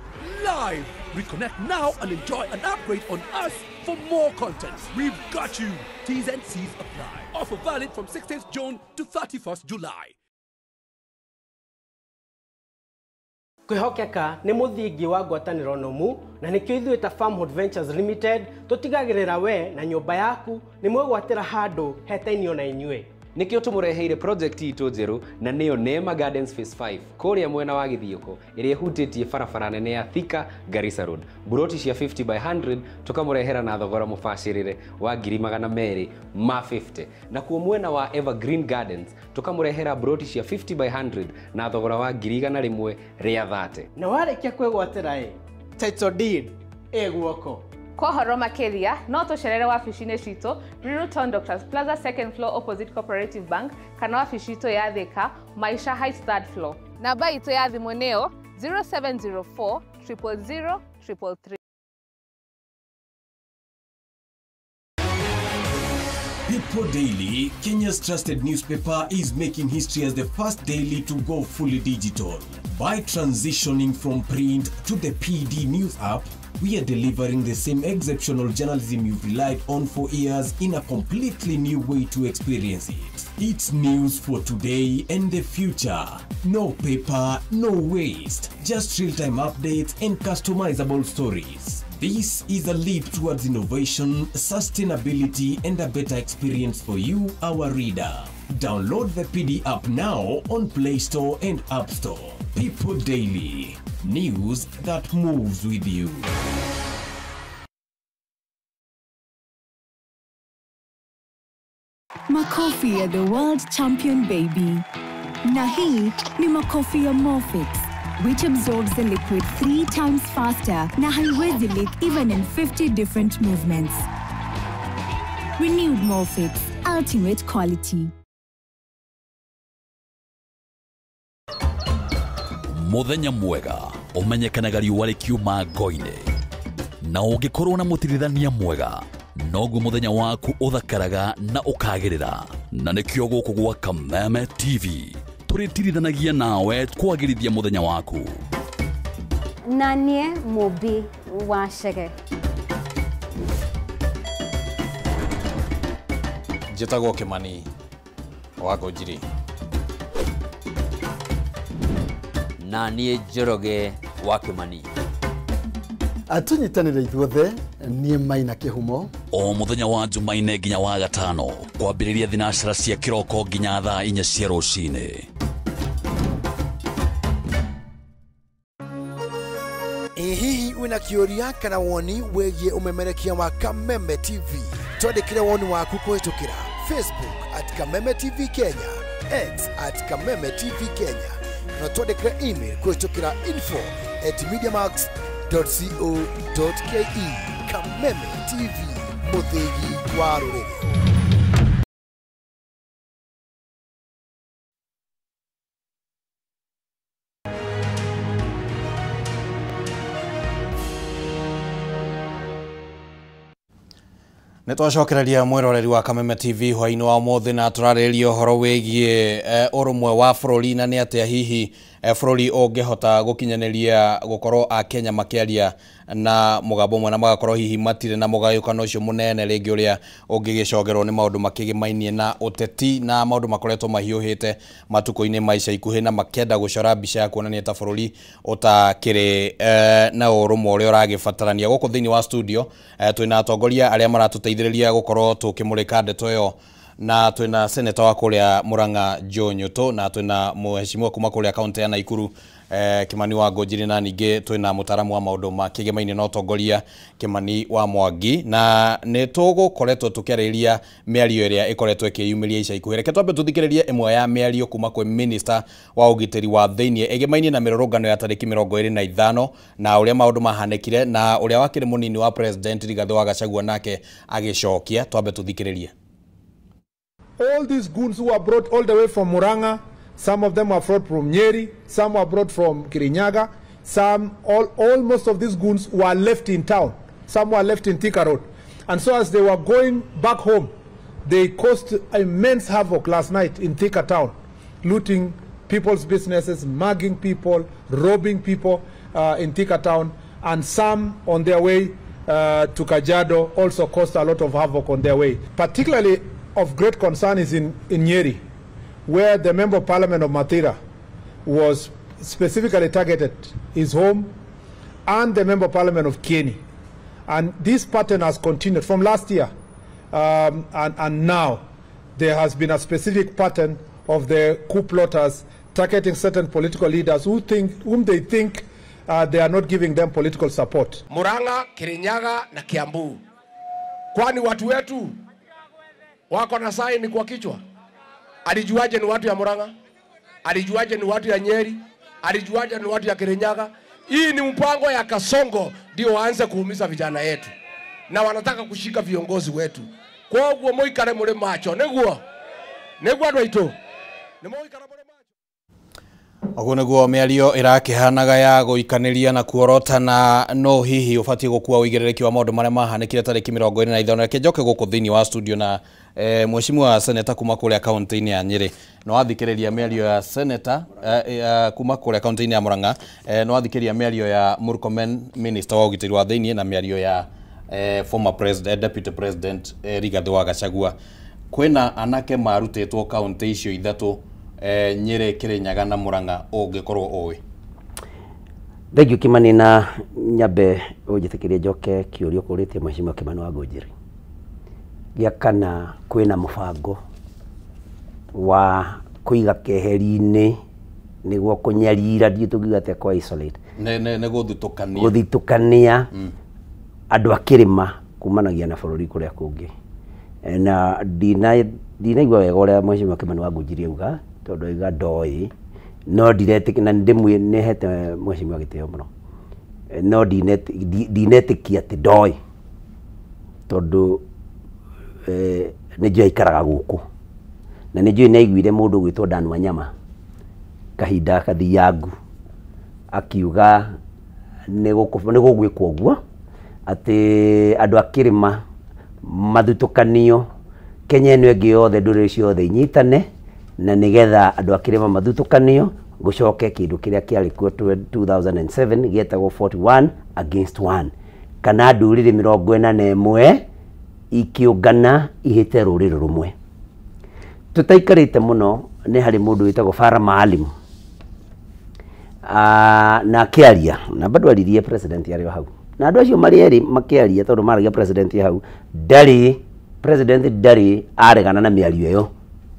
Live. Reconnect now and enjoy an upgrade on us for more content. We've got you. T's and C's apply. Offer valid from 16th June to 31st July. Kwihokeka nĩ mũthingi wa ngwatanĩro nũmu na nĩkĩo ithuĩ ta Farmhold Ventures Limited tũtigagĩrĩra we na nyũmba yaku nĩ mwegwatĩra handũ hetainio na inyuĩ. Nĩkĩo tũmũreheire project itũ njerũ na nĩyo Neema Gardens Phase 5 kũrĩa mwena wa Gĩthiũkũ ĩrĩa ĩhutĩtie barabara nene ya Thika Garissa Road. Buroti cia 50 by 100 tũkamũrehera na thogora mũbacĩrĩre wa 250,000. Nakuo mwena wa Evergreen Gardens tũkamũrehera buroti cia 50 by 100 na thogora wa 130,000. Na warĩkia kwĩgwatĩra ĩ title deed ĩ guoko. Kwa ũhoro makĩria no tũcerere wabici-inĩ citũ Ruiru Town Doctors Plaza second floor opposite Cooperative Bank kana wabici itũ ya Thika Maisha Heights third floor. Namba itũ ya thimũ nĩyo 0704 000 333. People Daily, Kenya's trusted newspaper, is making history as the first daily to go fully digital. By transitioning from print to the PD News app, We are delivering the same exceptional journalism you've relied on for years in a completely new way to experience it. It's news for today and the future. No paper, no waste. Just real-time updates and customizable stories. This is a leap towards innovation, sustainability, and a better experience for you, our reader. Download the PD app now on Play Store and App Store. People Daily. News that moves with you. Makofi ya the world champion baby. Na hii ni makofi ya Morfix, which absorbs the liquid 3 times faster na haiwezi leak even in 50 different movements. Renewed Morfix, ultimate quality. Muthenya mwega umenyekanaga riũa rĩkiuma ngo-inĩ, na ũngĩkorwo na mũtirithania mwega noguo muthenya waku uthakaraga na ukagirira. Na nikio guku gwa Kameme TV turitirithanagia nawe kwagirithia muthenya waku. Na nie Mũmbi wa Chege. Njĩtagwo Kimani wa Ngũnjiri. Na niĩ Njoroge wa Kimani. Atunyitanĩre ithuothe niĩ Maina Kĩhumo. O muthenya wa Jumaine nginya wa gatano kwambĩrĩria thinacara cia kĩroko nginya thaa 4 cia rũcinĩ. Hihi wina kĩũria kana woni wĩgiĩ ũmemerekia wa Kameme TV? Twandĩkĩre woni waku kũhĩtũkĩra Facebook at Kameme TV Kenya, X at Kameme TV Kenya, na twandĩkĩre email kũhĩtũkĩra info@mediamax.co.ke. Kameme TV, mũthĩgi wa rũrĩrĩ. Nĩ twacokereria mwĩroreri wa Kameme TV hwainĩ wa ũmũthĩ na tũrarĩrĩria ũhoro wĩgiĩ ũrũmwe wa bũrũri na nĩ atĩa hihi bũrũri ũngĩhota gũkinyanĩria gũkorwo Akenya makĩaria na mũgambo ũmwe na magakorwo hihi matirĩ na mũgayũkano ũcio mũnene rĩngĩ ũrĩa ũngĩgĩcogerwo nĩ maũndũ makĩgĩmainie na ũteti na maũndũ makoretwo mahiũhĩte matukũ-inĩ ma ica ikuhĩ na makĩenda gũcora mbica ya kuonania ta bũrũri ũtakĩrĩ na ũrũmwe ũrĩa ũragĩbatarania. Gũkũ thĩinĩ wa studio twĩna atongoria arĩa maratũteithĩrĩria gũkorwo tũkĩmũrĩka ndeto ĩyo, na twĩna seneta wa kũrĩa Murang'a Joe Nyutu, na twĩna mheshimiwa kuma kũrĩa kaunti ya Nakuru Kimani wa Ngũnjiri, na ningĩ twĩna mũtaaramu wa maũndũ ma kĩgemainĩ na ũtongoria Kimani wa Mwangi. Na nĩ tũgũkoretwo tũkĩarĩrĩria mĩario ĩrĩa ĩkoretwo ĩkĩyumĩria ica ikuhĩ. Reke twambe tũthikĩrĩrie ĩmwe ya mĩario kuma kwĩ minister wa ũgitĩri wa thĩinĩ ĩgemainĩ na mĩrũrũngano ya tarĩki 25 na ũrĩa maũndũ mahanĩkire na ũrĩa wakĩrĩ mũnini wa president Rigathĩ wa Gachagua nake agĩcokia. Twambe tũthikĩrĩrie. All these goons who are brought all the way from Murang'a, some of them are brought from Nyeri, some were brought from Kirinyaga, some, almost of these goons were left in town, some were left in Thika Road. And so as they were going back home, they caused immense havoc last night in Thika town, looting people's businesses, mugging people, robbing people in Thika town, and some on their way to Kajiado also caused a lot of havoc on their way. Particularly of great concern is in Nyeri, where the Member of Parliament of Mathira was specifically targeted, his home, and the Member of Parliament of Kieni. And this pattern has continued from last year, and now there has been a specific pattern of the coup plotters targeting certain political leaders who think, whom they think they are not giving them political support. Murang'a, Kirinyaga na Kiambu. Kwani watu wetu wako na saini kwa kichwa? Alijuaje ni watu ya Murang'a? Alijuaje ni watu ya Nyeri? Alijuaje ni watu ya Kirinyaga? Hii ni mpango ya Kasongo ndio waanze kuumiza vijana yetu. Na wanataka kushika viongozi wetu. Kwa hivyo moikare muri macho, niguo. Niguo andũ aitũ. Nĩ moikare muri macho. Oguo niguo mĩario ĩrakĩhanaga ya gũikanĩria na kuorotana no hihi ũbatiĩ gũkua ũigĩrĩrĩki wa maũndũ marĩa mahanĩkire tarĩki 25. Reke njoke gũkũ thĩinĩ wa studio na mheshimiwa seneta kuma kũrĩa kaunti-inĩ ya Nyĩrĩ. No athikĩrĩria mĩario ya seneta kuma kũrĩa kaunti-inĩ ya Murang'a, no athikĩrĩria mĩario ya Murkomen minister wa ũgitĩri wa thĩinĩ na mĩario ya former president, deputy president Rigathi wa Gachagua. Kwĩna anake marutĩtwo kaunti icio ithatũ, Nyĩrĩ, Kirinyaga na Murang'a, ũngĩkorwo ũĩ. Thank you Kimani, na nyambe ũnjĩtĩkĩrie njoke kĩũria ũkũrĩtie mheshimiwa Kimani wa Ngũnjiri gĩa kana kwĩna mũbango wa kũiga keheri-inĩ nĩguo kũnyarira, ndiũ tũngiuga atĩa, kwa isolate, nĩ gũthutũkania, gũthitũkania andũ a kĩrĩma kumanagia na bũrũri kũrĩa kũngĩ. Na ndinaigua wega ũrĩa mheshimiwa Kimani wa Ngũnjiri auga, tondũ auga ndoĩ, no ndiretĩkia, na nĩhete mheshimiwa gĩtĩo mũno, no ndinetĩkia atĩ ndoĩ, tondũ nĩ njũĩ aikaraga gũkũ, na nĩ njũĩ nĩaiguire mũndũ ũgwĩtwo Dan Wanyama kahinda kathiangu akiuga nĩ gũgwĩkwo ũguo, atĩ andũ a kĩrĩma mathutũkanio, Kenya ĩno ĩngĩ yothe ndũrĩrĩ ciothe inyitane, na nĩgetha andũ a kĩrĩma mathutũkanio gũcoke kĩndũ kĩrĩa kĩarĩ kuo 2007 gĩetagwo 41 against 1, kana ndũrĩrĩ 41 ikĩũngana ihĩte rũrĩrĩ rũmwe. Tũtaikarĩte mũno nĩ harĩ mũndũ wĩtagwo Farah Maalim, na akĩaria, na bado aririe president arĩ o hau, na andũ acio marĩ erĩ makĩaria, tondũ maragia president hau ndarĩ president ndarĩ aregana na mĩario ĩyo,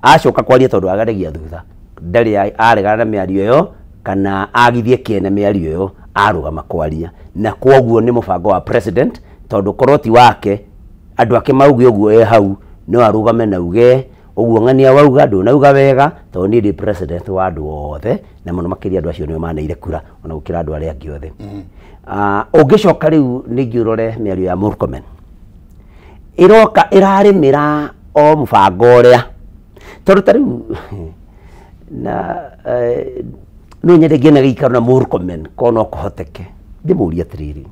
acoka kwaria tondũ agaragia thutha, ndarĩ aregana na mĩario ĩyo kana agithie kĩene mĩario ĩyo, arũgama kwaria, na kwoguo nĩ mũbango wa president, tondũ korwo ti wake andũ ake mauge ũguo e hau, no arũgame na uge ũguo ng'ania wauga ndũnauga wega, tondũ niĩ ndĩ president wa andũ othe, na mũno makĩria andũ acio nĩo maneire kura ona gũkĩra andũ arĩa angĩ othe. Ũngĩcoka rĩu ningĩ ũrore mĩario ya Murkomen ĩroka ĩrarĩmĩra o mũbango ũrĩa, tondũ ta rĩu na no nyende ngĩe na gĩikaro na Murkomen korwo no kũhoteke, ndĩmũrie atĩrĩrĩ,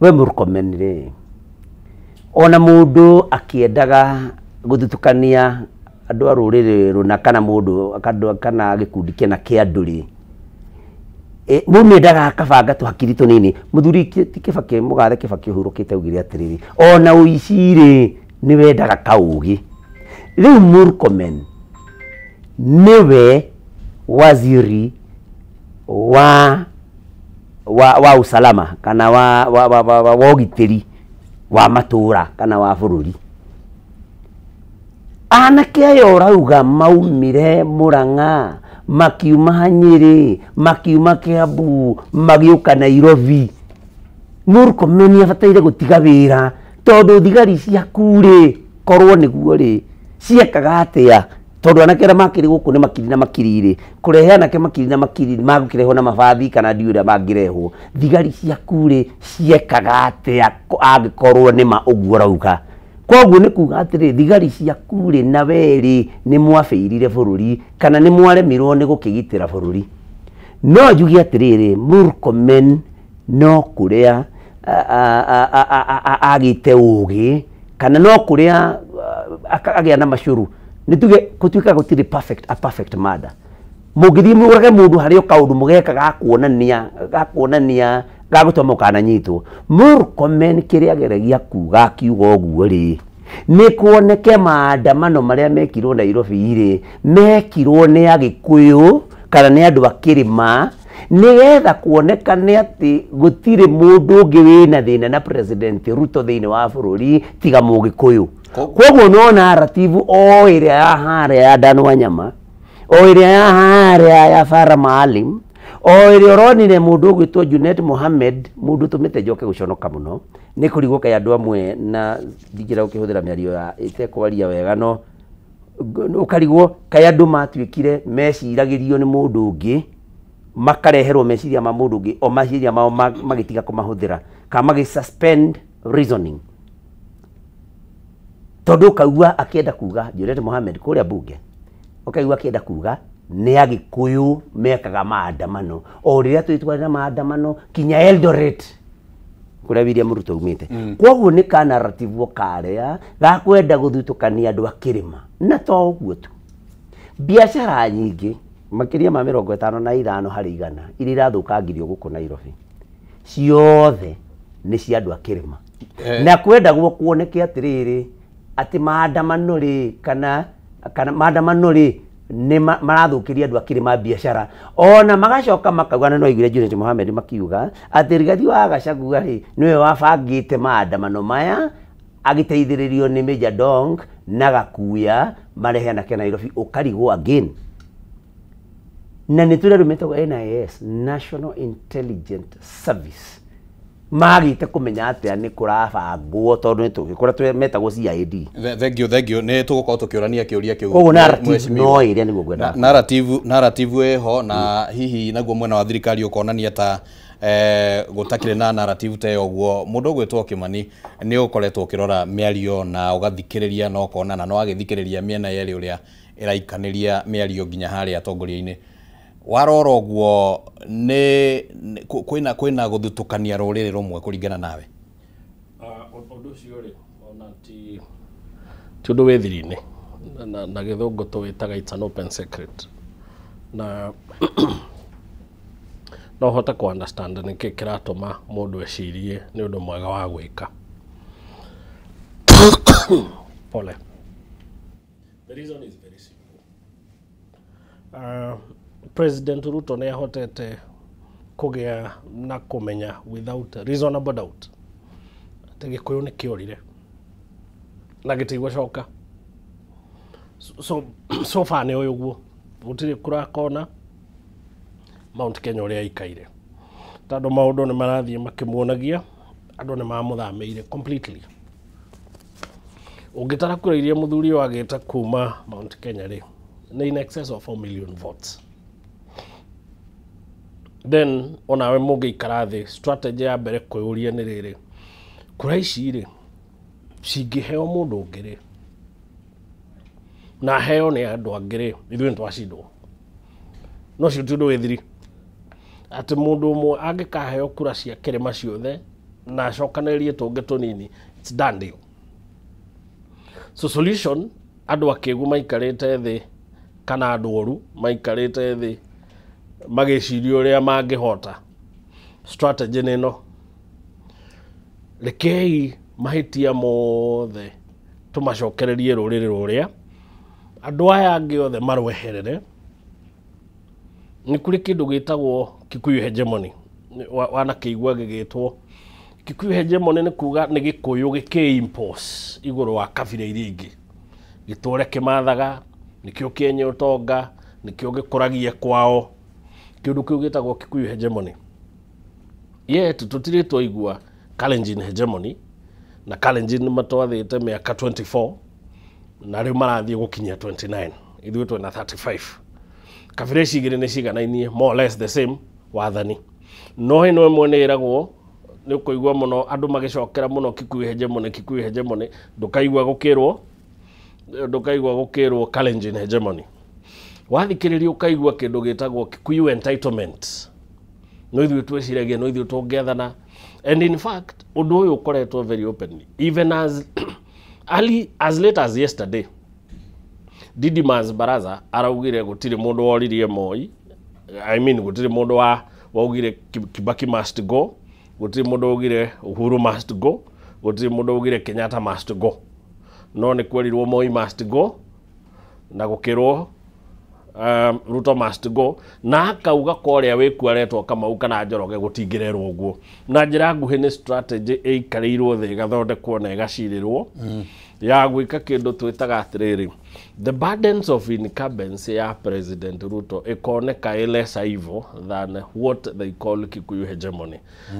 we Murkomen rĩ, ona mũndũ akĩendaga gũthutũkania andũ a rũrĩrĩ rũna kana mũndũ kana gĩkundi kĩna kĩa andũ rĩ, mũndũ nĩendaga akabanga tũhakiri tũnini. Mũthuri ti Kibaki, mũgathe Kibaki ũhurũkĩte augire atĩrĩrĩ, ona ũici rĩ nĩwendaga kaũgĩ. Rĩu Murkomen nĩwe waziri wa usalama kana wa ũgitĩri wa matũra kana wa bũrũri. Anake aya ũrauga maumire Murang'a, makiuma Nyĩrĩ, makiuma Kiambu, magĩũka Nairobi. Murkomen nĩabataire gũtiga wĩra, tondũ thigari ciaku rĩ, korwo nĩguo rĩ, ciekaga atĩa? Tondũ anake arĩa makĩrĩ gũkũ nĩ makiri na makiri rĩ, kũrehe anake makiri na makiri magũkĩrehwo na mabathi kana ndiũĩ ũrĩa mangĩrehwo, thigari ciaku rĩ ciekaga atĩa angĩkorwo nĩma ũguo ũrauga? Koguo nĩ kuga atĩrĩ, thigari ciaku rĩ na we rĩ nĩ mwabĩirire bũrũri kana nĩ mwaremirwo nĩ gũkĩgitĩra bũrũri. No njuge atĩrĩrĩ, Murkomen no kũrĩa agĩte ũgĩ kana no kũrĩa agĩa na macũrũ, nĩ tuge gũtuĩka gũtirĩ perfect, a perfect murder. Mũngĩthiĩ mũrage mũndũ harĩ o kaũndũ mũgeka gakuonania gagũtũma mũkananyitwo. Murkomen kĩrĩa ageragia kuga akiuga ũguo rĩ, nĩ kuoneke maandamano marĩa mekirwo Nairobi rĩ, mekirwo nĩ Agĩkũyũ kana nĩ andũ a kĩrĩma, nĩgetha kuonekane atĩ gũtirĩ mũndũ ũngĩ wĩna thĩna na President Ruto thĩinĩ wa bũrũri tiga Mũgĩkũyũ. Koguo no narrative o ĩrĩa ya harĩa ya Dan Wanyama, o ĩrĩa ya harĩa ya Farah Maalim, o ĩrĩa ũronire mũndũ ũgwĩtwo Junet Mohamed, mũndũ ũtũmĩte njoke gũconoka mũno nĩ kũrigwo kaĩ andũ amwe, na ndingĩra gũkĩhũthĩra mĩario ya ĩtekwaria wega, no ũkarigwo kaĩ andũ matuĩkire meciragĩrio nĩ mũndũ ũngĩ, makareherwo meciria ma mũndũ ũngĩ, o meciria mao magĩtiga kũmahũthĩra kana magĩ suspend reasoning. Tondũ ũkaigua akĩenda kuga Junet Mohamed kũrĩa bunge, ũkaigua akĩenda kuga Nĩ Agĩkũyũ mekaga maandamano o rĩrĩa twĩtwarĩra maandamano kinya Eldoret kũrĩa William Ruto aumĩte. Koguo nĩ ka narrative karĩa gakwenda gũthutũkania andũ a kĩrĩma, na to ũguo tu, biacara nyingĩ makĩria ma 55% iria irathũkangirio gũkũ Nairobi ciothe nĩ cia andũ a kĩrĩma. Na kwendagwo kuoneke atĩrĩrĩ atĩ maandamano rĩ kana maandamano rĩ nĩ marathũkĩria andũ a kĩrĩma biacara. Ona magacoka makauga, na no aiguire Junet Mohamed makiuga atĩ Rigathi wa Gachagua rĩ nĩwe wabangĩte maandamano maya agĩteithĩrĩrio nĩ Major Dong na Gakuya marehe anake Nairobi ũkarigwo again. Na nĩ tũrĩ andũ metagwo NIS, National Intelligence Service, magĩte kũmenya atĩa nĩ kũrabangwo tondũ nĩ tũgĩkora metagwo CID. Thank you nĩ tũgũkorwo tũkĩũrania kĩũria kĩu. Koguo narrative no ĩrĩa nĩguo ngwendaga. Narrative ĩho na hihi naguo mwena wa thirikari ũkonania ta gũtakĩrĩ na narrative ta ĩyo ũguo. Mũndũ ũgwĩtwo Kimani nĩ ũkoretwo ũkĩrora mĩario na ũgathikĩrĩria na ũkona na no agĩthikĩrĩria mĩena yerĩ ũrĩa ĩraikanĩria mĩario nginya harĩa atongoria-inĩ. Warora ũguo nĩ kwĩna gũthutũkania rũrĩrĩ rũmwe kũringana nawe? Ũndũ ũcio rĩ ona ti ũndũ wĩ thiri-inĩ, na gĩthũngũ tũwĩtaga it's an open secret, na no hote kũ understand nĩkĩ kĩratũma mũndũ ecirie nĩ ũndũ mwega wa gwĩka. Pole. The reason is very simple. President Ruto nĩ ahotete kũgĩa na kũmenya without reasonable doubt atĩ Gĩkũyũ nĩ kĩorire na gĩtigũcoka. So far nĩ ũyũ ũguo, gũtirĩ kũrakona Mount Kenya ũrĩa aikaire, tondũ maũndũ nĩ marathiĩ makĩmuonagia andũ nĩ mamũthamĩire completely. Ũngĩtara kura iria mũthuri ũyũ agĩte kuma Mount Kenya rĩ, nĩ in excess of 4 million votes. Then onawe mũngĩikara thĩ, strategy ya mbere kwĩyũria nĩ rĩrĩ, kura ici rĩ cingĩheo mũndũ ũngĩ rĩ na heo nĩ andũ angĩ rĩ, ithuĩ nĩ twacindwo. No cio ti ũndũ wĩ thiri atĩ mũndũ ũmwe angĩkaheo kura cia kĩrĩma ciothe na acokanĩrĩrie tũngĩ tũnini, it's done deal. So solution, andũ akĩgu maikarĩte thĩ kana andũ oru maikarĩte thĩ magĩciria ũrĩa mangĩhota, strategy nĩ ĩno, rekei mahĩtia mothe tũmacokererie rũrĩrĩ rũrĩa andũ aya angĩ othe marweherere. Nĩ kũrĩ kĩndũ gĩtagwo Kikuyu hegemony, wanakĩigua gĩgĩtwo Kikuyu hegemony, nĩ kuga nĩ Gĩkũyũ gĩkĩ-impose igũrũ wa kabira iria ingĩ, gĩtũre kĩmathaga, nĩkĩo kĩenye ũtonga, nĩkĩo gĩkũragia kwao. Kĩndũ kĩu gĩtagwo Kikuyu hegemony. Yet tũtirĩ twaigua Kalenjin hegemony, na Kalenjin matwathĩte mĩaka 24 na rĩu marathiĩ gũkinyia 29, ithuĩ twĩna 35. Kabira ici igĩrĩ nĩ ciganainie more or less the same wathani, no ĩno ĩmwe nĩ ĩragwo, nĩ ũkũigua mũno andũ magĩcokera mũno Kikuyu hegemony, Kikuyu hegemony, ndũkaigua gũkĩrwo Kalenjin hegemony. Wathikĩrĩria ũkaigua kĩndũ gĩtagwo Kikuyu entitlement, no ithuĩ twĩciragia no ithuĩ tũngĩathana. And in fact ũndũ ũyũ ũkoretwo very openly even as early as late as yesterday. Didmas Baraza araugire gũtirĩ mũndũ woririe Moi, I mean gũtirĩ mũndũ waugire Kibaki must go, gũtirĩ mũndũ waugire Uhuru must go, gũtirĩ mũndũ waugire Kenyatta must go, no nĩ kwerirwo Moi must go na gũkĩrwo Ruto must go, na akauga koria wĩkuo aretwo Kamau kana Njoroge gũtingĩrerwo ũguo. Na njĩra nguhĩ nĩ strategy ĩikarĩirwo thĩ ĩgathondekwo na ĩgacirĩrwo ya gwĩka kĩndũ twĩtaga atĩrĩrĩ, the burdens of incumbency ya President Ruto ĩkoneka ĩ lesser evil than what they call Kikuyu hegemony.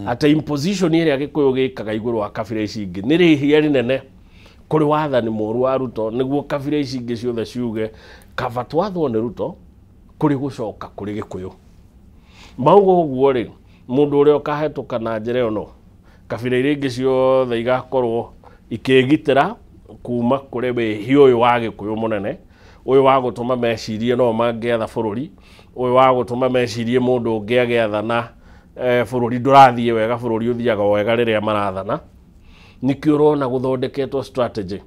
Atĩ imposition ĩrĩa Gĩkũyũ gĩkaga igũrũ wa kabira ici ingĩ nĩ rĩhia rĩnene kũrĩ wathani mũũru wa Ruto, nĩguo kabira ici ingĩ ciothe ciuge kaba twathwo nĩ Ruto kũrĩ gũcoka kũrĩ Gĩkũyũ. Mauga ũguo rĩ, mũndũ ũrĩa ũkahetũka na njĩra ĩyo no kabira iria ingĩ ciothe igakorwo ikĩgitĩra kuma kũrĩ wĩhia ũyũ wa Gĩkũyũ mũnene. Ũyũ wa gũtũma mecirie no mangĩatha bũrũri, ũyũ wa gũtũma mecirie mũndũ ũngĩ agĩathana bũrũri ndũrathiĩ wega, bũrũri ũthiaga wega rĩrĩa marathana. Nĩkĩo ũrona gũthondeketwo strategy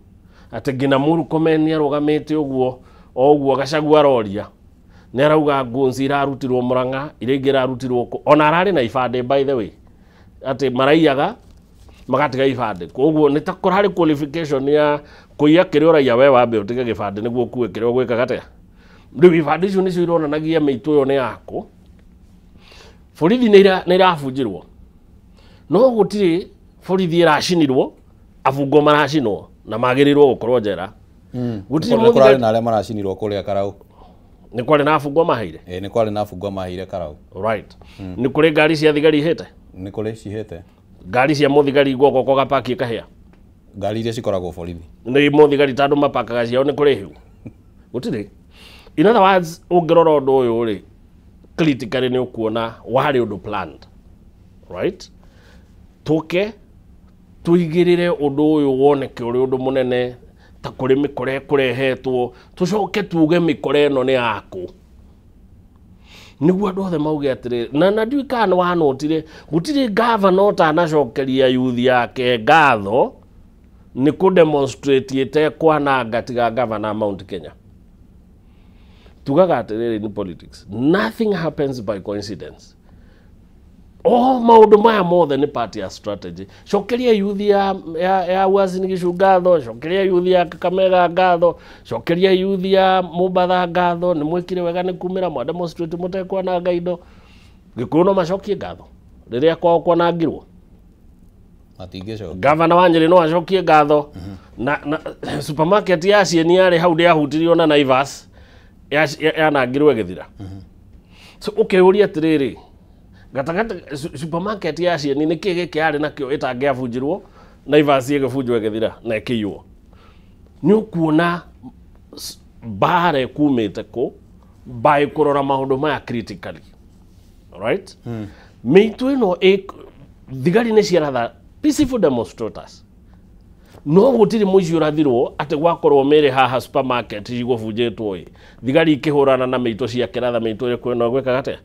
atĩ nginya Murkomen nĩarũgamĩte ũguo o ũguo Gachagua aroria, nĩ arauga guns irarutirwo Murang'a, iria ingĩ irarutirwo kũ, ona ararĩ na ibandĩ by the way, atĩ maraiyaga magatiga ibandĩ. Koguo nĩ ta kũrarĩ qualification ya kũiya kĩrĩa ũraiya we wambe ũtige gĩbandĩ nĩguo ũkue kĩrĩa ũgwĩkaga atĩa. Rĩu ibandĩ icio nĩcio ironanagia mĩitũ ĩyo nĩ yaku. Borithi nĩ irabunjirwo, no gũtirĩ borithi ĩracinirwo, abungwo maracinwo na magĩrĩirwo gũkorwo njera. Gũtirĩ mũthigari na arĩa maracinirwo kũrĩa Karau. Nĩ kwarĩ na abungwo maheire? Ĩĩ nĩ kwarĩ na abungwo maheire Karau. Right. Nĩ kũrĩ ngari cia thigari ihĩte? Nĩ kũrĩ cihĩte. Ngari cia mũthigari guoko gapaki ĩkahĩa? Ngari iria cikoragwo borithi. Nĩ mũthigari tondũ mapakaga ciao nĩ kũrĩ hiu? Gũtirĩ. In other words, ũngĩrora ũndũ ũyũ rĩ, critically nĩ ũkuona warĩ ũndũ planned. Right? Tũke tũigĩrĩre ũndũ ũyũ woneke ũrĩ ũndũ mũnene ta kũrĩ mĩkora ĩkũrehetwo, tũcoke tuge mĩkora ĩno nĩ yaku. Nĩguo andũ othe mauge atĩrĩrĩ, na ndiũĩ kana nĩwanotire, gũtirĩ gavana ũtanacokeria yuthi yake ngatho nĩ kũ demonstrate ĩtekwananga tiga gavana Mount Kenya. Tugaga atĩrĩrĩ in politics, nothing happens by coincidence. O maũndũ maya mothe nĩ part ya strategy. Cokeria yuthi ya Uasin Gishu ngatho, cokeria yuthi ya Kakamega ngatho, cokeria yuthi ya Mombatha ngatho, nĩ mwĩkire wega nĩ kumĩra mwa demonstrate mũtekwananga indo. Gĩkũyũ no macokie ngatho rĩrĩa kwao kwanangirwo. Matingĩcokia. Gavana wa Nyĩrĩ no acokie ngatho. Na supermarket ya Cieni yarĩ hau ndĩahutirio na Naivas yanangirwo ĩgĩthira. So ũkeyũria atĩrĩrĩ, gatagatĩ supermarket ya Cieni nĩ kĩ gĩkĩ yarĩ nakĩo ĩtangĩabunjirwo Naivas ĩgĩbunjwo ĩgĩthira na ĩkĩiywo. Nĩ ũkuona mbara ĩkumĩte kũ by kũrora maũndũ maya critically. Alright? Mĩitũ ĩno thigari nĩ ciaratha peaceful demonstrators. No gũtirĩ mũici ũrathirwo atĩ gwakorwo mĩrĩ haha supermarket cigũbunjĩtwo ĩ, thigari ikĩhũrana na mĩitũ cia kĩratha mĩitũ ĩrĩkũ ĩno ĩgwĩkaga atĩa.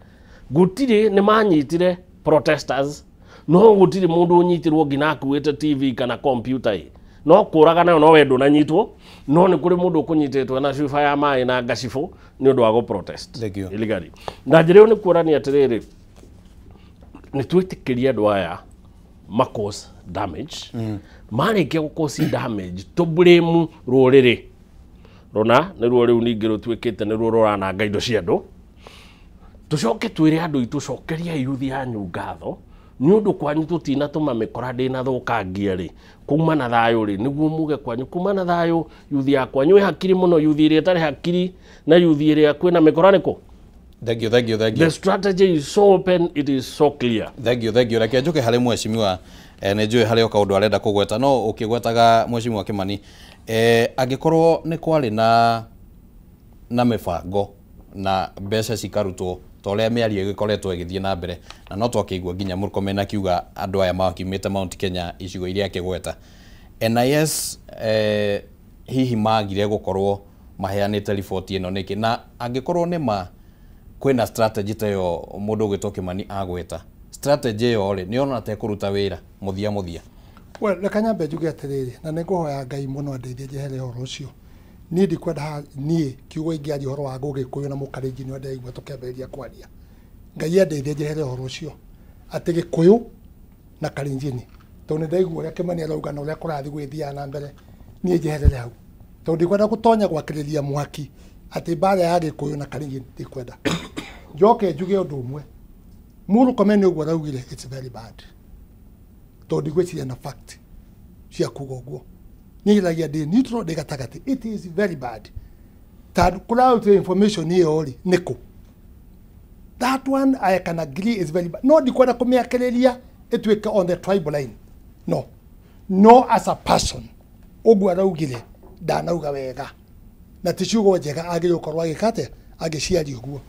Gũtirĩ, nĩ manyitire protesters, no gũtirĩ mũndũ ũnyitirwo nginya akuĩte TV kana computer ĩ. No kũraga nayo no we ndũnanyitwo, no nĩ kũrĩ mũndũ ũkũnyitĩtwo na cuba ya maĩ na ngacibũ nĩ ũndũ wa gũ protest illegally. Na njĩra ĩyo nĩ kuonania atĩrĩrĩ, nĩ twĩtĩkĩrie andũ aya ma cause damage. Marĩkia gũ cause damage, tũ blame rũrĩrĩ rũna nĩruo rĩu ningĩ rũtuĩkĩte nĩruo rũrananga indo cia andũ. Tũcoke twĩre andũ itũ, cokeria yuthi yanyu ngatho nĩ ũndũ kwanyu tũtinatũma mĩkora ndĩnathũkangia rĩ, kuma na thayũ rĩ, nĩguo muge kwanyu kuma na thayũ, yuthi ya kwanyu ĩ hakiri mũno, yuthi ĩrĩa ĩtarĩ hakiri na yuthi ĩrĩa kwĩna mĩkora nĩkũ? Thank you, thank you, thank you. The strategy is so open, it is so clear. Thank you, thank you. Reke njuke harĩ mheshimiwa, nĩ njũĩ harĩ o kaũndũ arenda kũgweta, no ũkĩgwetaga mheshimiwa Kimani, angĩkorwo nĩ kwarĩ na mĩbango na mbeca cikarutwo ta ũrĩa mĩario ĩgĩkoretwo ĩgĩthiĩ na mbere, na no twakĩigua nginya Murkomen akiuga andũ aya makiumĩte Mount Kenya icigo iria akĩgweta. NIS hihi magire gũkorwo maheanĩte riboti ĩno nĩkĩ? Na angĩkorwo nĩ ma kwĩna strategy ta ĩyo mũndũ ũgwĩtwo Kimani agweta, strategy ĩyo rĩ, nĩ ona ta ĩkũruta wĩra mũthia mũthia? Well, reke nyambe njuge atĩrĩrĩ, na nĩ ngũhoya Ngai mũno andeithie njehere ũhoro ũcio. Niĩ ndikwenda niĩ kiugo ingĩaria ũhoro wa Gĩkũyũ na Mũkalenjin nĩ ndĩraigua tũkĩambĩrĩria kwaria. Ngai andeithie njehere ũhoro ũcio atĩ Gĩkũyũ na Kalenjin, tondũ nĩ ndaigua ũrĩa Kimani arauga na ũrĩa kũrathiĩ gũgĩthiaga na mbere, niĩ njeherere hau, tondũ ndikwenda gũtonya gwakĩrĩria mwaki atĩ mbara ya Gĩkũyũ na Kalenjin ndikwenda. Njoke njuge ũndũ ũmwe, Murkomen ũguo araugire it's very bad, tondũ ndigwĩciria na fact cia kuga ũguo. Niĩ ngeragia ndĩ neutral, ndĩ gatagatĩ. It is very bad tondũ kũrarutire information ĩyo rĩ nĩkũ? That one I can agree is very bad. No ndikwenda kũmĩakĩrĩria ĩtuĩke on the tribal line. No, no as a person ũguo araugire ndanauga wega, na ti ciugo njega agĩrĩirwo gũkorwo agĩka atĩa, agĩciaria ũguo.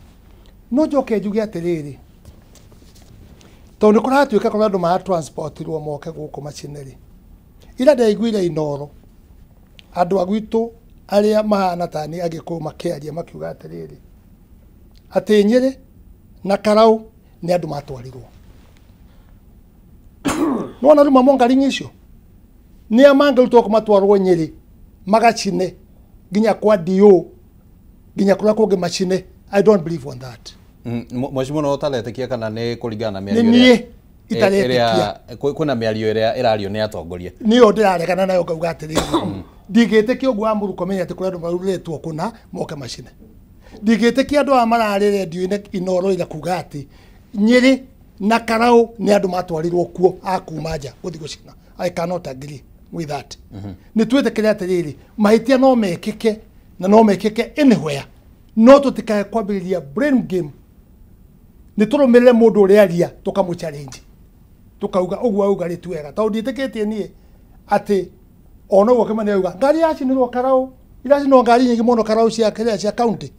No njoke njuge atĩrĩrĩ, tondũ nĩ kũratuĩka kũrĩ andũ maratransportirwo moke gũkũ macinĩrĩ, ira ndaiguire Inoro andũ a gwitũ Arĩa mahana tani Agĩkũyũ makĩaria makiuga atĩrĩrĩ, atĩ Nyĩrĩ na Karau nĩ andũ matwarirwo. Nĩwona rĩu mamongaringi icio nĩ a mangĩrutwo kũmatwarwo Nyĩrĩ magacine nginya kwa DO nginya kũrĩa kũngĩ macine. I don't believe on that. Mheshimiwa no ũtaretĩkia kana nĩ kũringana na mĩario Nĩ niĩ itaretĩkia. Kwĩna mĩario ĩrĩa ĩrario nĩ atongoria. Nĩyo ndĩraregana nayo ngauga atĩrĩrĩ, ndingĩtĩkia ũguo wa Mũrukome atĩ kũrĩ andũ marurĩtwo kũna moke macine. Ndingĩtĩkia andũ aya mararĩ rendio-inĩ Inooro ira kuga atĩ Nyĩrĩ na Karau nĩ andũ matwarirwo kuo a kuma nja gũthiĩ gũcina. I cannot agree with that. Nĩ twĩtĩkĩre atĩrĩrĩ, mahĩtia no mekĩke na no mekĩke anywhere, no tũtikae kwambĩrĩria blame game. Nĩ tũrũmĩrĩre mũndũ ũrĩa aria tũkamũ challenge, tũkauga ũguo auga rĩ ti wega, tondũ ndiĩtĩkĩtie niĩ atĩ ona ũguo Kĩmani auga ngari yacinirwo Karau, iracinwo ngari nyingĩ mũno Karau cia kĩrĩa cia county,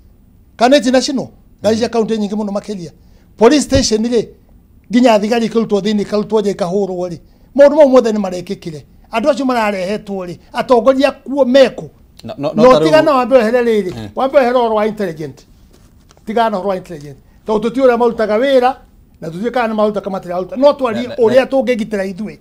kana itinacinwo ngari cia county nyingĩ mũno makĩria. Police station rĩ nginya thigari ikarutwo thĩinĩ ikarutwo nja ikahũrwo rĩ, maũndũ mau mothe nĩ marekĩkire. Andũ acio mararehetwo rĩ, atongoria kuo mekũ? No tigana wambe wehere rĩrĩ, wambe wehere ũhoro wa intelligent, tigana ũhoro wa intelligent, tondũ tũtiũĩ ũrĩa marutaga wĩra na tũtiũĩ kana nĩ marutaga kana matiraruta, no twarie ũrĩa tũngĩgitĩra ithuĩ.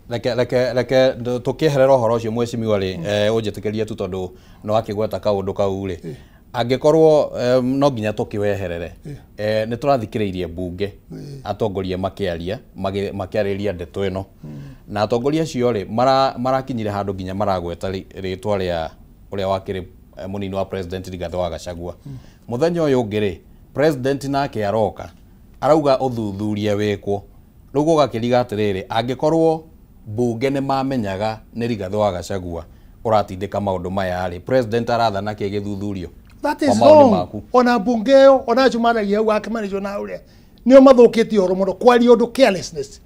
Reke tũkĩeherera ũhoro ũcio mheshimiwa rĩ, ũnjĩtĩkĩrie tu tondũ no akĩgweta kaũndũ kau rĩ, angĩkorwo no nginya tũkĩweherere, nĩ tũrathikĩrĩirie mbunge atongoria makĩaria makĩarĩria ndeto ĩno, na atongoria acio rĩ marakinyire handũ nginya maragweta rĩtwa rĩa ũrĩa wakĩrĩ mũnini wa president Rigathĩ wa Gachagua. Mũthenya ũyũ ũngĩ rĩ, president nake aroka arauga ũthuthuria wĩkwo. Rĩu gũgakĩriga atĩrĩrĩ, angĩkorwo mbunge nĩ mamenyaga nĩ Rigathĩ wa Gachagua ũratindĩka maũndũ maya rĩ, president arathana kĩ gĩthuthurio? That is wrong. Ona mbunge ĩyo ona acio maragia hau akĩmanĩcio na ũrĩa nĩo mathũkĩtie ũhoro mũno kwaria ũndũ carelessness.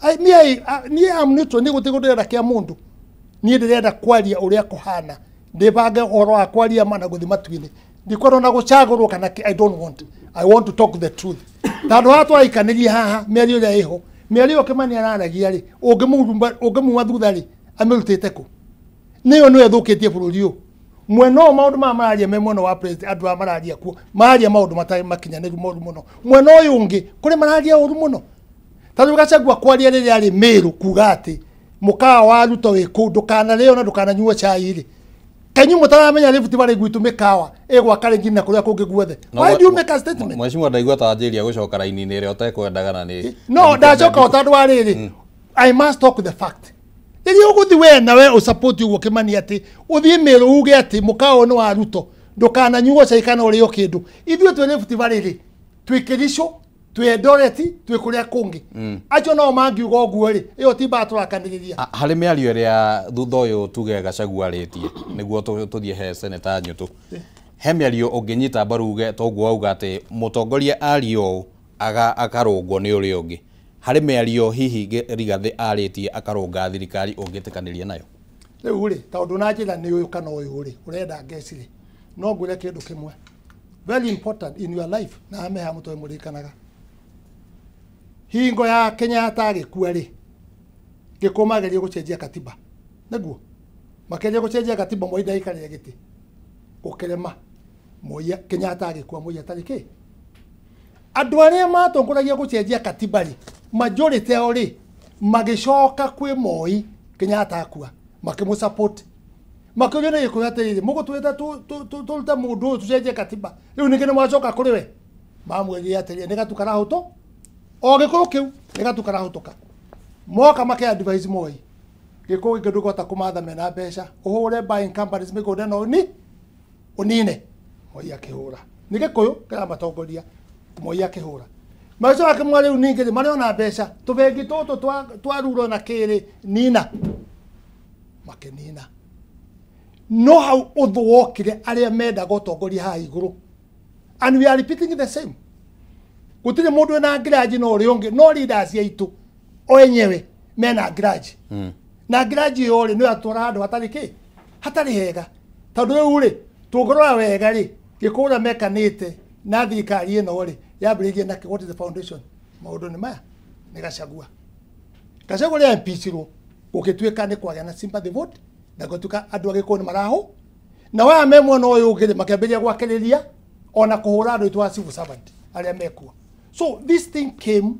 Niĩ am neutral, niĩ gũtirĩ ndĩrenda kĩa mũndũ, niĩ ndĩrenda kwaria ũrĩa kũhana, ndĩbange ũhoro wa kwaria ma na gũthiĩ matu-inĩ, ndikwenda ona gũcagũrwo kana kĩ, I don't want. I want to talk the truth. Tondũ haha twaraikanĩria haha mĩario ĩrĩa ĩho, mĩario ĩyo Kĩmani araragia rĩ, ũngĩmuma thutha rĩ, amĩrutĩte kũ? Nĩyo nĩyo ĩthũkĩtie bũrũri ũyũ. Mwena ũyũ maũndũ maya mararia me mwena wa president, andũ aya mararia kuo mararia maũndũ matarĩ makinyanĩru moru mũno. Mwena ũyũ ũngĩ kũrĩ mararia ũru mũno. Ta rĩu Gachagua kwaria rĩrĩa arĩ Meru kuga atĩ mũkawa wa Ruto wĩ kũu ndũkanarĩo na ndũkananyue cai rĩ, kanyu mũtaramenya Rift Valley gwitũ mĩkawa ĩgwaka rĩngĩ na kũrĩa kũngĩ guothe. Why do you make a statement? Mheshimiwa ndaigua ta wanjĩria gũcoka raini-inĩ ĩrĩa ũtekwendaga na nĩ no ndacoka o tondũ wa rĩrĩ, I must talk the fact. Rĩrĩa ũgũthiĩ we nawe ũsupport ũguo Kĩmani atĩ ũthiĩ Meru uge atĩ mũkawa nĩ wa Ruto ndũkananyuo cai kana ũrĩo kĩndũ, ithuĩ twĩ Rift Valley rĩ, twĩ Kericho, twĩ Eldoret, twĩ kũrĩa kũngĩ, acio nao mangiuga ũguo rĩ, ĩyo ti mbara tũrakanĩrĩria. Harĩ mĩario ĩrĩa thutha ũyũ tuge Gachagua arĩtie nĩguo tũthiĩ he Seneta Nyũtũ, he mĩario ũngĩnyita mbaru uge toguo auga atĩ mũtongoria aria ũũ akarũngwo nĩ ũrĩa ũngĩ, harĩ mĩario hihi Rigathĩ arĩtie akarũnga thirikari ũngĩtĩkanĩria nayo? Rĩu rĩ, tondũ na njĩra nĩ ũyũ kana ũyũ rĩ, ũrenda ngeci rĩ, no ngwĩre kĩndũ kĩmwe very important in your life, na ameha mũtwe mũririkanaga. Hingo ya Kenyatta agĩkua rĩ, Gĩkũyũ mageria gũcenjia katiba, nĩguo makeria gũcenjia katiba, Moi ndaikarĩre gĩtĩ gũkĩrema, Moi Kenyatta agĩkua, Moi atarĩ kĩ. Andũ arĩa matongoragia gũcenjia katiba rĩ, majority yao rĩ magĩcoka kwĩ Moi Kenyatta akua, makĩmũ support, makĩũria nĩ Gĩkũyũ atĩrĩrĩ, mũgũtwĩta tũrute mũndũ ũyũ tũcenjie katiba, rĩu ningĩ nĩ mwacoka kũrĩ we? Mamwĩrire atĩrĩrĩ, nĩ gatu karahũtũ o Gĩkũyũ kĩu nĩ gatu karahũtũka. Moka make advise Moi, Gĩkũyũ gĩkĩ ndũkũhota kũmatha mena mbeca, ũhũre buying companies mĩgũnda ĩno ni ũnine. Moi akĩhũra, nĩ Gĩkũyũ kĩramatongoria, Moi akĩhũra. Magĩcoka makĩmwĩra rĩu ningĩ rĩ, marĩ ona mbeca tũbengi tũtũ twa ruro na kĩrĩ nina, makĩnina. No hau ũthũ wokire arĩa mendaga ũtongoria haha igũrũ, and we are repeating the same. Gũtirĩ mũndũ wĩna grudge na ũrĩa ũngĩ, no leaders aitũ o enyewe mena grudge, na grudge ĩyo rĩ nĩ yatwara handũ hatarĩ kĩ, hatarĩ hega. Tondũ rĩu rĩ tũngĩrora wega rĩ, Gĩkũyũ ũrĩa mekanĩte na thirikari ĩno rĩ, yambĩrĩirie na what is the foundation? Maũndũ nĩ maya, nĩ Gachagua. Gachagua rĩa impeachirwo gũgĩtuĩka nĩ kwagĩa na sympathy vote, na gũtuĩka andũ a Gĩkũyũ nĩ marahũ, Na waya me mwena ũyũ ũngĩ rĩ makĩambĩrĩria gwakĩrĩria ona kũhũra andũ aitũ a civil servant arĩa mekuo. So this thing came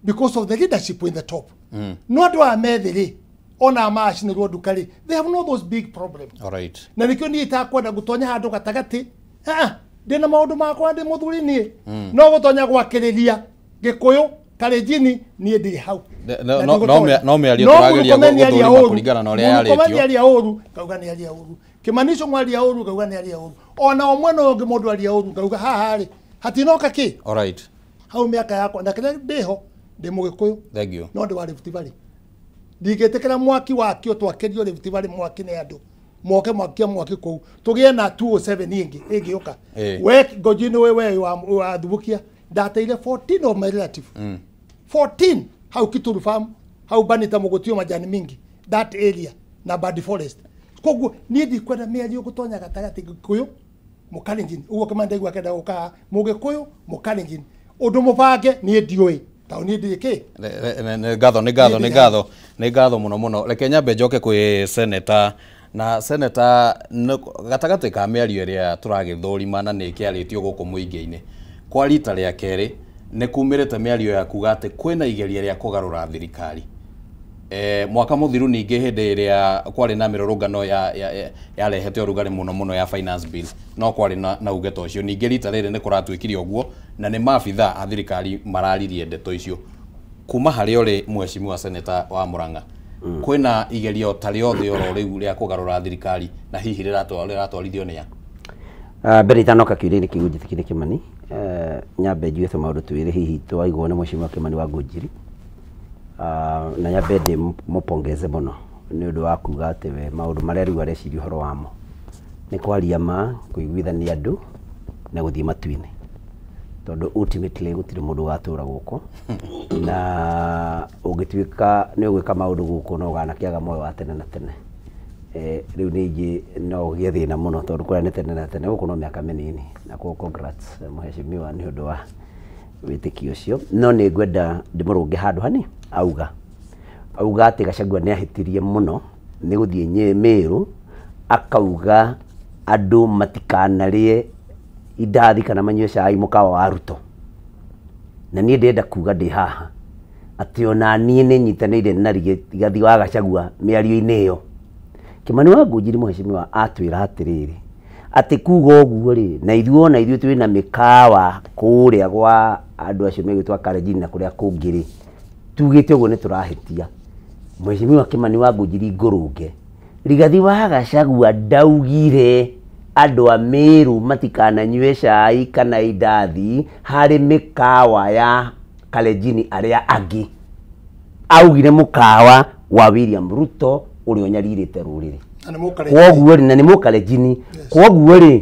because of the leadership in the top. No andũ aya methĩ rĩ ona macinĩrwo nduka rĩ they have no those big problems. All right. Na nĩkĩo niĩ itakwenda gũtonya handũ gatagatĩ. Ndĩna maũndũ makwa ndĩ mũthuri niĩ. No gũtonya gwakĩrĩria Gĩkũyũ Kalenjini niĩ ndirĩ hau. No mĩario tũrageria gũthũrima kũringana na ũrĩa yarĩtio. Mũrũkome nĩaria ũru ngauga nĩaria ũru. Kĩmani Ichung'wa aria ũru ngauga nĩaria ũru. Ona o mwena ũngĩ mũndũ aria ũru ngauga haha rĩ hatinoka kĩ. All right. Hau mĩaka yakwa na kĩrĩa ndĩho ndĩ Mũgĩkũyũ. Thank you. No ndĩ wa Rift Valley. Ndingĩtĩkĩra mwaki wakio twakĩrio Rift Valley mwaki nĩ andũ moke mwakia mwaki kũu tũgĩe na 207 ĩngĩ ĩngĩũka. We Ngũnjini we wa Thubukia ndateire 14 of my relative. 14 hau Kituru farm hau Banita Mũgũtio majani mingi that area na Badi Forest. Koguo niĩ ndikwenda mĩario gũtonya gatagatĩ Gĩkũyũ Mũkalenjin ũguo Kĩmani ndaigua akĩenda gũka Mũgĩkũyũ Mũkalenjin ũndũ mũbange niĩ ndiũĩ tondũ niĩ ndirĩ kĩ. Nĩ ngatho nĩ ngatho nĩ ngatho nĩ ngatho mũno mũno. Reke nyambe njoke kwĩ seneta na seneta gatagatĩ ka mĩario ĩrĩa tũragĩthũrima na nĩ ĩkĩarĩtio gũkũ mũingĩ-inĩ kwa rita rĩa kerĩ nĩ kumĩrĩte mĩario ya kuga atĩ kwĩna igeria rĩa kũgarũra thirikari. Mwaka mũthiru ningĩ hĩndĩ ĩrĩa kwarĩ na mĩrũrũngano yarehete ũrugarĩ mũno mũno ya finance bill no kwarĩ na uge ta ũcio. Ningĩ rita rĩrĩ nĩ kũratuĩkire ũguo na nĩ maabitha a thirikari mararirie ndeto icio. Kuma harĩa ũrĩ mheshimiwa seneta wa Murang'a kwĩna igerio ta rĩothe oro rĩu rĩa kũgarũra thirikari na hihi rĩratwarithio nĩ a? Mbere itanoka kĩũria-inĩ kĩu njĩtĩkĩre Kĩmani nyambe njuge tũmaũndũ twĩrĩ hihi twaigwo nĩ mheshimiwa Kĩmani wa Ngũnjiri. Na nyambe ndĩmũpongeze mũno nĩ ũndũ wa kuga atĩ we maũndũ marĩa rĩu areciria ũhoro wamo nĩ kwaria ma kũiguithania andũ na gũthiĩ matu-inĩ tondũ ultimately gũtirĩ mũndũ ũgatũra gũkũ na ũngĩtuĩka nĩ ũgwĩka maũndũ gũkũ no ũganakĩaga muoyo wa tene na tene. Rĩu ningĩ no ũgĩe thĩna mũno tondũ kũrĩa nĩ tene na tene gũkũ no mĩaka mĩnini na koguo congrats mheshimiwa nĩ ũndũ wa wĩtĩkio ũcio. No nĩ ngwenda ndĩmũrũnge handũ hani auga atĩ Gachagua nĩ ahĩtirie mũno nĩ gũthiĩ Mĩrũ akauga andũ matikanarĩe indathi kana manyue cai mũkawa wa Ruto. Na niĩ ndĩrenda kuga ndĩ haha atĩ ona niĩ nĩ nyitanĩire na Rigathi wa Gachagua mĩario-inĩ ĩyo. Kĩmani wa Ngũnjiri mheshimiwa atwĩra atĩrĩrĩ atĩ kuga ũguo rĩ na ithuĩ ona ithuĩ twĩna mĩkawa kũrĩa gwa andũ acio megwĩtwo Kalenjin na kũrĩa kũngĩ rĩ tugĩte ũguo nĩ tũrahĩtia. Mheshimiwa Kĩmani wa Ngũnjiri ngũrũnge Rigathi wa Gachagua ndaugire andũ a Mĩrũ matikananyue cai kana indathi harĩ mĩkawa ya Kalenjin arĩa angĩ. Augire mũkawa wa William Ruto ũrĩa ũnyarirĩte rũrĩrĩ kwoguo rĩ na nĩ Mũkalenjini. Kwoguo rĩ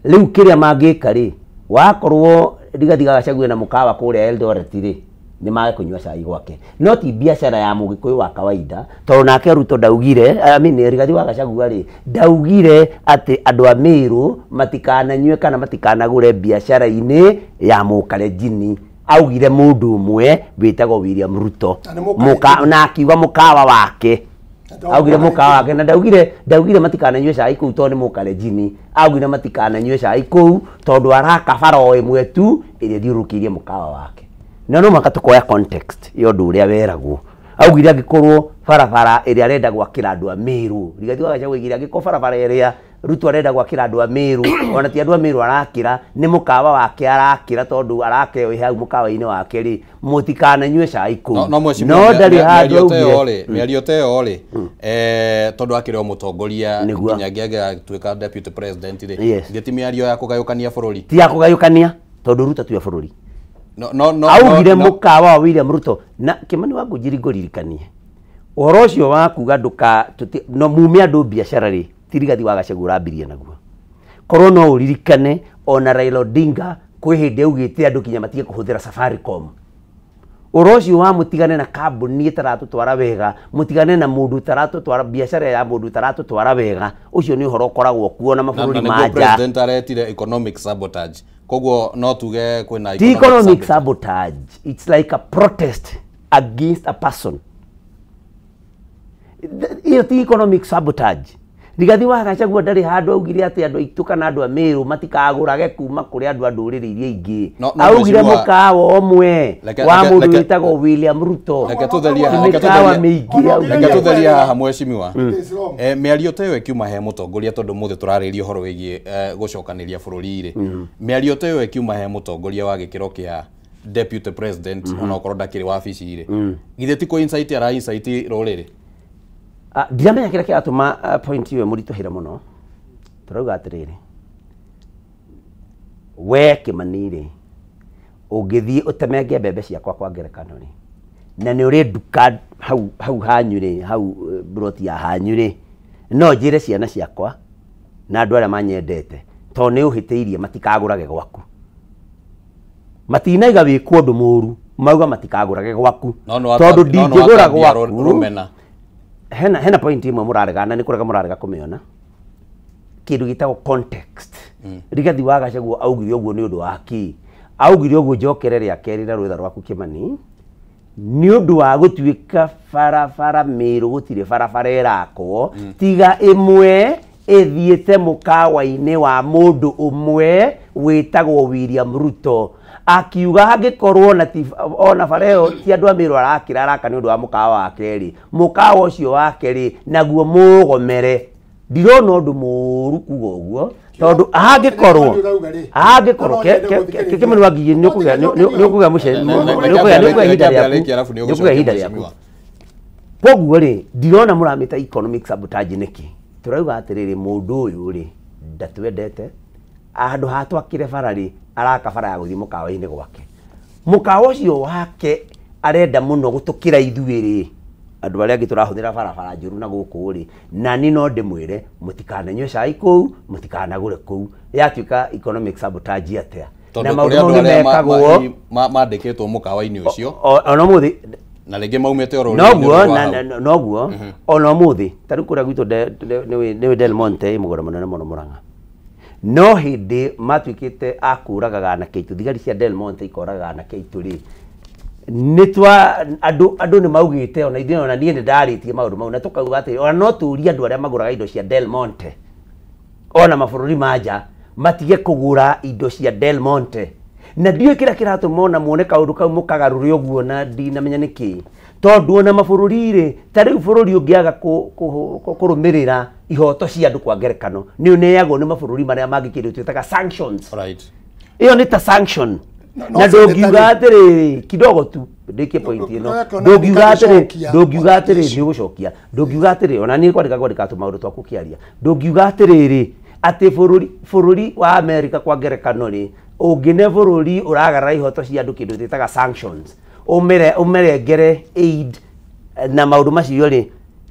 rĩu kĩrĩa mangĩka rĩ wakorwo Rigathi wa Gachagua na mũkawa kũrĩa Eldoret rĩ nĩ mage kũnyua cai gwake no ti biacara ya Mũgĩkũyũ wa kawaida tondũ nake Ruto ndaugire I mean Rigathi wa Gachagua rĩ ndaugire atĩ andũ a Mĩrũ matikananyue kana matikanagũre biacara-inĩ ya Mũkalenjini. Augire mũndũ ũmwe wĩtagwo William Ruto na akiuga mũkawa wake augire mũkawa wake na ndaugire matikananyue cai kũu tondũ nĩ Mũkalenjini. Augire matikananyue cai kũu tondũ araka bara o ĩmwe tu ĩrĩa ĩthiũrũrũkĩirie mũkawa wake. Na no mũhaka tũkoya context ya ũndũ ũrĩa weragwo. Augire angĩkorwo barabara ĩrĩa arenda gwakĩra andũ a Mĩrũ Rigathi wa Gachagua augire angĩkorwo barabara ĩrĩa Ruto arenda gwakĩra andũ a Mĩrũ ona ti andũ a Mĩrũ arakĩra nĩ mũkawa wake arakĩra tondũ araka ĩyo ĩ hau mũkawa-inĩ wake rĩ mũtikananyue cai kũu. No no ndarĩ handũ augire mĩario ta ĩyo rĩ tondũ akĩrĩ o mũtongoria nginya angĩagĩtuĩka deputy president rĩ githĩ ti mĩario ya kũgayũkania bũrũri? Ti ya kũgayũkania tondũ Ruto ti wa bũrũri. No augire mũkawa wa William Ruto na Kĩmani wa Ngũnjiri ngũririkanie ũhoro ũcio wa kuga ndũka no mume andũ biacara rĩ ti Rigathi wa Gachagua ũrambirie naguo. Korwo no ũririkane ona Raila Odinga kwĩ hĩndĩ augĩte andũ kinya matige kũhũthĩra Safaricom. Ũhoro ũcio wa mũtigane na kambuni ĩtaratũtwara wega mũtigane na mũndũ ũtaratũtwara biacara ya mũndũ ũtaratũtwara wega ũcio nĩ ũhoro ũkoragwo kuo na mabũrũri ma nja. President aretire economic sabotage koguo no tuge kwĩna economic sabotage. It's like a protest against a person. Iyo ti economic sabotage. Rigathi wa Gachagua ndarĩ handũ augire atĩ andũ aitũ kana andũ a Meru matikagũrage kuma kũrĩ andũ a ndũrĩrĩ iria ingĩ. Augire mũkawa ũmwe wa mũndũ wĩtagwo William Ruto. Reke tũtherie haha mheshimiwa. Mĩario ta ĩyo ĩkiuma he mũtongoria tondũ mũthĩ tũrarĩria ũhoro wĩgiĩ gũcokanĩria bũrũri rĩ. Mĩario ta ĩyo ĩkiuma he mũtongoria wa gĩkĩro kĩa deputy president onokorwo ndakĩrĩ wabici rĩ. Githĩ ti kũ insight ara insight rũrĩrĩ? Ndiramenya kĩrĩa kĩratũma point ĩyo mũritũhĩre mũno. Tũrauga atĩrĩrĩ, we Kĩmani rĩ, ũngĩthiĩ ũtemenge mbembe ciakwa kwa ngerekano rĩ, na nĩ ũrĩ nduka hau hau hanyu rĩ, hau broti ya hanyu rĩ, no njĩre ciana ciakwa na andũ arĩa manyendete tondũ nĩ ũhĩtĩirie matikagũrage gwaku. Matinaiga wĩkwo ũndũ mũru, mauga matikagũrage gwaku tondũ ndingĩgũra gwaku. Hena point imwe mũraregana nĩ kũrega mũrarega kũmĩona kĩndũ gĩtagwo context. Rigathi wa Gachagua augire ũguo nĩ ũndũ wa kĩ? Augire ũguo njokere rĩa kerĩ na rwĩtha rwaku Kĩmani nĩ ũndũ wa gũtuĩka barabara Meru gũtirĩ barabara ĩrakwo tiga ĩmwe ĩthiĩte mũkawa-inĩ wa mũndũ ũmwe wĩtagwo William Ruto. Akiuga hangĩkorwo ona bara ĩyo ti andũ a Meru arakĩra araka nĩ ũndũ wa mũkawa wake rĩ, mũkawa ũcio wake rĩ naguo mũgomere. Ndirona ũndũ mũũru kuga ũguo tondũ hangĩkorwo Kĩmani Wangigi nĩ ũkũgĩa mũce nĩ ũkũgĩa ihinda rĩaku. Koguo rĩ ndirona mũramĩta economic sabotage nĩkĩ? Tũrauga atĩrĩrĩ, mũndũ ũyũ rĩ ndatwendete, handũ ha twakĩre bara rĩ araka bara ya gũthiĩ mũkawa-inĩ gwake. Mũkawa ũcio wake arenda mũno gũtũkĩra ithuĩ rĩ, andũ arĩa angĩ tũrahũthĩra barabara njũru na gũkũ rĩ, na niĩ no ndĩmwĩre mũtikananyue cai kũu, mũtikanagũre kũu. Yatuĩka economic sabotage atĩa? Na maũndũ mau nĩ mekagwo mandĩkĩtwo mũkawa-inĩ ũcio ona ũmũthĩ na rĩngĩ maumĩte oro noguo noguo ona ũmũthĩ ta rĩu kũrĩa gwitũ nĩ Del Monte ĩ mũgũnda mũnene mũno Mũrang'a. No hĩndĩ matuĩkĩte a kũragaga anake aitũ, thigari cia Del Monte ikoragaga anake aitũ rĩ, nĩ twa andũ nĩ maugĩte ona ithuĩ ona niĩ nĩ ndarĩtie maũndũ mau na tũkauga atĩ ona no tũrie andũ arĩa magũraga indo cia Del Monte ona mabũrũri ma nja matige kũgũra indo cia Del Monte. Na ndiũĩ kĩrĩa kĩratũma ona muone kaũndũ kau mũkagarũre ũguo na ndinamenya nĩkĩ, tondũ ona mabũrũri rĩ, ta rĩu bũrũri ũngĩaga kũrũmĩrĩra ihoto cia andũ kwa ngerekano nĩ ũneagwo nĩ mabũrũri marĩa mangĩ kĩndũ twĩtaga sanctions. Ĩyo nĩ ta sanction. Na ndũngiuga atĩrĩrĩ kidogo tu ndĩkie point ĩno, ndũngiuga atĩrĩ nĩ ũgũcokia, ndũngiuga atĩrĩ ona niĩ kwandĩka tũmaũndũ twaku ũkĩaria, ndũngiuga atĩrĩrĩ atĩ bũrũri wa America kwa ngerekano rĩ, ũngĩne bũrũri ũragarara ihoto cia andũ kĩndũ twĩtaga sanctions, ũmerengere aid na maũndũ macio rĩ,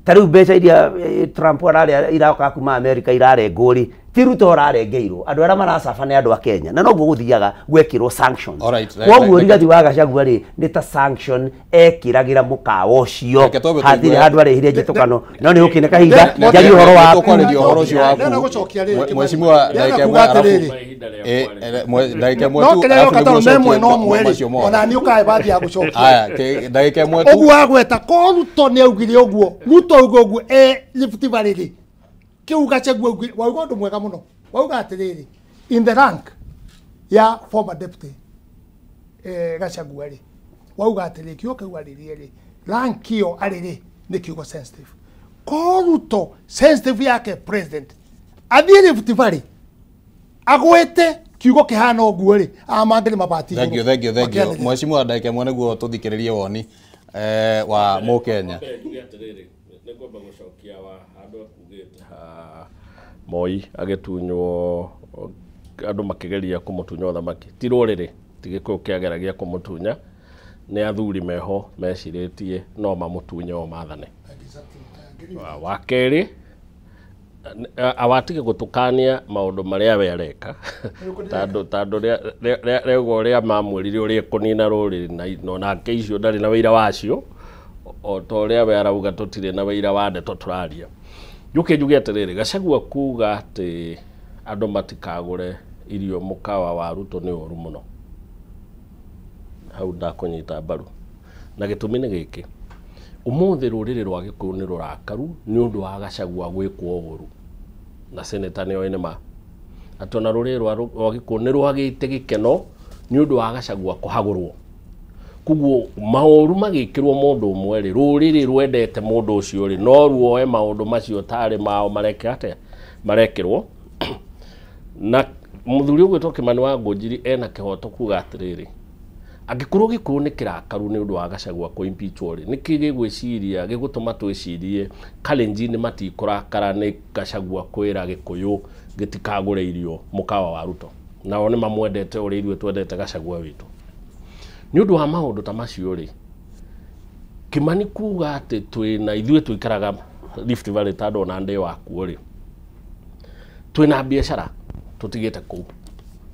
ta rĩu mbeca iria Trump ararĩa iroka kuma America irarengwo rĩ, ti Ruto ũrarengeirwo, andũ arĩa maracaba nĩ andũ a Kenya, na noguo gũthiaga gwekĩrwo sanctions. Koguo Rigathi wa Gachagua rĩ nĩ ta sanction ekĩragĩra mũkawa ũcio, hatirĩ handũ arehire njĩtũkano. No nĩ ũkĩne kahinda njarie ũhoro waku. Tũkwarĩria ũhoro ũcio waku mheshimiwa ndagĩka ĩmwe arabu ndagĩka ĩmwe tu arabu nĩguo ũcokie macio mothe. Ona niĩ ũkahe bathi ya gũcokia. Aya, ndagĩka ĩmwe tu. Ũguo agweta ko Ruto nĩ augire ũguo, Ruto auga ũguo Rift Valley rĩ, kĩu Gachagua wauga ũndũ mwega mũno, wauga atĩrĩrĩ, in the rank ya former deputy Gachagua rĩ, wauga atĩrĩrĩ kiugo kĩu arĩrie rĩ, rank ĩyo arĩ rĩ nĩ kiugo sensitive. Ko Ruto sensitive yake president athiĩ Rift Valley agwete kiugo kĩhana ũguo rĩ, amangĩ nĩ mabati. Thank you, thank you, thank you. Mheshimiwa ndagĩka ĩmwe nĩguo tũthikĩrĩrie woni wa Mũkenya. Nĩngwamba gũcokia wa handũ akugĩte ha Moi agĩtunywo, andũ makĩgeria kũmũtunya ũthamaki. Ti rũrĩrĩ, ti Gĩkũyũ kĩageragia kũmũtunya, nĩ athuri meho mecirĩtie no mamũtunye o mathane. Wa kerĩ, awatige gũtũkania maũndũ marĩa we areka tondũ rĩaugwo ũrĩa mamwĩrire ũrĩa ekũnina rũrĩrĩ na onake icio ndarĩ na wĩira wacio, o ta ũrĩa we arauga tũtirĩ na wĩira wa ndeto tũraria. Njũke njuge atĩrĩrĩ, Gachagua kuga atĩ andũ matikagũre irio mũkawa wa Ruto nĩ ũru mũno. Hau ndakũnyita mbaru. Na gĩtũmi nĩ gĩkĩ, ũmũthĩ rũrĩrĩ rwa Gĩkũyũ nĩ rũrakaru nĩ ũndũ wa Gachagua gwĩkwo ũru. Na senator nĩ oĩ nĩ ma atĩ ona rũrĩrĩ rwa Gĩkũyũ nĩ rwagĩte gĩkeno nĩ ũndũ wa Gachagua kũhagũrwo. Koguo maũru magĩkĩrwo mũndũ ũmwe rĩ, rũrĩrĩ rwendete mũndũ ũcio rĩ, no ruoe maũndũ macio tarĩ mao mareke atĩa marekĩrwo. Na mũthuri ũgwĩtwo Kimani wa Ngũnjiri ena kĩhoto kuga atĩrĩrĩ, angĩkorwo Gĩkũyũ nĩ kĩrakaru nĩ ũndũ wa Gachagua kũ-impeachwo rĩ, nĩkĩ gĩgwĩciria gĩgũtũma twĩcirie Kalenjin matikũrakara nĩ Gachagua kwĩra Gĩkũyũ gĩtikagũre irio mũkawa wa Ruto? Nao nĩ mamwendete ũrĩa ithuĩ twendete Gachagua witũ. Nĩ ũndũ wa maũndũ ta macio rĩ, Kimani kuga atĩ twĩna ithuĩ tũikaraga Rift Valley tondũ ona ndĩ wakuo rĩ, twĩna biacara tũtigĩte kũu,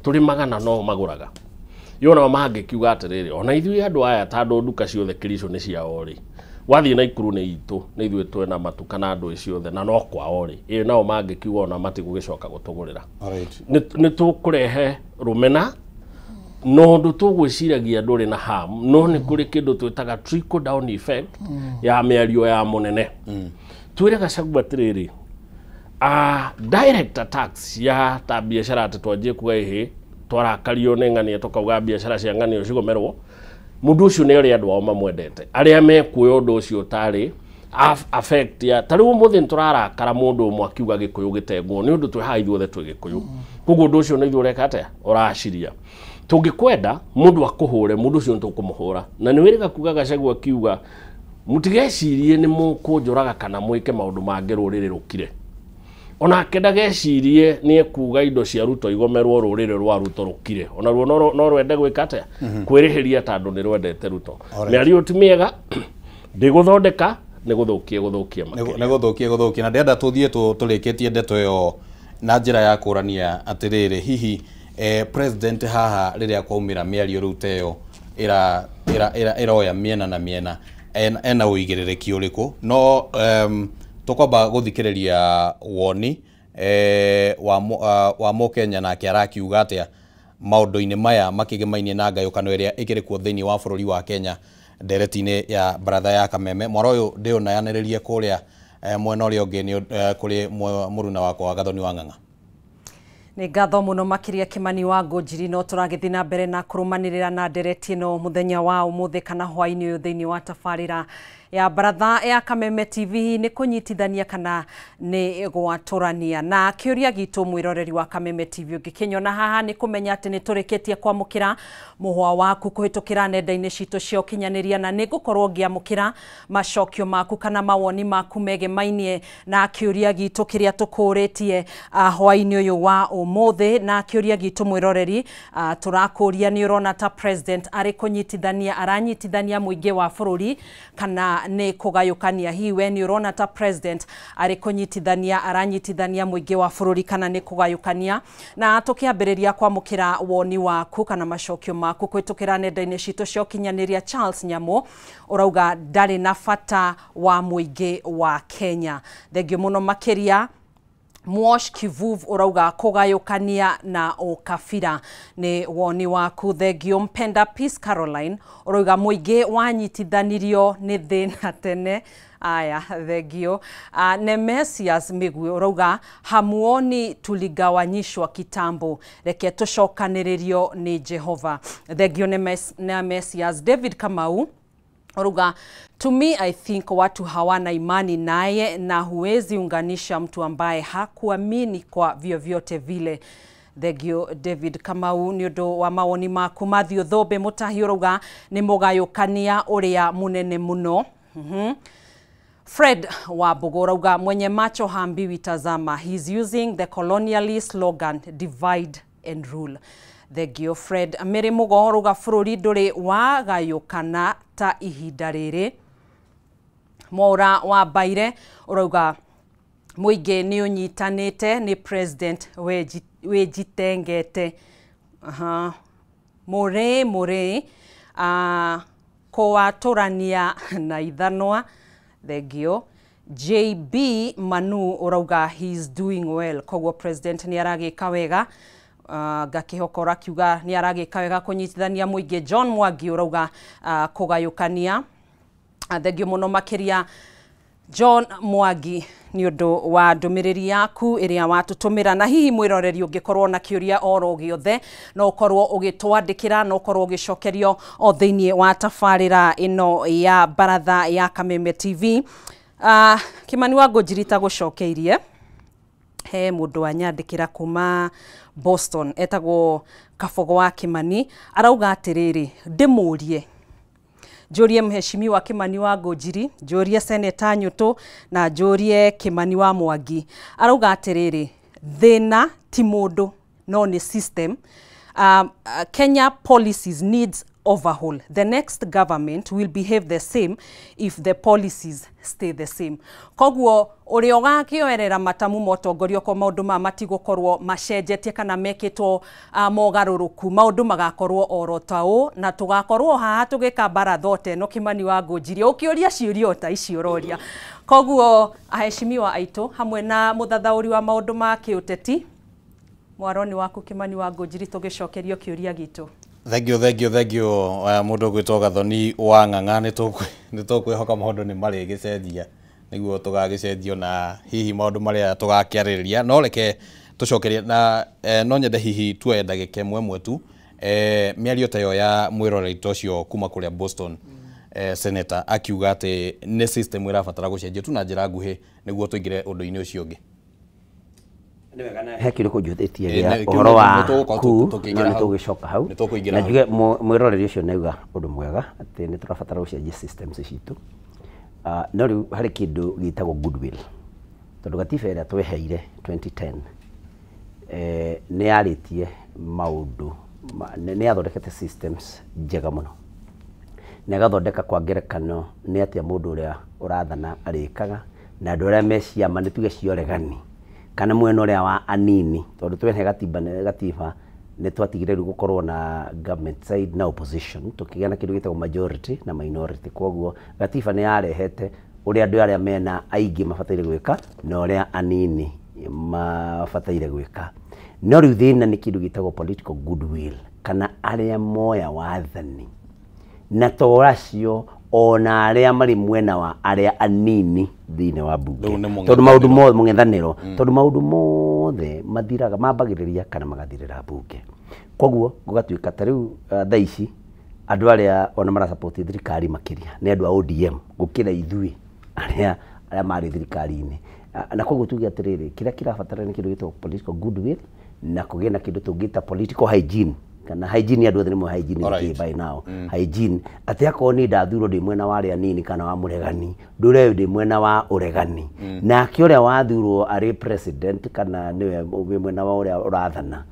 tũrĩmaga na no magũraga. Yo nao mangĩkiuga atĩrĩrĩ, ona ithuĩ andũ aya tondũ nduka ciothe Kericho nĩ ciao rĩ, wathiĩ Naikuru nĩ itũ, nĩ ithuĩ twĩna matuka na ndũĩ ciothe na no kwao rĩ, ĩ nao mangĩkiuga ona matigũgĩcoka gũtũgũrĩra. Nĩ tũkũrehe rũmena no ũndũ tũgwĩciragia ndũrĩ na harm, no nĩ kũrĩ kĩndũ twĩtaga trickle down effect ya mĩario ya mũnene. Twĩre Gachagua atĩrĩrĩ, direct attacks ya ta biacara atĩ twanjie kuga ĩhĩ twarakario nĩ ng'ania tũkauga biacara cia ng'ania cigomerwo, mũndũ ũcio nĩ arĩa andũ ao mamwendete arĩa mekuoya ũndũ ũcio tarĩ affect ya ta rĩu ũmũthĩ nĩ tũrarakara mũndũ ũmwe akiuga Gĩkũyũ gĩtengwo nĩ ũndũ twĩ haha ithuothe twĩ Gĩkũyũ. Koguo ũndũ ũcio nĩ ithuĩ ũreka atĩa ũraciria. Tũngĩkwenda mũndũ akũhũre, mũndũ ũcio nĩ tũkũmũhũra. Na nĩ wĩrĩga kuga Gachagua akiuga mũtigecirie nĩ mũkũnjũraga kana mwĩke maũndũ mangĩ rũrĩrĩ rũkire. Onake ndagecirie nĩ ekuga indo cia Ruto igomerwo rũrĩrĩ rwa Ruto rũkire. Ona ruo no rwende gwĩka atĩa kwĩrĩhĩria tondũ nĩ rwendete Ruto. Mĩario ti mĩega, ndĩgũthondeka, nĩ gũthũkia gũthũkia makĩria. Nĩ gũthũkia gũthũkia. Na ndĩrenda tũthiĩ tũrĩkĩtie ndeto ĩyo na njĩra ya kũrania atĩrĩrĩ, hihi president haha rĩrĩa kwaumĩra mĩario rĩu ta ĩyo ĩroya mĩena na mĩena, ena ũigĩrĩrĩki ũrĩkũ? No tũkwamba gũthikĩrĩria woni wa Mũkenya nake arakiuga atĩa maũndũ-inĩ maya makĩgemainie na ngayũkano ĩrĩa ĩkĩrĩ kuo thĩinĩ wa bũrũri wa Kenya ndereti-inĩ ya baratha ya Kameme. Mwaro ũyũ ndĩũneanĩrĩrie kũrĩa mwena ũrĩa ũngĩ nĩ kũrĩ mũruna wakwa Gathoni wa Ng'ang'a. Nĩ ngatho mũno makĩria Kimani wa Ngũnjiri. No tũragĩthiĩ na mbere na kũrũmanĩrĩra na ndereti ĩno mũthenya wa ũmũthĩ kana hwaĩ-inĩ ũyũ thĩinĩ wa tabarĩra ya baratha ya Kameme TV, nĩ kũnyitithania kana nĩ gwatũrania. Na kĩũria gitũ mwĩroreri wa Kameme TV ũngĩkĩnyona haha nĩ kũmenya atĩ nĩ tũrĩkĩtie kwamũkĩra mũhwa waku kũhĩtũkĩra nenda-inĩ citũ cia ũkinyanĩria, na nĩ ngũkorwo ngĩamũkĩra macokio maku kana mawoni maku megemainie na kĩũria gitũ kĩrĩa tũkũrĩtie hwaĩ-inĩ ũyũ wa ũmũthĩ. Na kĩũria gitũ mwĩroreri, tũrakũria nĩ ũrona ta president arĩ kũnyitithania aranyitithania mũingĩ wa bũrũri kana nĩ kũgayũkania? Hihi we nĩ ũrona ta president arĩ kũnyitithania aranyitithania mũingĩ wa bũrũri kana nĩ kũgayũkania? Na tũkĩambĩrĩria kwamũkĩra woni waku kana macokio maku kũhĩtũkĩra nenda-inĩ citũ cia ũkinyanĩria, Charles Nyamũ ũrauga ndarĩ na bata wa mũingĩ wa Kenya. Thengio mũno makĩria. Mwosh Kivuv ũrauga kũgayũkania na ũkabira nĩ woni waku. Thengio. Mpenda Peace Caroline ũrauga mũingĩ wanyitithanirio nĩ thĩna tene. Aya, thengio. Nemesias Migwi ũrauga hamuoni tuligawanyishwa kitambo, reke tũcokanĩrĩrio nĩ Jehova. Thengio Nemesias. David Kamau Oruga, to me I think watu hawana imani naye na huwezi unganisha mtu ambaye hakuamini kwa vyovyote vile. Thengio David Kamau nĩ ũndũ wa mawoni maku. Mathew Thobe Mutahi ũrauga nĩ mũgayũkania ũrĩa mũnene mũno. Fred Wambugu ũrauga mwenye macho haambiwi tazama, he's using the colonialist slogan divide and rule. Thengio Fred. Mary Mugo ũrauga bũrũri ndũrĩ wagayũkana ta ihinda rĩrĩ. Mwaura wa Mbaire ũrauga mũingĩ nĩ ũnyitanĩte nĩ president wĩjitengete. Mũrĩ kũwatũrania na ithanwa. Thengio. JB Manu ũrauga he is doing well, koguo president nĩ aragĩka wega. Ngakĩhoka ũrakiuga nĩ aragĩka wega kũnyitithania mũingĩ. John Mwangi ũrauga kũgayũkania. Thengio mũno makĩria. John Mwangi nĩ ũndũ wa ndũmĩrĩri yaku ĩrĩa watũtũmĩra, na hihi mwĩroreri ũngĩkorwo na kĩũria oro gĩothe no ũkorwo ũgĩtwandĩkĩra, no ũkorwo ũgĩcokerio o thĩinĩ wa tabarĩra ĩno ya baratha ya Kameme TV. Kimani wa Ngũnjiri ta gũcokeirie, he mũndũ wanyandĩkĩra kuma Boston etagwo Kabogo wa Kimani, arauga atĩrĩrĩ, ndĩmũrie njũrie mheshimiwa Kimani wa Ngũnjiri, njũrie Seneta Nyũtũ na njũrie Kimani wa Mwangi. Arauga atĩrĩrĩ, thĩna ti mũndũ no nĩ system. Kenya policies needs overhaul. The next government will behave the same if the policies stay the same. Koguo ũrĩa ũgakĩoerera matamu motongoria ko maũndũ ma matigũkorwo macenjetie kana mekĩtwo mogarũrũku, maũndũ magakorwo oro ta ũũ, na tũgakorwo haha tũgĩka baratha ta ĩno Kimani wa Ngũnjiri ũkĩũria ciũria ta ici ũroria. Koguo aheshimiwa aitũ hamwe na mũthathaũri wa maũndũ ma kĩũteti, mwaroni waku Kimani wa Ngũnjiri, tũgĩcokerio kĩũria gitũ. Thank you, thank you, thank you. Mũndũ ũgwĩtwo Gathoni wa Ng'ang'a, nĩ tũkwĩhoka maũndũ nĩ marĩgĩcenjia nĩguo tũgagĩcenjio na hihi maũndũ marĩa tũgakĩarĩrĩria, no reke tũcokerie na no nyende hihi tuoye ndagĩka ĩmwe ĩmwe tu mĩario ta ĩyo ya mwĩroreri ta ũcio kuma kũrĩa Boston, senator akiuga atĩ nĩ system ĩrabatara gũcenjio tu na njĩra nguhĩ nĩguo tũingĩre ũndũ-inĩ ũcio ũngĩ. He kĩndũ kũnjũthĩtie gĩa ũhoro wa ku no nĩ tũgĩcoka hau na njuge mwĩroreri ũcio nĩauga ũndũ mwega atĩ nĩ tũrabatara gũcenjia systems citũ. No rĩu harĩ kĩndũ gĩtagwo goodwill, tondũ gatiba ĩrĩa tweheire 2010 nĩ yarĩtie maũndũ, nĩ yathondekete systems njega mũno, na ĩgathondeka kwa ngerekano nĩ atĩa mũndũ ũrĩa ũrathana arĩkaga na andũ arĩa me ciama nĩ tuge cia ũregani kana mwena ũrĩa wa anini, tondũ twene gatiba nĩ twatigire rĩu gũkorwo na government side na opposition, tũkĩgĩa na kĩndũ gĩtagwo majority na minority. Koguo gatiba nĩ yarehete ũrĩa andũ arĩa mena aingĩ mabataire gwĩka na ũrĩa anini mabataire gwĩka. No rĩu thĩna nĩ kĩndũ gĩtagwo political goodwill, kana arĩa moya wathani na to acio ona arĩa marĩ mwena wa arĩa anini thĩinĩ wa bunge, tondũ maũndũ mothe mũng'ethanĩro, tondũ maũndũ mothe mathiraga mambagĩrĩria kana magathirĩra bunge. Koguo gũgatuĩka ta rĩu thaa ici andũ arĩa ona marasupport thirikari makĩria nĩ andũ a ODM gũkĩra ithuĩ arĩa marĩ thirikari-inĩ. Na koguo tuge atĩrĩrĩ, kĩrĩa kĩrabatara nĩ kĩndũ gĩtagwo political goodwill na kũgĩe na kĩndũ tũngĩta political hygiene, kana hygiene andũ othe nĩ moĩ hygiene nĩ by now. Hygiene atĩ akorwo niĩ ndathurwo ndĩ mwena wa arĩa anini kana wa mũregani, ndũre ndĩ mwena wa ũregani, nake ũrĩa wathurwo arĩ president kana nĩwe wĩ mwena wa ũrĩa ũrathana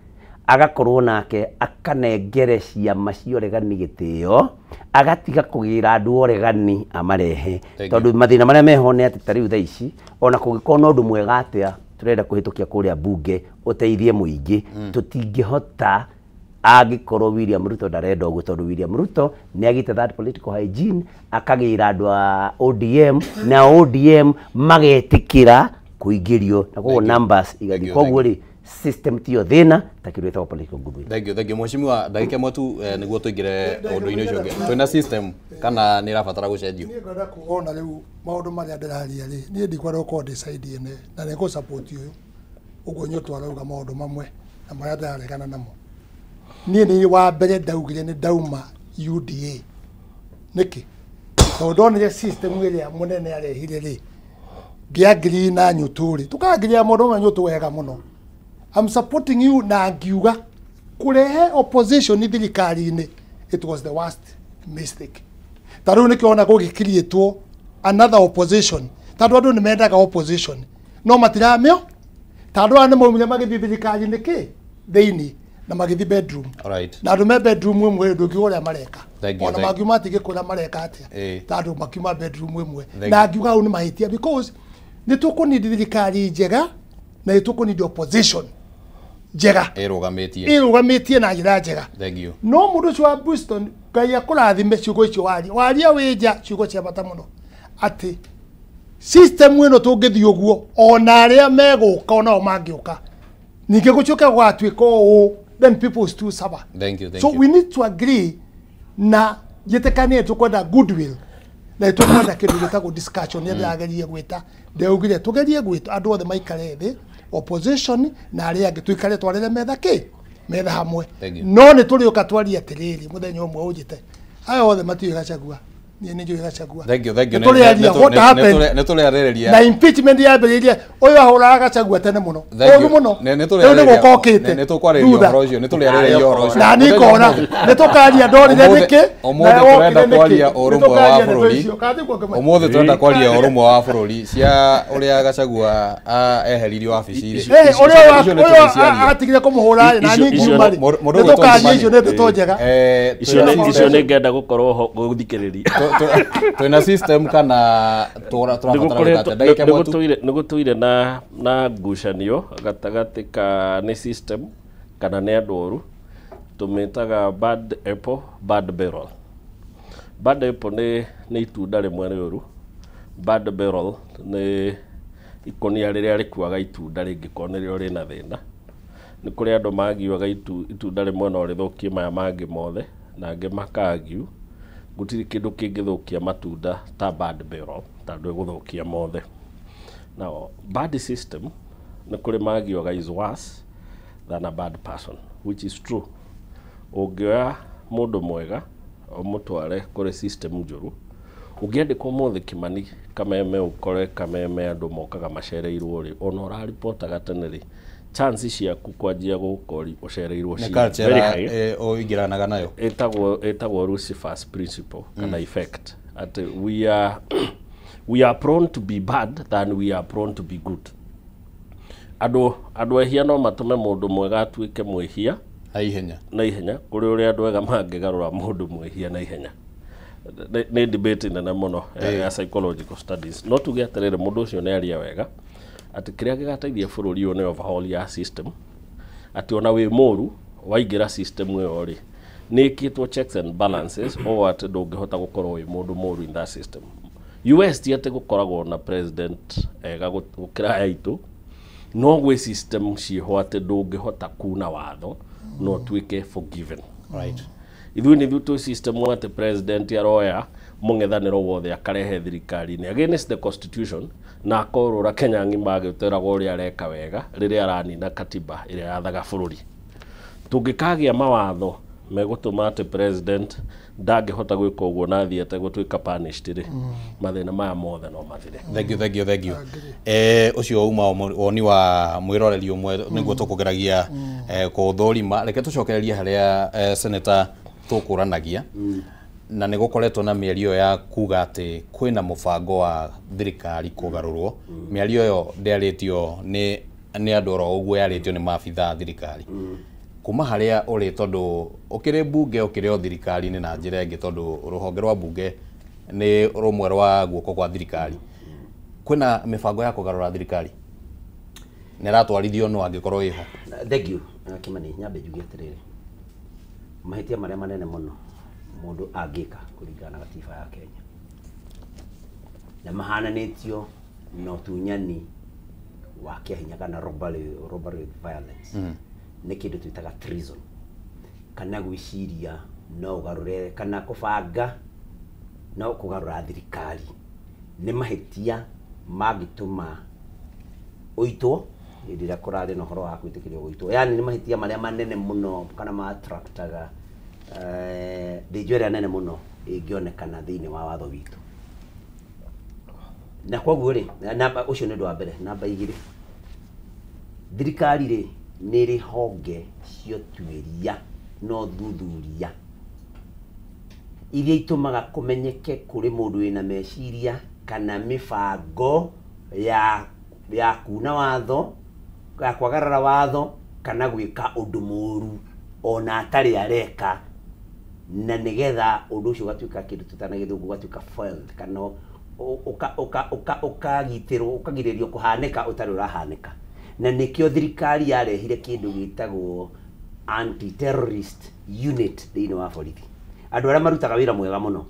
agakorwo nake akanengere ciama cia ũregani gĩtĩo, agatiga kũgĩra andũ ũregani amarehe, tondũ mathĩna marĩa meho nĩ atĩ ta rĩu thaa ici ona kũngĩkorwo na ũndũ mwega atĩa tũrenda kũhĩtũkia kũrĩa bunge ũteithie mũingĩ, tũtingĩhota angĩkorwo William Ruto ndarenda ũguo, tondũ William Ruto nĩ agĩte that political hygiene, akagĩra andũ a ODM na ODM magetĩkĩra kũingĩrio, na koguo numbers igathiĩ. Koguo rĩ system tiyo thĩna ta kĩndũ gĩtagwo political goodwill. Thank you, thank you mheshimiwa. Ndagĩka ĩmwe tu nĩguo tũingĩre ũndũ-inĩ ũcio ũngĩ. Twĩna system kana nĩ ĩrabatara gũcenjio? Niĩ ngwenda kuona rĩu maũndũ marĩa ndĩraria rĩ, niĩ ndikwenda gũkorwo ndĩ side ĩne na nĩ ngũ-support ũyũ ũguo Nyũtũ arauga maũndũ mamwe na marĩa ndĩraregana namo. Niĩ nĩ wa mbere ndaugire nĩ ndauma UDA. Nĩkĩ? Tondũ ndonire system ĩrĩa mũnene arehire rĩ, ngĩangiri na Nyũtũ rĩ, tũkangirĩa mũndũ ũmwe Nyũtũ wega mũno. I'm supporting you na ngiuga kũrehe opposition thirikari-inĩ, it was the worst mistake. Ta rĩu nĩkĩo ona gũgĩkiriĩtwo another opposition, tondũ andũ nĩ mendaga opposition no matiramĩo, tondũ aya nĩ maumire magĩthiĩ thirikari-inĩ kĩ thĩinĩ na magĩthiĩ bedroom. Na andũ me bedroom ĩmwe ndũngiuga ũrĩa mareka, ona mangiuma matingĩkwĩra mareka atĩa, tondũ makiuma bedroom ĩmwe. Na ngiuga hau nĩ mahĩtia, because nĩ tũkũnindi thirikari njega na nĩ tũkũnindi opposition njega ĩrũgamĩtie na njĩra njega. No mũndũ ũcio wa Boston, Ngai akũrathime ciugo icio waria, waria wĩ nja ciugo cia bata mũno, atĩ system ĩno tũngĩthiĩ ũguo ona arĩa megũka onao mangĩũka ningĩ gũcoke gũgatuĩka ũũ, then people still suffer. Thank you, thank so you. We need to agree na njĩtĩkanie tũkwenda goodwill. Na tũkwenda kĩndũ gĩtagwo discussion nĩ ndĩrageria gwĩta ndeugire tũgerie gwĩta andũ othe maikare thĩ opposition na arĩa angĩ tũikare twarĩre metha kĩ metha hamwe no nĩ tũrĩũka twarie atĩrĩrĩ mũthenya ũmwe ũnjĩte aya othe matiũĩ Gachagua niĩ nĩ njũĩ Gachagua. Thank you, thank you. Nĩ what happened nĩ tũrĩarĩrĩria na impeachment yambĩrĩirie ũyũ ahũraga Gachagua tene mũno ũru mũno rĩu nĩ gũka ũkĩte nĩ tũkwarĩrĩria ũhoro ũcio nĩ tũrĩarĩrĩria ũhoro ũcio na niĩ ngona nĩ tũkaria ndorire nĩkĩ ũmũthĩ tũrenda kwaria ũrũmwe wa bũrũri ũmũthĩ tũrenda kwaria ũrũmwe wa bũrũri cia ũrĩa Gachagua eheririo wabici-rĩ ũrĩa atigire kũmũhũra na niĩ ngiuma rĩ nĩ tũkaria icio nĩ ndeto njega icio nĩ ngenda gũkorwo ho gũthikĩrĩria twina system kana tũrabatara ndagĩka ĩmwe tu nĩ gũtũire na ngucanio gatagatĩ ka nĩ system kana nĩ andũ oru tũmĩtaga bad apple bad barrel. Bad apple nĩ itunda rĩmwe rĩũru, bad barrel nĩ ikũnia rĩrĩa rĩkuaga itunda rĩngĩkorwo nĩrĩo rĩna thĩna. Nĩ kũrĩ andũ magiuaga itunda rĩmwe no rĩthũkie maya mangĩ mothe na angĩ makagiu gũtirĩ kĩndũ kĩngĩthũkia matunda ta bad barrel tondũ ĩgũthũkia mothe. Now bad system nĩ kũrĩ magiuaga is worse than a bad person, which is true. Ũngĩoya mũndũ mwega ũmũtware kũrĩ system njũru ũngĩandĩkwo ũmũthĩ Kimani Kameme ũkore Kameme andũ mokaga macereirwo rĩ ona ũraripotaga tene rĩ chance ciaku kwanjia gũkori ũcereirwo ci very high ũingĩranaga nayo ĩtagwo Lucifer's principle kana effect at we are prone to be bad than we are prone to be good. Andũ ehia no matũme mũndũ mwega atuĩke mwĩhia na ihenya kũrĩ ũrĩa andũ ega mangĩgarũra mũndũ mwĩhia na ihenya. Nĩ debate nene mũno ya psychological studies no tuge atĩrĩrĩ mũndũ ũcio nĩ aria wega atĩ kĩrĩa gĩgateithia bũrũri ũyũ nĩ overhaul ya system atĩ ona wĩ mũru waingĩra system ĩyo rĩ nĩ ĩkĩtwo checks and balances o atĩ ndũngĩhota gũkorwo wĩ mũndũ mũru in that system. US ti atĩ gũkoragwo na president ega gũkĩra aya aitũ no gwĩ system ciĩho atĩ ndũngĩhota kuna watho no tuĩke forgiven. Right. Ithuĩ nĩ ithuĩ twĩ system atĩ president aroya mũng'ethanĩro wothe akarehe thirikari-inĩ against the constitution na akorũra Kenya ng'ima agĩtwĩraga ũrĩa areka wega rĩrĩa aranina katiba ĩrĩa yathaga bũrũri. Tũngĩkagĩa mawatho megũtũma atĩ president ndangĩhota gwĩka ũguo na athiĩte gũtuĩka punished rĩ mathĩna maya mothe no mathire. Thank you, thank you, thank you. Ũcio uma woni wa mwĩroreri ũmwe nĩguo tũkũgeragia kũũthũrima. Reke tũcokererie harĩa senator tũkũranagia na nĩ gũkoretwo na mĩario ya kuga atĩ kwĩna mũbango wa thirikari kũgarũrwo. Mĩario ĩyo ndĩarĩtio nĩ andũ oro ũguo, yarĩtio nĩ maabithaa a thirikari. Kuma harĩa ũrĩ tondũ ũkĩrĩ mbunge ũkĩrĩ o thirikari-inĩ na njĩra ĩngĩ tondũ rũhonge rwa mbunge nĩ rũmwe rwa guoko kwa thirikari. Kwĩna mĩbango ya kũgarũra thirikari nĩ ĩratwarithio no angĩkorwo ĩho? Thank you Kimani. Nyambe njuge atĩrĩrĩ, mahĩtia marĩa manene mũno mũndũ angĩka kũringana na gatiba ya Kenya na mahananĩtio na ũtunyani wa kĩahinya kana robbery with violence nĩ kĩndũ twĩtaga treason kana gwĩciria no ũgarũre kana kũbanga no kũgarũra thirikari nĩ mahĩtia mangĩtũma ũitwo hĩndĩ ĩrĩa kũrarĩ na ũhoro wa gwĩtĩkĩrio gũitwo, yani nĩ mahĩtia marĩa manene mũno kana ma-attractaga thĩnjo ĩrĩa nene mũno ĩngĩonekana thĩinĩ wa watho witũ. Na koguo rĩ, namba ũcio nĩ ũndũ wa mbere. Namba igĩrĩ, thirikari rĩ nĩ ĩrĩ honge cia ũtuĩria na ũthuthuria iria itũmaga kũmenyeke kũrĩ mũndũ wĩna meciria kana mĩbango ya kuna watho, ya kwagarara watho kana gwĩka ũndũ mũru ona atarĩ areka, na nĩgetha ũndũ ũcio ũgatuĩka kĩndũ tũtana gĩthũngũ ũgatuĩka foiled kana ũkagitĩrwo ũkagirĩrĩrio kũhanĩka ũtarĩ ũrahanĩka. Na nĩkĩo thirikari yarehire kĩndũ gĩtagwo anti-terrorist unit thĩinĩ wa borithi, andũ arĩa marutaga wĩra mwega mũno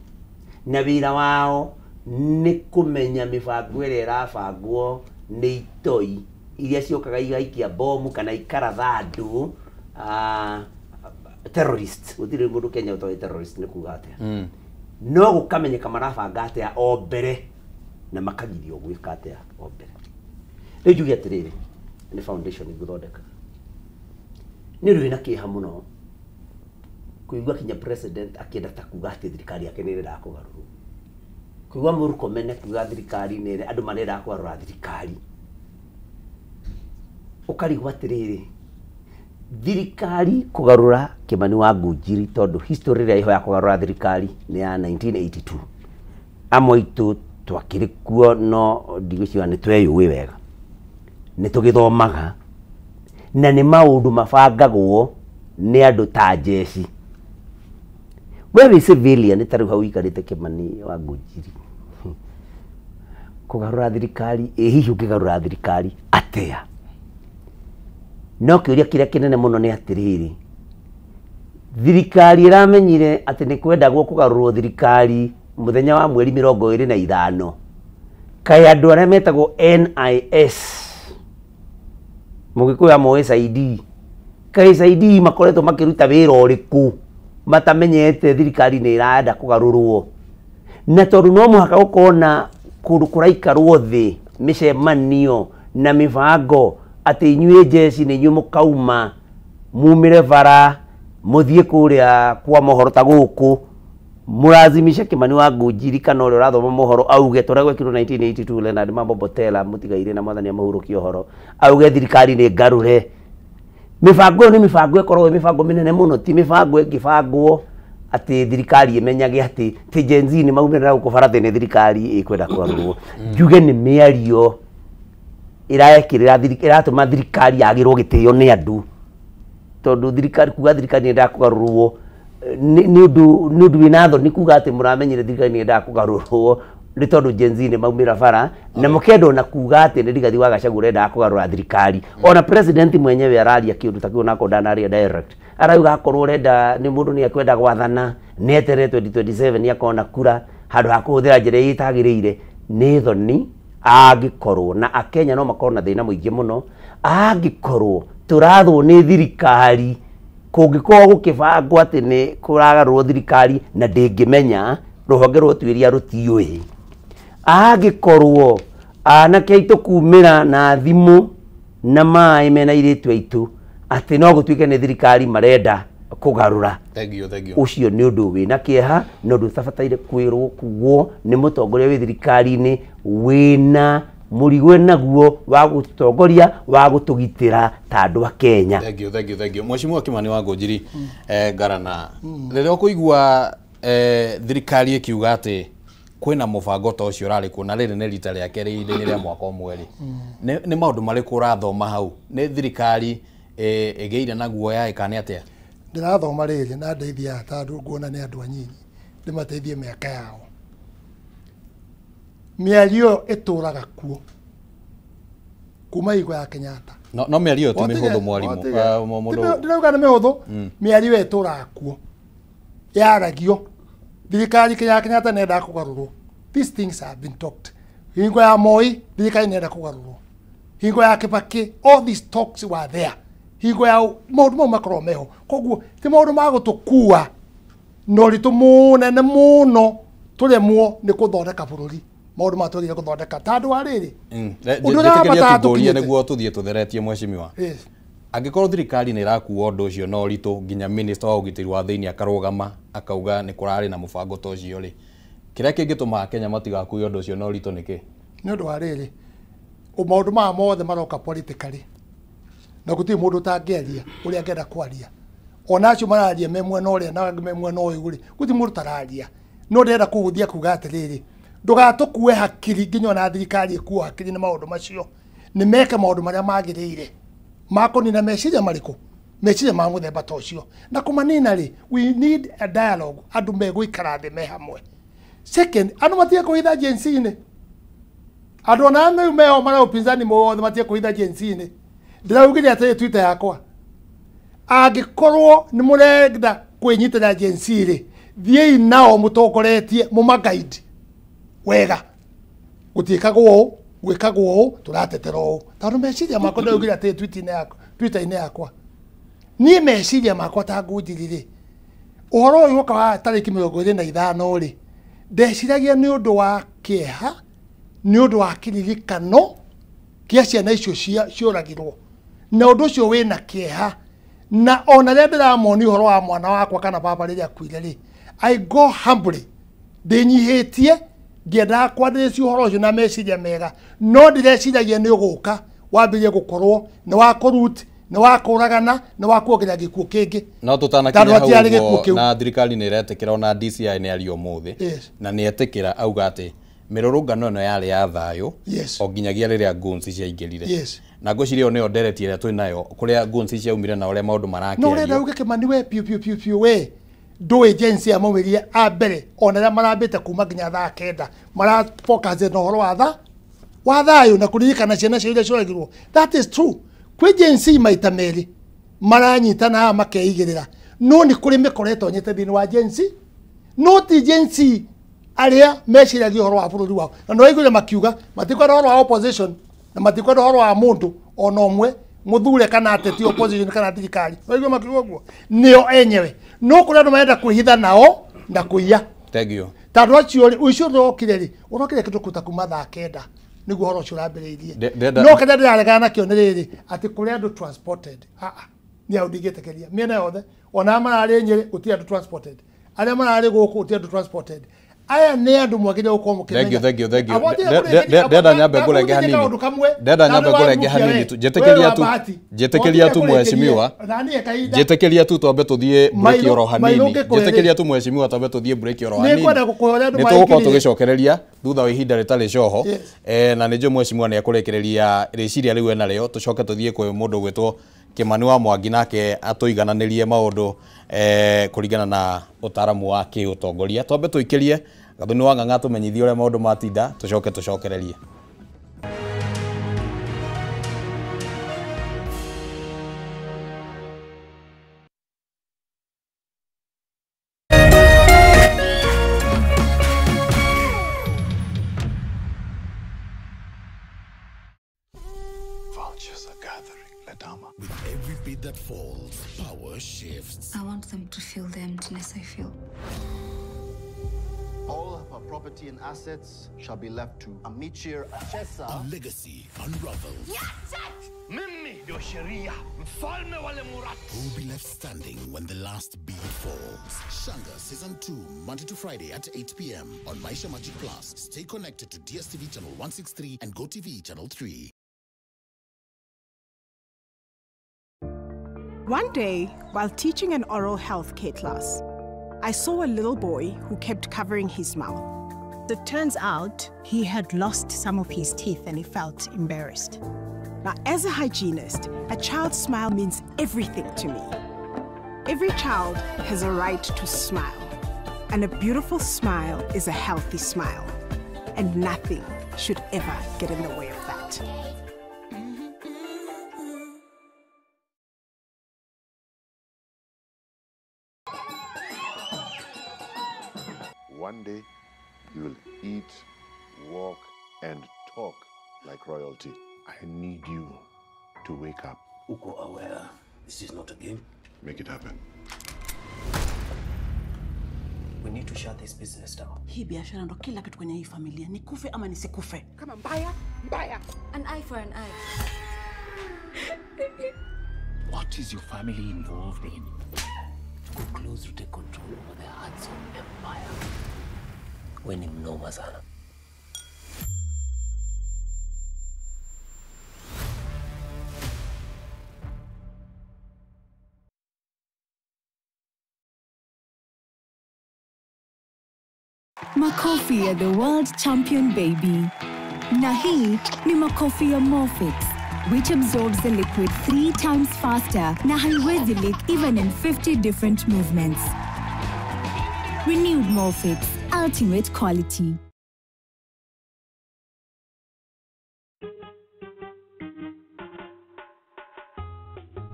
na wĩra wao nĩ kũmenya mĩbango ĩrĩa ĩrabangwo nĩ itoi iria ciũkaga igaikia bomu kana ikaratha andũ terrorist. Gũtirĩ mũndũ Kenya ũtoĩ terrorist nĩ kuga atĩa. No gũkamenyeka marabanga atĩa o mbere na makagirio gwĩka atĩa o mbere. Rĩu njuge atĩrĩrĩ, nĩ foundation ĩgũthondeka. Nĩ ũndũ wĩna kĩeha mũno kũigua kinya president akĩenda ta kuga atĩ thirikari yake nĩ ĩrenda kũgarũrwo. Kũigua Murkomen kuga thirikari nĩ andũ marenda kũgarũra thirikari. Ũkarigwo atĩrĩrĩ, thirikari kũgarũra Kimani wa Ngunjiri tondũ history ĩrĩa ĩho ya kũgarũra thirikari nĩ ya 1982. Amwe aitũ twakĩrĩ kuo no ndigwĩciria nĩ tweyũĩ wega. Nĩ tũgĩthomaga na nĩ maũndũ mabangagwo nĩ andũ ta njeci. We wĩ civilian ta rĩu hau ũikarĩte Kimani wa Ngunjiri. Kũgarũra thirikari, ĩ hihi ũngĩgarũra thirikari atĩa? No kĩũria kĩrĩa kĩnene mũno nĩ atĩrĩrĩ, thirikari ĩramenyire atĩ nĩ kwendagwo kũgarũrwo thirikari mũthenya wa mweri 25. Kaĩ andũ arĩa metagwo NIS, mũgĩkũyũ amoĩ SID, kaĩ SID makoretwo makĩruta wĩra ũrĩkũ matamenyete thirikari nĩ ĩrenda kũgarũrwo? Na tondũ no mũhaka gũkorwo na kũndũ kũraikarwo thĩ, mĩcemanio na mĩbango atĩ inyuĩ njeci nĩ inyuĩ mũkauma mumĩre bara mũthiĩ kũrĩa kwa mohoro ta gũkũ mũrazimisha Kimani wa Ngunjiri kana ũrĩa ũrathoma mohoro auge ta ũrĩa gwekirwo 1982 Leonard Mambo Mbotela mũtigaire na mwathani amũhurũkie ũhoro auge thirikari nĩ ngarũre. Mĩbango ĩyo nĩ mĩbango ĩkoragwo ĩ mĩbango mĩnene mũno, ti mĩbango ĩngĩbangwo atĩ thirikari ĩmenyage atĩ ti Gen Z nĩ maumĩrĩra gũkũ bara nĩ thirikari ĩkwenda kũgarũrwo. Njuge nĩ mĩario ĩraekĩrĩra ĩratũma thirikari yagĩrwo gĩtĩo nĩ andũ, tondũ thirikari kuga thirikari nĩ ĩrendaga kũgarũrwo nĩ ũndũ wĩna thoni kuga atĩ mũramenyire thirikari nĩ ĩrendaga kũgarũrwo nĩ tondũ Gen Z nĩ maumĩra bara na mũkenda ona kuga atĩ nĩ Rigathi wa Gachagua ũrendaga kũgarũra thirikari. Ona president mwenyewe araria kĩũndũ ta kĩu onakorwo ndanaria direct, arauga akorwo ũrenda nĩ mũndũ nĩ ekwenda gwathana nĩ eterere 2027 nĩ akona kura handũ ha kũhũthĩra njĩra ĩrĩa ĩtagĩrĩire. Nĩ thoni angĩkorwo na Akenya no makorwo na thĩna mũingĩ mũno angĩkorwo tũrathwo nĩ thirikari kũngĩkorwo gũkĩbangwo atĩ nĩ kũragarũrwo thirikari na ndĩngĩmenya rũhonge rwa ũtuĩria rũtiũĩ. Angĩkorwo anake aitũ kumĩra na thimũ na maĩ mena airĩtu aitũ atĩ no gũtuĩke nĩ thirikari marenda kũgarũra. Thank you, thank you. Ũcio nĩ ũndũ wĩna kĩeha na ũndũ ũtabataire kwĩrwo kugwo nĩ mũtongoria wĩ thirikari-inĩ wĩna mũrigo naguo wa gũtongoria wa gũtũgitĩra ta andũ a Kenya. Thank you, thank you, thank you. Mheshimiwa Kimani wa Ngunjiri, Ngarana, rĩrĩa ũkũigua thirikari ĩkiuga atĩ kwĩna mũbango ta ũcio ũrarĩ kuo na rĩrĩ nĩ rita rĩa kerĩ ihinda-inĩ rĩa mwaka ũmwe rĩ, nĩ maũndũ marĩkũ ũrathoma hau? Nĩ thirikari ĩgĩire na guoya ĩka nĩ atĩa? Ndĩrathoma rĩrĩ na ndeithia tondũ nguona nĩ andũ anyinyi ndĩmateithie mĩaka yao. Mĩario ĩyo ĩtũraga kuo kuma hingo ya Kenyatta. No mĩario ĩyo ti mĩhũthũ mwarimũ. Ndĩrauga nĩ mĩhũthũ, mĩario ĩyo ĩtũraga kuo yaragio. Thirikari ya Kenyatta nĩ yendaga kũgarũrwo. These things have been talked. Hingo ya Moi thirikari nĩ yendaga kũgarũrwo. Hingo ya Kibaki all these talks were there. Hingo ya maũndũ mau makorwo meho. Koguo ti maũndũ ma gũtũkua na ũritũ mũnene mũno tũremwo nĩ gũthondeka bũrũri. Maũndũ ma twagĩrĩire gũthondeka tondũ wa rĩrĩ. Ũndũ ũrĩa wa bata tũkũrie nĩguo tũthiĩ tũtheretie mheshimiwa. Angĩkorwo thirikari nĩ ĩrakua ũndũ ũcio na ũritũ nginya minister wa ũgitĩri wa thĩinĩ akarũgama akauga nĩ kũrarĩ na mũbango ta ũcio rĩ, kĩrĩa kĩngĩtũma Akenya matigakue ũndũ ũcio na ũritũ nĩ kĩ? Nĩ ũndũ wa rĩrĩ, maũndũ maya mothe maroka politically na gũtirĩ mũndũ ũtangĩaria ũrĩa angĩenda kwaria. Ona acio mararia me mwena ũrĩa na angĩ me mwena ũyũ rĩ, gũtirĩ mũndũ ũtararia. No ndĩrenda kũhũthia kuga atĩrĩrĩ, ndũgatũkue hakiri nginya ona thirikari ĩkuo hakiri nĩ maũndũ macio. Nĩ meke maũndũ marĩa magĩrĩire makũnina meciria marĩkũ, meciria ma mũthemba ta ũcio. Na kũmanina rĩ, we need a dialogue, andũ megũikara thĩ me hamwe. Second, andũ matige kũhitha Gen Z-inĩ. Andũ ona rĩu meho mara upinzani mothe matige kũhitha Gen Z-inĩ. Ndĩraugire atĩrĩ Twitter yakwa, angĩkorwo nĩ mũrenda kwĩnyitĩrĩra Gen Z rĩ, thiĩi nao mũtongoretie mũmaguide wega. Gũtiĩkagwo ũũ, gwĩkagwo ũũ, tũratetera ũũ. Tondũ meciria makwa ndĩraugire atĩrĩ Twitter-inĩ yakwa, niĩ meciria makwa ta Ngunjiri rĩ, ũhoro ũyũ woka wa tarĩki 25 rĩ, Ndeciragia nĩ ũndũ wa kĩeha, nĩ ũndũ wa kĩririkano kĩa ciana icio ciũragirwo. Na ũndũ ũcio wĩna kĩeha. Na ona rĩrĩa ndĩramoni ũhoro wa mwana wakwa kana baba rĩrĩa akuire rĩ, I go humbly, ndĩnyihĩtie ngĩendaga kwarĩrĩria ũhoro ũcio na meciria mega, no ndĩreciragia nĩ ũgũka wambĩrĩrie gũkorwo nĩ wa kũrut, nĩ wa kũragana, nĩ wa kuongerera gĩkuũ kĩngĩ. No tũtanakinya hau ũguo, na thirikari nĩ ĩretĩkĩra ona DCI nĩ aria ũmũthĩ na nĩ etĩkĩra auga atĩ mĩrũrũngano ĩno yarĩ ya thayũ o nginyagia rĩrĩa goons ciaingĩrire. Na ngwĩciria ĩyo nĩyo ndereti ĩrĩa twĩ nayo kũrĩa goons ciaumire na ũrĩa maũndũ marakĩario. No ũrenda uge Kĩmani we piũ piũ piũ piũ we ndũĩ Gen Z amaumĩrire a mbere ona arĩa marambĩte kuma nginya thaa 9 mara focus na ũhoro wa thayũ na kũririkana ciana cio iria ciũragirwo. That is true. Kwĩ Gen Z maita merĩ maranyitana haha makeigĩrĩra, no nĩ kũrĩ mĩkora ĩtonyete thĩinĩ wa Gen Z, no ti Gen Z arĩa meciragia ũhoro wa bũrũri wao. Na nĩ waiguire makiuga matikwenda ũhoro wa opposition na matikwenda ũhoro wa mũndũ ona ũmwe mũthure kana ateti opposition kana thirikari. Waiguire makiuga ũguo nĩo enyewe, no kũrĩ andũ marenda kwĩhitha nao na kũiya. Thank you. Tondũ acio rĩ, ũcio ũrokire rĩ, ũrokire kĩndũ kuta kuma thaa 9 nĩguo ũhoro ũcio ũrambĩrĩirie. No kĩrĩa ndĩraregana nakĩo nĩ rĩrĩ atĩ kũrĩ andũ transported. Niĩ hau ndingĩtĩkĩria mĩena yothe, ona mararĩ Nyĩrĩ gũtirĩ andũ transported, arĩa mararĩ gũkũ gũtirĩ andũ transported. Aya nĩ andũ mwagĩrĩire gũkorwo mũkĩmenya. Thank you, thank you. Ndenda nyambe ngũrenge hanini. Ndenda nyambe ngũrenge hanini tu. Njĩtĩkĩria tu mheshimiwa. Njĩtĩkĩria tu twambe tũthiĩ break oro hanini. Njĩtĩkĩria tu mheshimiwa twambe tũthiĩ break oro hanini. Nĩ tũgũkorwo tũgĩcokereria thutha wa ihinda rĩtarĩ coho. Na nĩ njũĩ mheshimiwa nĩ ekũrĩkĩrĩria rĩciria rĩu ena rĩo, tũcoke tũthiĩ kwĩ mũndũ ũgwĩtwo Kĩmani wa Mwangi nake atũigananĩrie maũndũ kũringana na ũtaaramu wa kĩũtongoria. Twambe tũikĩrie Gathoni wa Ng'ang'a tũmenyithie ũrĩa maũndũ matinda, tũcoke tũcokererie. Vultures are gathering, Ledama. With every beat that falls, power shifts. I want them to feel the emptiness I feel. All of her property and assets shall be left to Amichir Achesa. A legacy unravels. Mimi ndio sheria, mfalme wale Murat. Who will be left standing when the last bead falls? Shanga Season 2, Monday to Friday at 8 p.m. on Maisha Magic Plus. Stay connected to DSTV Channel 163 and GoTV Channel 3. One day, while teaching an oral health care class, I saw a little boy who kept covering his mouth. It turns out he had lost some of his teeth and he felt embarrassed. Now, as a hygienist, a child's smile means everything to me. Every child has a right to smile, and a beautiful smile is a healthy smile, and nothing should ever get in the way of that. One day, you will eat, walk, and talk like royalty. I need you to wake up. Uko aware this is not a game? Make it happen. We need to shut this business down. Hii biashara ndo kila kitu kwenye hii familia. Nikufe ama nisikufe. Kama mbaya, mbaya. An eye for an eye. What is your family involved in? To go close to take control over the Hudson Empire. We ni mnoma sana. Makofi ya the world champion baby. Na hii ni makofi ya Morfix, which absorbs the liquid 3 times faster na haiwezi leak even in 50 different movements. Renewed Morfix, ultimate quality.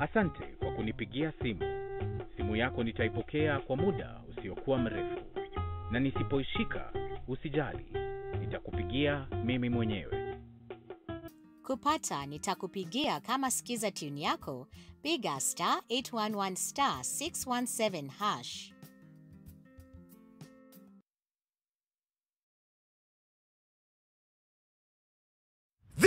Asante kwa kunipigia simu. Simu yako nitaipokea kwa muda usiokuwa mrefu. Na nisipoishika, usijali. Nitakupigia mimi mwenyewe. Kupata nitakupigia kama sikiza tune yako, piga *811*617#.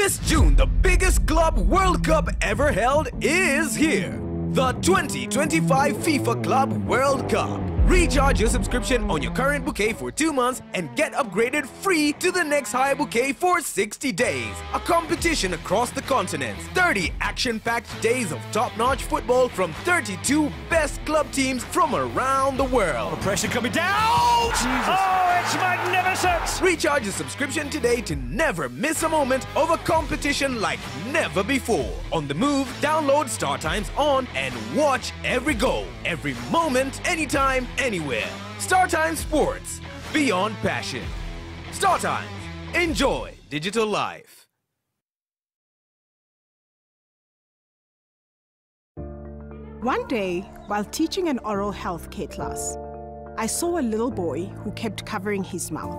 This June, the biggest Club World Cup ever held is here. The 2025 FIFA Club World Cup. Recharge your subscription on your current bouquet for 2 months and get upgraded free to the next higher bouquet for 60 days. A competition across the continents. 30 action-packed days of top-notch football from 32 best club teams from around the world. The pressure coming down! Jesus. Oh, it's magnificent! Recharge your subscription today to never miss a moment of a competition like never before. On the move, download StarTimes On and watch every goal, every moment, anytime, anywhere. StarTimes Sports, beyond passion. StarTimes, enjoy digital life. One day, while teaching an oral health care class, I saw a little boy who kept covering his mouth.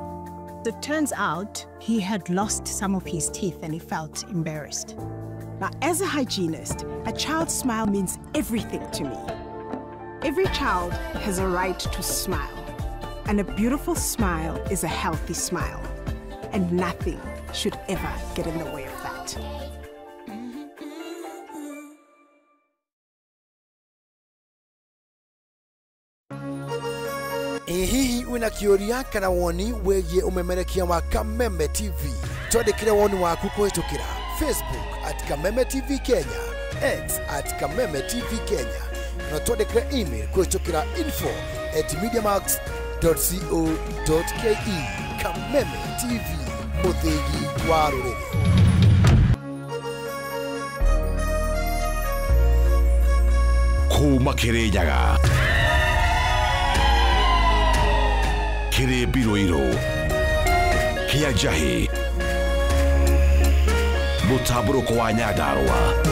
It turns out he had lost some of his teeth and he felt embarrassed. Now, as a hygienist, a child's smile means everything to me. Every child has a right to smile, and a beautiful smile is a healthy smile, and nothing should ever get in the way of that. Ĩ hihi wĩna kĩũria kana woni wĩgiĩ ũmemerekia wa Kameme TV? Twandĩkĩre woni waku kũhĩtũkĩra Facebook at Kameme TV Kenya, X at Kameme TV Kenya, na twandĩkĩre email kũhĩtũkĩra info@mediamax.co.ke. Kameme TV, mũthĩgi wa rũrĩrĩ. Kuma Kĩrĩnyaga, kĩrĩ mbirũirũ, kĩa njahĩ, mũtambũrũko wa Nyandarũa.